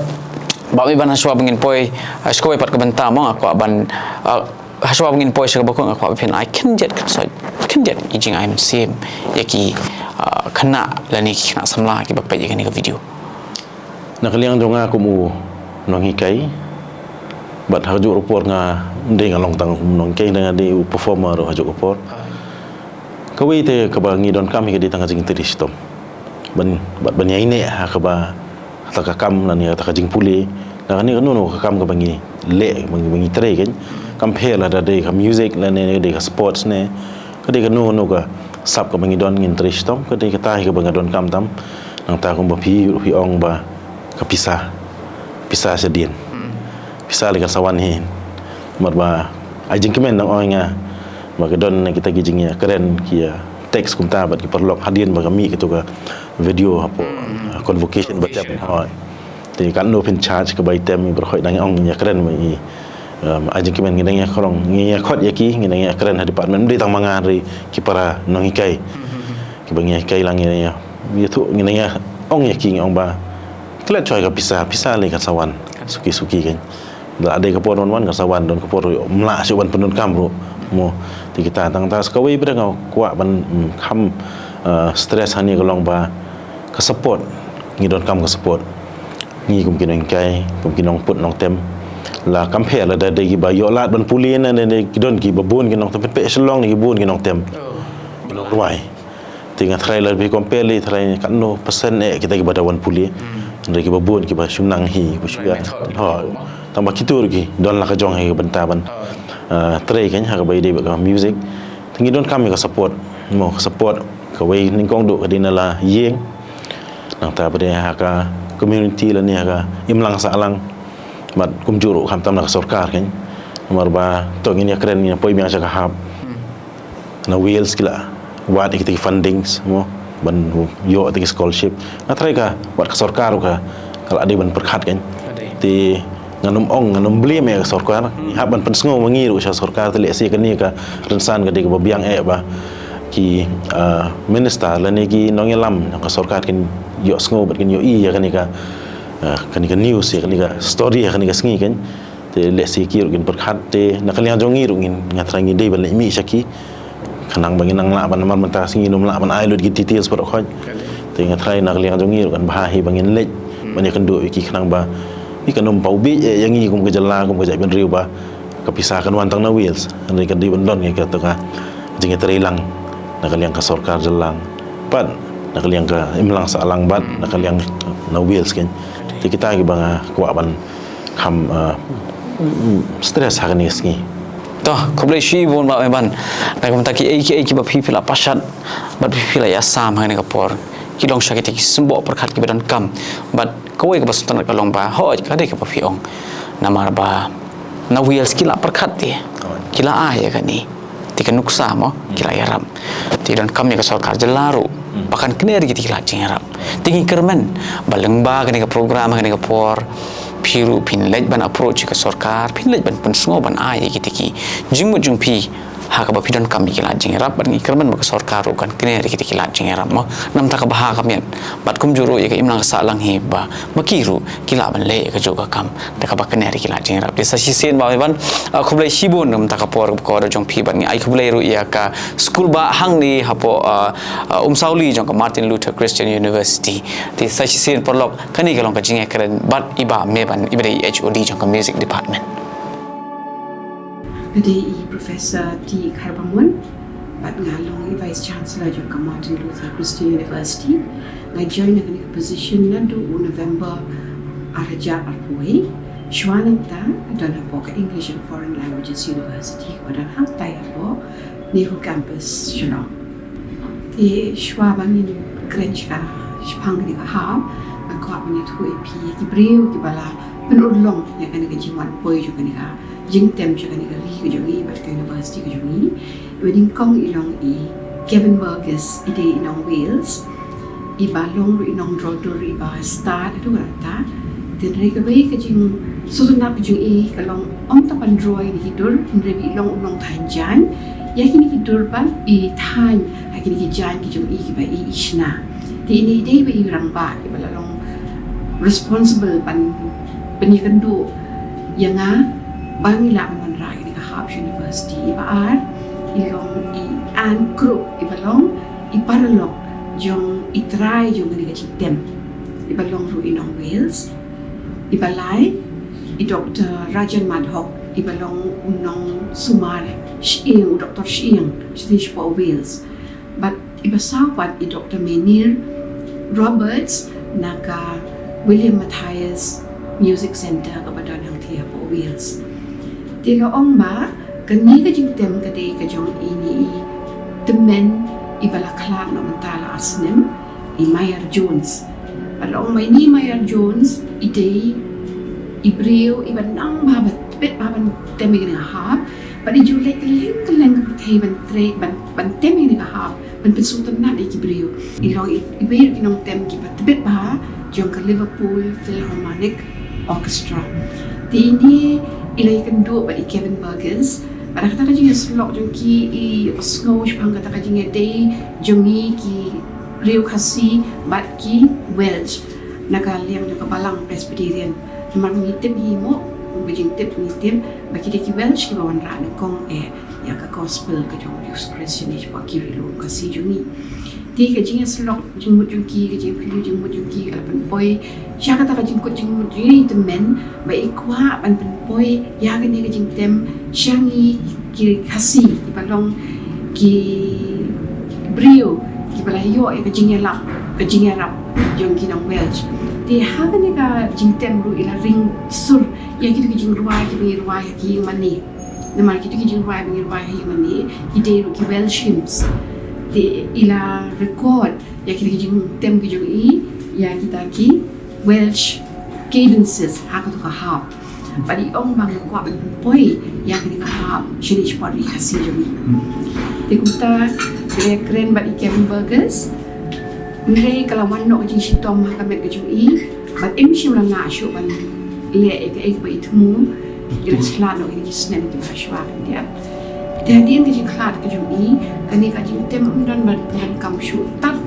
Bah Maiban, hashwa ba ngin poi, uh, sha kawei pat ka bynta mo nga kwah ban, uh, hashwa ba ngin poi sha kaba kut nga kwah ba phin ai khyndiat khynsoit khyndiat i jingai mynsiem ïa ki, ah, khynnah lane ki khynnah samla kiba peit ïa kane ka video. Na ka liang jong nga kum u nonghikai bad ha kajuh ka por nga dei nga long tang kum nonghikai, nga dei u performer ruh ha kajuh ka por. Kawei te kaba ngi donkam hi ka dei tang ka jingtrei shitom ban, bad ban ïaineh ha kaba kata ka kam lane kata ka jingpule. Na kane kano kano ka kam kaba ngi leh, ba ngi, ba ngi trei kan. Kam pher lada dei ka music lane dei ka sports ne ka dei kano kano ka sap kaba ngi don, ngin trei shitom. Ka dei kata hi kaba nga donkam tam. Nangta kumba phi, phi ong ba ka pisa, pisa shadien, pisa lei kan sa wan hi. Namar ba ai jingkmen dang ong ïa nga ba ka don na kita ki jingïakren ki ïa text kumta bad ki paralok hadien ba ka mih katu ka video hapoh convocation ba tem. Te katno phin charge kaba i tem, i baroh ngi dang ong ngi ïakren ma i, um, ai jingkmen, ngi dang ïakhot, ngi ïakhot ïa ki, ngi dang ïakren ha department, ym dei tang ma nga, hynrei ki para nonghikai kiba ngi hikai lang, ngi dang ïa, ïathuh, ngi dang ïa ong ïa ki, ngi ong ba klet shuwa ka pisa, pisa lei kan sa wan suki suki kan. Lada dei ka por wan wan kan sa wan, don ka por ym lah shuh ban pyndonkam ruh mo. Te kita tang, tang sa kawei pat nga kwah ban, mm, kham, uh, stress hangne ka long ba ka support, ngi donkam ka support. Ngi kum ki nonghikai, kum ki nongput nongtem, la compare lada dei kiba ïoh lad ban pule, ne, ne, ne ki don kiba bun ki nongtem, pynpeh Shillong ne ki bun ki nongtem, ki nongrwai. Te nga tharai lada phi compare lei, tharai katno percent eh kita kiba da wan pule. Hynrei kiba bun kiba shim nang hi, kiba shu ïa, tang ba kito ruh ki don la ka jong hi ka bynta ban, uh, trei kan ha kaba ïadei bad ka music. Te ngi donkam ïa ka support mo, ka support kawei nyngkong duh ka dei na la ïing, nangta pat de ha ka community lane ha ka imlang sahlang. Bad kumjuh ruh khamtam na ka sorkar kan. Namar ba to ngin ïakren, ngin poi biang sha ka hap, na Wales ki la wad ïa kita ki fundings mo, ban ïoh ïa kita ki scholarship. Nga tharai ka, wat ka sorkar ruh ka, ka la dei ban pyrkhat kan. Te ngan ym ong, ngan ym blame ïa ka sorkar. Ngi hap ban pynsngew ma ngi ruh sha sorkar, te lehse kane ka rynsan ka dei kaba biang eh ba ki, ah, minister lane ki nongïalam jong ka sorkar kin ïohsngew bad kin ïohi ïa kane ka, ah, kane ka news, ïa kane ka story, ïa kane ka sngi kan. Te lehse ki ruh kin pyrkhat, te na ka liang jong ngi ruh ngin, nga tharai ngi dei ban leit mih sha ki. Khnang ba ngin nang lah ban, namar mynta ngin ym lah ban ai lut ki details baroh khoit. Te nga tharai na ka liang jong ngi ruh kan bha hi ba ngin leit ban ïakynduh ïa ki, khnang ba ngi kan ym paw bieit ïa ngi kum ka jylla, kum ka jaitbynriew ba ka pisa kan wan tang na Wales. Hynrei kan dei ban don ïa kata ka jingïatreilang na ka liang ka sorkar jylla bad na ka liang ka imlang sahlang bad na ka liang na Wales kan. Te kita kiba nga kwah ban kham, uh, stress ha kane ka sngi. To, khublei shibun Bah Meban. Na ka bynta kiei kiei kiba phi phi la pashat bad phi phi la ïasam ha kane ka por, ki long sha kita ki symboh pyrkhat kiba donkam. Bad kawei kaba sngewtynnat ka long ba, hooid, ka dei kaba phi ong. Namar ba na Wales ki la pyrkhat te, ki la ai ïa kane, te ka nuksa mo, ki la ïarap. Te donkam ïa ka sorkar jylla ruh ba kan kner ïa kita ki lad jingïarap. Te ngi kyrmen ba lyngba kane ka program, kane ka por, phi ruh phin leit ban approach ïa ka sorkar, phin leit ban pynsngew ban ai ïa kita ki jingmut jong phi ha kaba phi donkam ïa ki lad jingïarap. Bad ngi kyrmen ba ka sorkar ruh kan kner ïa kita ki lad jingïarap mo. Namar kata ka bha ka miat. Bad kumjuh ruh ïa ka imlang ka sahlang hi ba ma ki ruh ki lah ban leh ïa kajuh ka kam da kaba kner ïa ki lad jingïarap. Te sa shisien Bah Meban, ah, khublei shibun na ka bynta ka por kaba kordor jong phi, bad ngi ai khublei ruh ïa ka skul bah hangne hapoh, ah, ah, Umsawli jong ka Martin Luther Christian University. Te sa shisien paralok, kane ka long ka jingïakren bad i Bah Meban, iba dei H O D jong ka music department. Nga dei i Professor T Kharbamon, bad nga long i Vice Chancellor jong ka Martin Luther Christian University. Nga join na kane ka position naduh u November ar hajar arphew wei. Shuwa nangta nga don hapoh ka English and Foreign Languages University, kaba don hangtai hapoh NEHU Campus Shillong. Te shuwa ba ngin kren sha ka, shaphang kane ka hap, nga kwah ban ïathuh ïa phi ïa ki briew kiba la pynurlong ïa kane ka jingwan poi jong kane ka jingtem jong kane ka ri ka jong ngi bad ka university ka jong ngi. Iba nyngkong i long i Kevin Burgess, i dei i nong Wales, iba long ruh i nong Drodur, iba stad haduh katta. Te hynrei kawei ka jingsngewtynnat ka jong i ka long ym tang ban roi ïa ki dur, hynrei ba i long u nongthaiñ jaiñ ïa kine ki dur bad i thaiñ ha kine ki jaiñ ki jong i kiba i i shna. Te ine i dei ba i rangbah iba la long responsible ban pynïakynduh ïa nga ba ngi lah ban wanrah ïa kane ka hap sha university. Iba ar i long i Anne Crook, iba long i paralok jong i trai jong kane ka jingtem, iba long ruh i nong Wales. Iba lai i Doktor Rajan Madhok, iba long u nongsumar shyieng, u doktor shyieng, sha Wales. Bad iba saw pat i Doktor Menir Roberts na ka William Matthias Music Centre kaba don hangtei hapoh Wales. Te la ong ba kane ka jingtem ka dei ka jong ine i tymmen iba la khlad na mynta la ar snem, i Mayer Jones. Bad la ong ba ine i Mayer Jones i dei i briew iba nang bha, ba tbit bha ban tem ïa kane ka hap. Bad i ju leit kylleng kylleng ka pyrthei ban trei, ban, ban tem ïa kane ka hap. ban pynsngewtynnat ïa ki briew. I long i, iwei ki nongtem kiba tbit bha jong ka Liverpool Philharmonic Orchestra. Te ine i la ïakynduh bad i Kevin Burgess. Bad ha kata ka jingïasyllok jong ki i ïohsngew shaphang kata ka jingïadei jong ngi ki briew Khasi bad ki Welsh na ka liang jong ka Balang Presbyterian. Namar ngi tip hi mo, ka jingtip ngi tip ba ki dei ki Welsh kiba wanrah nyngkong eh ïa ka gospel ka jong u Jisu Khrist shane shapoh ki ri lum Khasi jong ngi. Te ka jingïasyllok jingmut jong ki, ka jingpyllait jingmut jong ki ka la pynpoi sha kata ka jingkut jingmut jong ngi, tymmen ba i kwah ban pynpoi ïa kane ka jingtem sha ngi ki Khasi kiba long ki briew kiba la ïoh ïa ka jingïalap, ka jingïarap jong ki nong Welsh. Te ha kane ka jingtem ruh i la ring sur ïa kito ki jingrwai kiba ngi rwai ha ki ïing mane. Namar kito ki jingrwai ba ngi rwai ha ïing mane ki dei ruh ki Welsh hymns. Te i la record ïa kito ki jingtem ki jong i ïa kita ki Welsh cadences ha kato ka harp. Bad i ong ba nga kwah ban pynpoi ïa kane ka harp shane shapoh ri Khasi jong i. Te kumta ka la kren bad i Kevin Burgess. Hynrei ka la wan noh ka jingshitom ha ka met ka jong i. Bad im shym la nang shuh ban leh ïa kaei kaba i thmu. I la khlad noh ïa ki snem kiba shuwa khyndiat. Te hadien ka jingkhlad ka jong i, kane ka jingtem ym don ban, ban kam shuh tad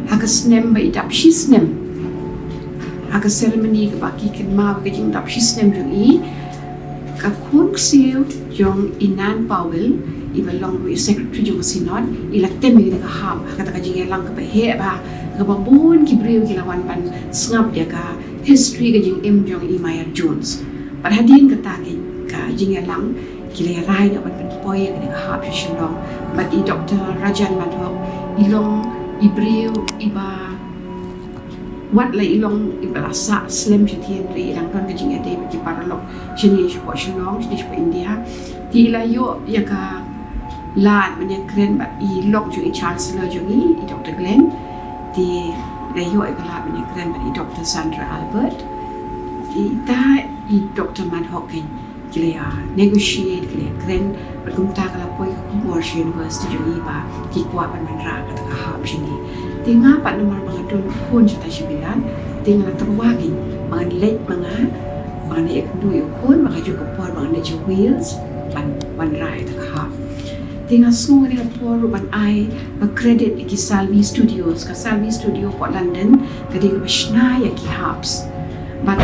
ha ka snem ba i dap shi snem. Ha ka ceremony kaba ki kynmaw ka jingdap shi snem jong i, ka khun ksiew jong i Nan Powell, iba long ruh i secretary jong ka Synod, i la tem ïa ka harp ha kata ka jingïalang kaba heh bha, kaba bun ki briew ki la wan ban sngap ïa ka history ka jingim jong i Myre Jones. Bad hadien kata ka jingïalang ki la ïa rai noh ban pynpoi ïa kane ka harp sha Shillong. Bad i Doctor Rajan Madhok i long i briew iba wat la i long iba la sah slem shatei, hynrei i dang don ka jingïadei bad ki paralok shane shapoh Shillong, shane shapoh India. Te i la ïoh ïa ka lad ban ïakren bad i lok jong i Chancellor jong i, i Doctor Glenn. Te i la ïoh ïa ka lad ban ïakren bad i Doctor Sandra Albert. Te ita i Doctor Madhok kein ki la ïa negotiate, ki la ïa kren bad kumta ka la poi ka khubor sha university jong i ba ki kwah ban wanrah kata ka harp sha ngi. Te nga pat namar ba nga don khun shata sha Bilat, te nga la tyrwa kein ba ngan leit ma nga, ba ngan ïakynduh ïa u khun ba kajuh ka por ba ngan leit sha Wales ban wanrah ïa kata ka harp. Te nga sngew kane ka por ruh ban ai ka credit ïa ki Salvi Studios, ka Salvi Studio hapoh London ka dei kaba shna ïa ki harps. Bad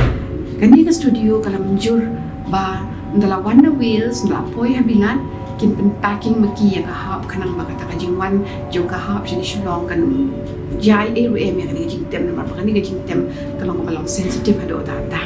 kane ka studio ka la mynjur ba ynda la wan na Wales, ynda la poi ha Bilat, kin pynpacking ma ki ïa ka harp khnang ba kata ka jingwan jong ka harp shane Shillong kan jia ei ruh em ïa kane ka jingtem, namar ba kane ka jingtem ka long kaba long sensitive haduh katta katta.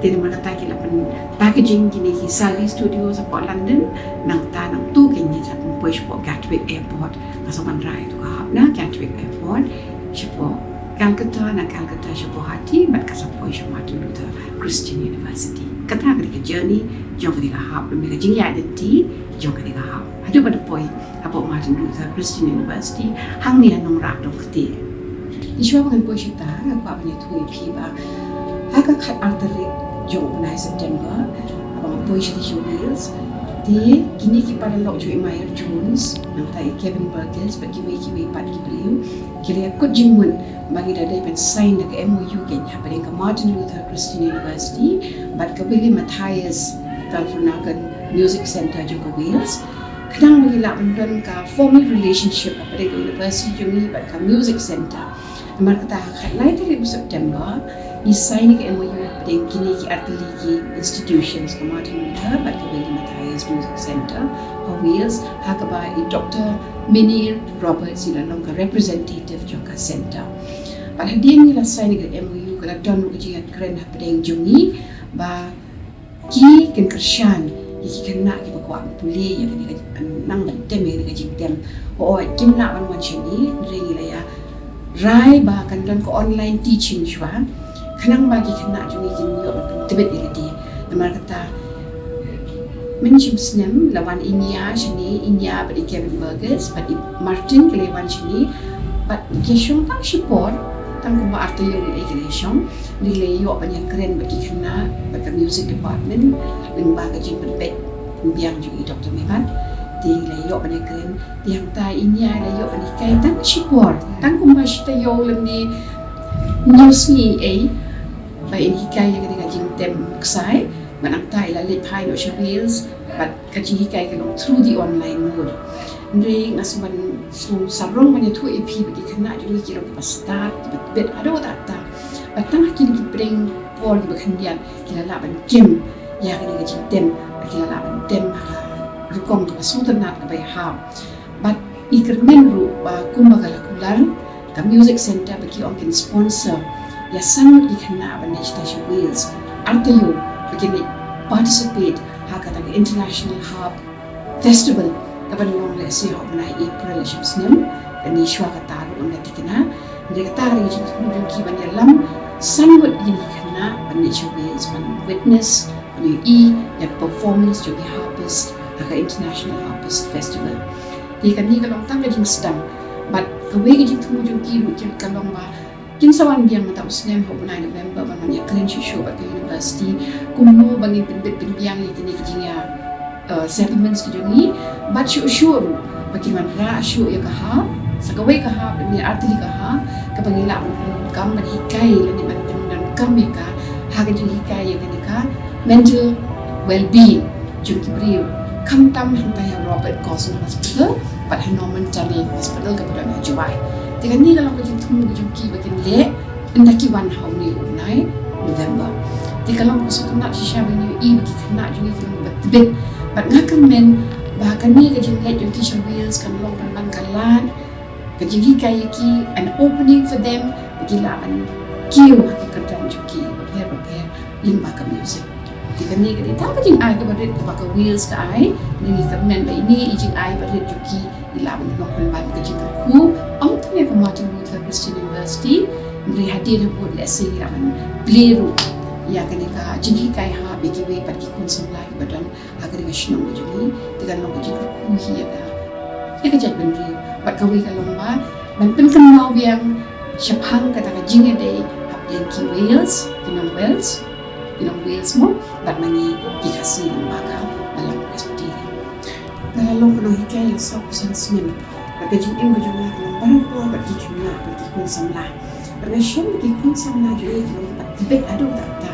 Te namar kata ki la pynpackaging kine ki Salvi Studios hapoh London, nangta nangta kein ki sa pynpoi shapoh Gatwick Airport. Ka sa wanrah ïa ka harp na Gatwick Airport shapoh Calcutta, na Calcutta sha Guwahati, bad ka sa poi sha Martin Luther Christian University. Kata ka dei ka journey jong kane ka harp, lane ka jingïaid lynti jong kane ka harp. Haduh ba da poi hapoh Martin Luther Christian University hangne ha Nongrah Dongkti. Te shuwa ba ngan poi shata, nga kwah ban ïathuh ïa phi ba ha ka khat ar tarik jong u bnai September, haba nga poi shata sha Wales, te kine ki paralok jong i Myre Jones, nangta i Kevin Burgess bad kiwei kiwei pat ki briew, ki la ïakut jingmut ba ngi da dei ban sign da ka M O U kein hapdeng ka Martin Luther Christian University bad ka William Matthias Glenfernaghan Music Centre jong ka Wales. Khnang ba ngi lah ban don ka formal relationship hapdeng ka university jong ngi bad ka music centre. Namar kata ha ka khatlai tarik u September ngi sign ïa ka M O U hapdeng kine ki artylli ki institutions, ka Martin Luther bad ka William Matthias Music Centre ha Wales, ha kaba i Doctor Minnie Roberts i la long ka representative jong ka centre. Bad hadien ngi la sign ïa ka M O U ka la don ruh ka jingïakren hapdeng jong ngi ba ki kin kyrshan ïa ki khynnah kiba kwah ban pule ïa kane ka, nang ban tem ïa kane ka jingtem. Hooid, kim lah ban wan shane, hynrei ngi la ïa rai ba kan don ka online teaching shuwa, khnang ba ki khynnah jong ngi kin ïoh ban pyntbit ïa lade. Namar kata mynshim snem la wan i Nia shane, i Nia bad i Kevin Burgess bad i Martin ki la wan shane, bad ki shong tang shipor, tang kumba ar taïew lei ki la shong. Ngi la ïoh ban ïakren bad ki khynnah bad ka music department lyngba ka jingpynbeit pynbiang jong i Doctor Mebat. Te la ïoh ban ïakren, te hangta i Nia i la ïoh ban hikai tang shipor, tang kumba shi taïew lymne hynñiew sngi ei, ba in hikai ïa kane ka jingtem ksai, bad hangta i la leit phai noh sha Wales, bad ka jinghikai ka long through the online mode. Hynrei nga sngewbha, sngewbha sarong ban ïathuh ïa phi ba ki khynnah jong ngi ki long kiba stad, kiba tbit haduh katta katta. Bad tang ha kine ki pdeng por kiba khyndiat ki la lah ban kem ïa kane ka jingtem, bad ki la lah ban tem ha ka rukom kaba sngewtynnat kaba ïahap. Bad ngi kyrmen ruh ba kumba ka la kular ka Music Centre ba ki ong kin sponsor ïa san ngut ki khynnah ban leit sha Wales. Ar taïew ba kin leit participate ha kata ka International Harp Festival kaban long lehse ha u bnai April lashai snem. Kane shuwa kata ruh ngan da thikna. Hynrei kata ka dei ka jingthmu jong ki ban ïalam san ngut ïa kine ki khynnah ban leit sha Wales ban witness, ban ïohi ïa ka performance jong ki harpist ha ka International Harpist Festival. Te kane ka long tang ka jingsdang. Bad kawei ka jingthmu jong ki ruh ka long ba kin sa wan biang mynta u snem ha u bnai November ban wan ïakren shuh shuh bad ka university kumno ba ngin pynbit pynbiang ïa kine ki jingïa, eh, settlements ki jong ngi, bad shuh shuh ruh ba kin wanrah shuh ïa ka harp, sa kawei ka harp, lane ar tylli ka harp, kaba ngi lah ban pyndonkam ban hikai lane ban pyndonkam ïa ka ha ka jinghikai ïa kane ka mental well-being jong ki briew. Khamtam hangta ha Robert Gosling Hospital bad ha Norman Tunnell Hospital kaba don ha Jowai. Te kane ka long ka jingthmu ka jong ki ba kin leh ynda ki wan ha une u bnai November. Te ka long ka sngewtynnat shisha ba ngi ïohi ba ki khynnah jong ngi ki long kiba tbit. Bad nga kyrmen ba kane ka jingleit jong ki sha Wales kan long pynban ka lad, ka jinghikai ïa ki, an opening for them, ba ki lah ban kiew ha ki kyrdan jong ki bapher bapher lyngba ka music. Te kane ka dei tang ka jingai kaba rit kaba ka Wales ka ai, ngi kyrmen ba ine i jingai ba rit jong ki i lah ban long pynban ka jingkyrkhu, ym tang ïa ka Martin Luther Christian University, hynrei hadien habud lehse i lah ban plie ruh ïa kane ka jinghikai harp ïa kiwei pat ki khun samla kiba don ha kane ka shnong ka jong ngi. Te kan long ka jingkyrkhu hi ïa ka, ïa ka jaitbynriew. Bad kawei ka long ba ban pynkynmaw biang shaphang kata ka jingïadei hapdeng ki Wales, ki nong Wales, ki nong Wales mo, bad ma ngi ki Khasi lyngba ka Balang Presbyterian. Nga la long ka nonghikai la sawphew san snem. Bad ka jingim ka jong nga ka long barabor bad ki khynnah bad ki khun samla. Bad nga shem ba ki khun samla jong ngi ki long kiba tbit haduh katta katta.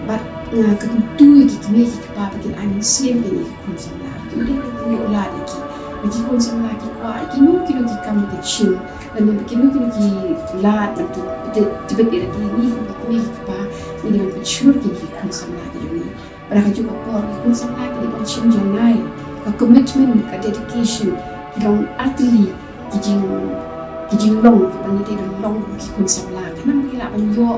Bad nga kyntu ïa ki kmie ki kpa ba kin ai mynsiem ïa kine ki khun samla. Kim dei ba kin ïoh lad ïa ki. Ba ki khun samla ki kwah ïa kino kino ki kam ba kin shim, lane ba kino kino ki lad ban tbit, tbit ïa ki. Ngi kum ki kmie ki kpa ngi dei ban pynshlur ïa kine ki khun samla ki jong ngi. Bad ha kajuh ka por ki khun samla ki dei ban shim janai. Ka commitment, ka dedication ki long ar tylli ki jing, ki jinglong kiba ngi dei ban long kum ki khun samla. Khnang ba ngi lah ban ïoh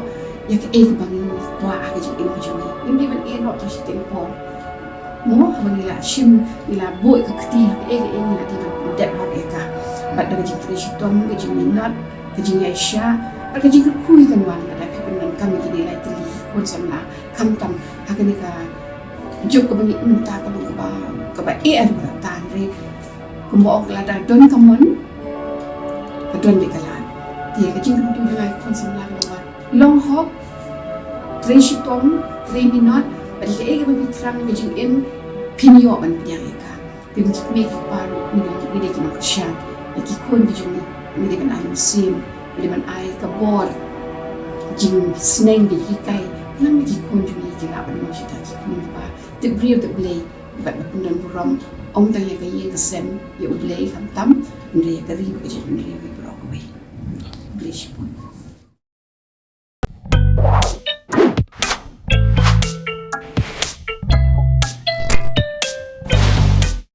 ïa kaei kaba ngi kwah ha ka jingim ka jong ngi. Ngim dei ban ïeh noh tang shiteng por. Mo, haba ngi la shim, ngi la buh ïa ka kti, kaei kaei ngi la dei ban pyndep hok ïa ka. Bad da ka jingtrei shitom, ka jingminot, ka jingïaishah, bad ka jingkyrkhu kan wan lada phi pyndonkam ïa kine lai tylli ki khun samla. Khamtam ha kane ka juk kaba ngi im mynta ka long kaba, kaba eh haduh katta, hynrei kumba ong ka, lada don ka mon ka don beit ka lad. Te ka jingkyntu jong nga ïa ki khun samla ka long ba long hok, trei shitom, trei minot, bad ïa kaei kaba phi thrang ka jingim phin ïoh ban pdiang ïa ka. Te ngi ki kmie ki kpa ruh ngi dei, ngi dei ki nongkyrshan ïa ki khun ki jong ngi. Ngi dei ban ai mynsiem, ngi dei ban ai ka bor jingsneng, ka jinghikai, khnang ba ki khun jong ngi ki lah ban long shi tang ki khun kiba tip briew tip Blei bad ba pyndon burom, ym tang ïa ka ïing ka sem, ïa U Blei khamtam, hynrei ïa ka ri bad ka jaitbynriew baroh kawei. Khublei shibun.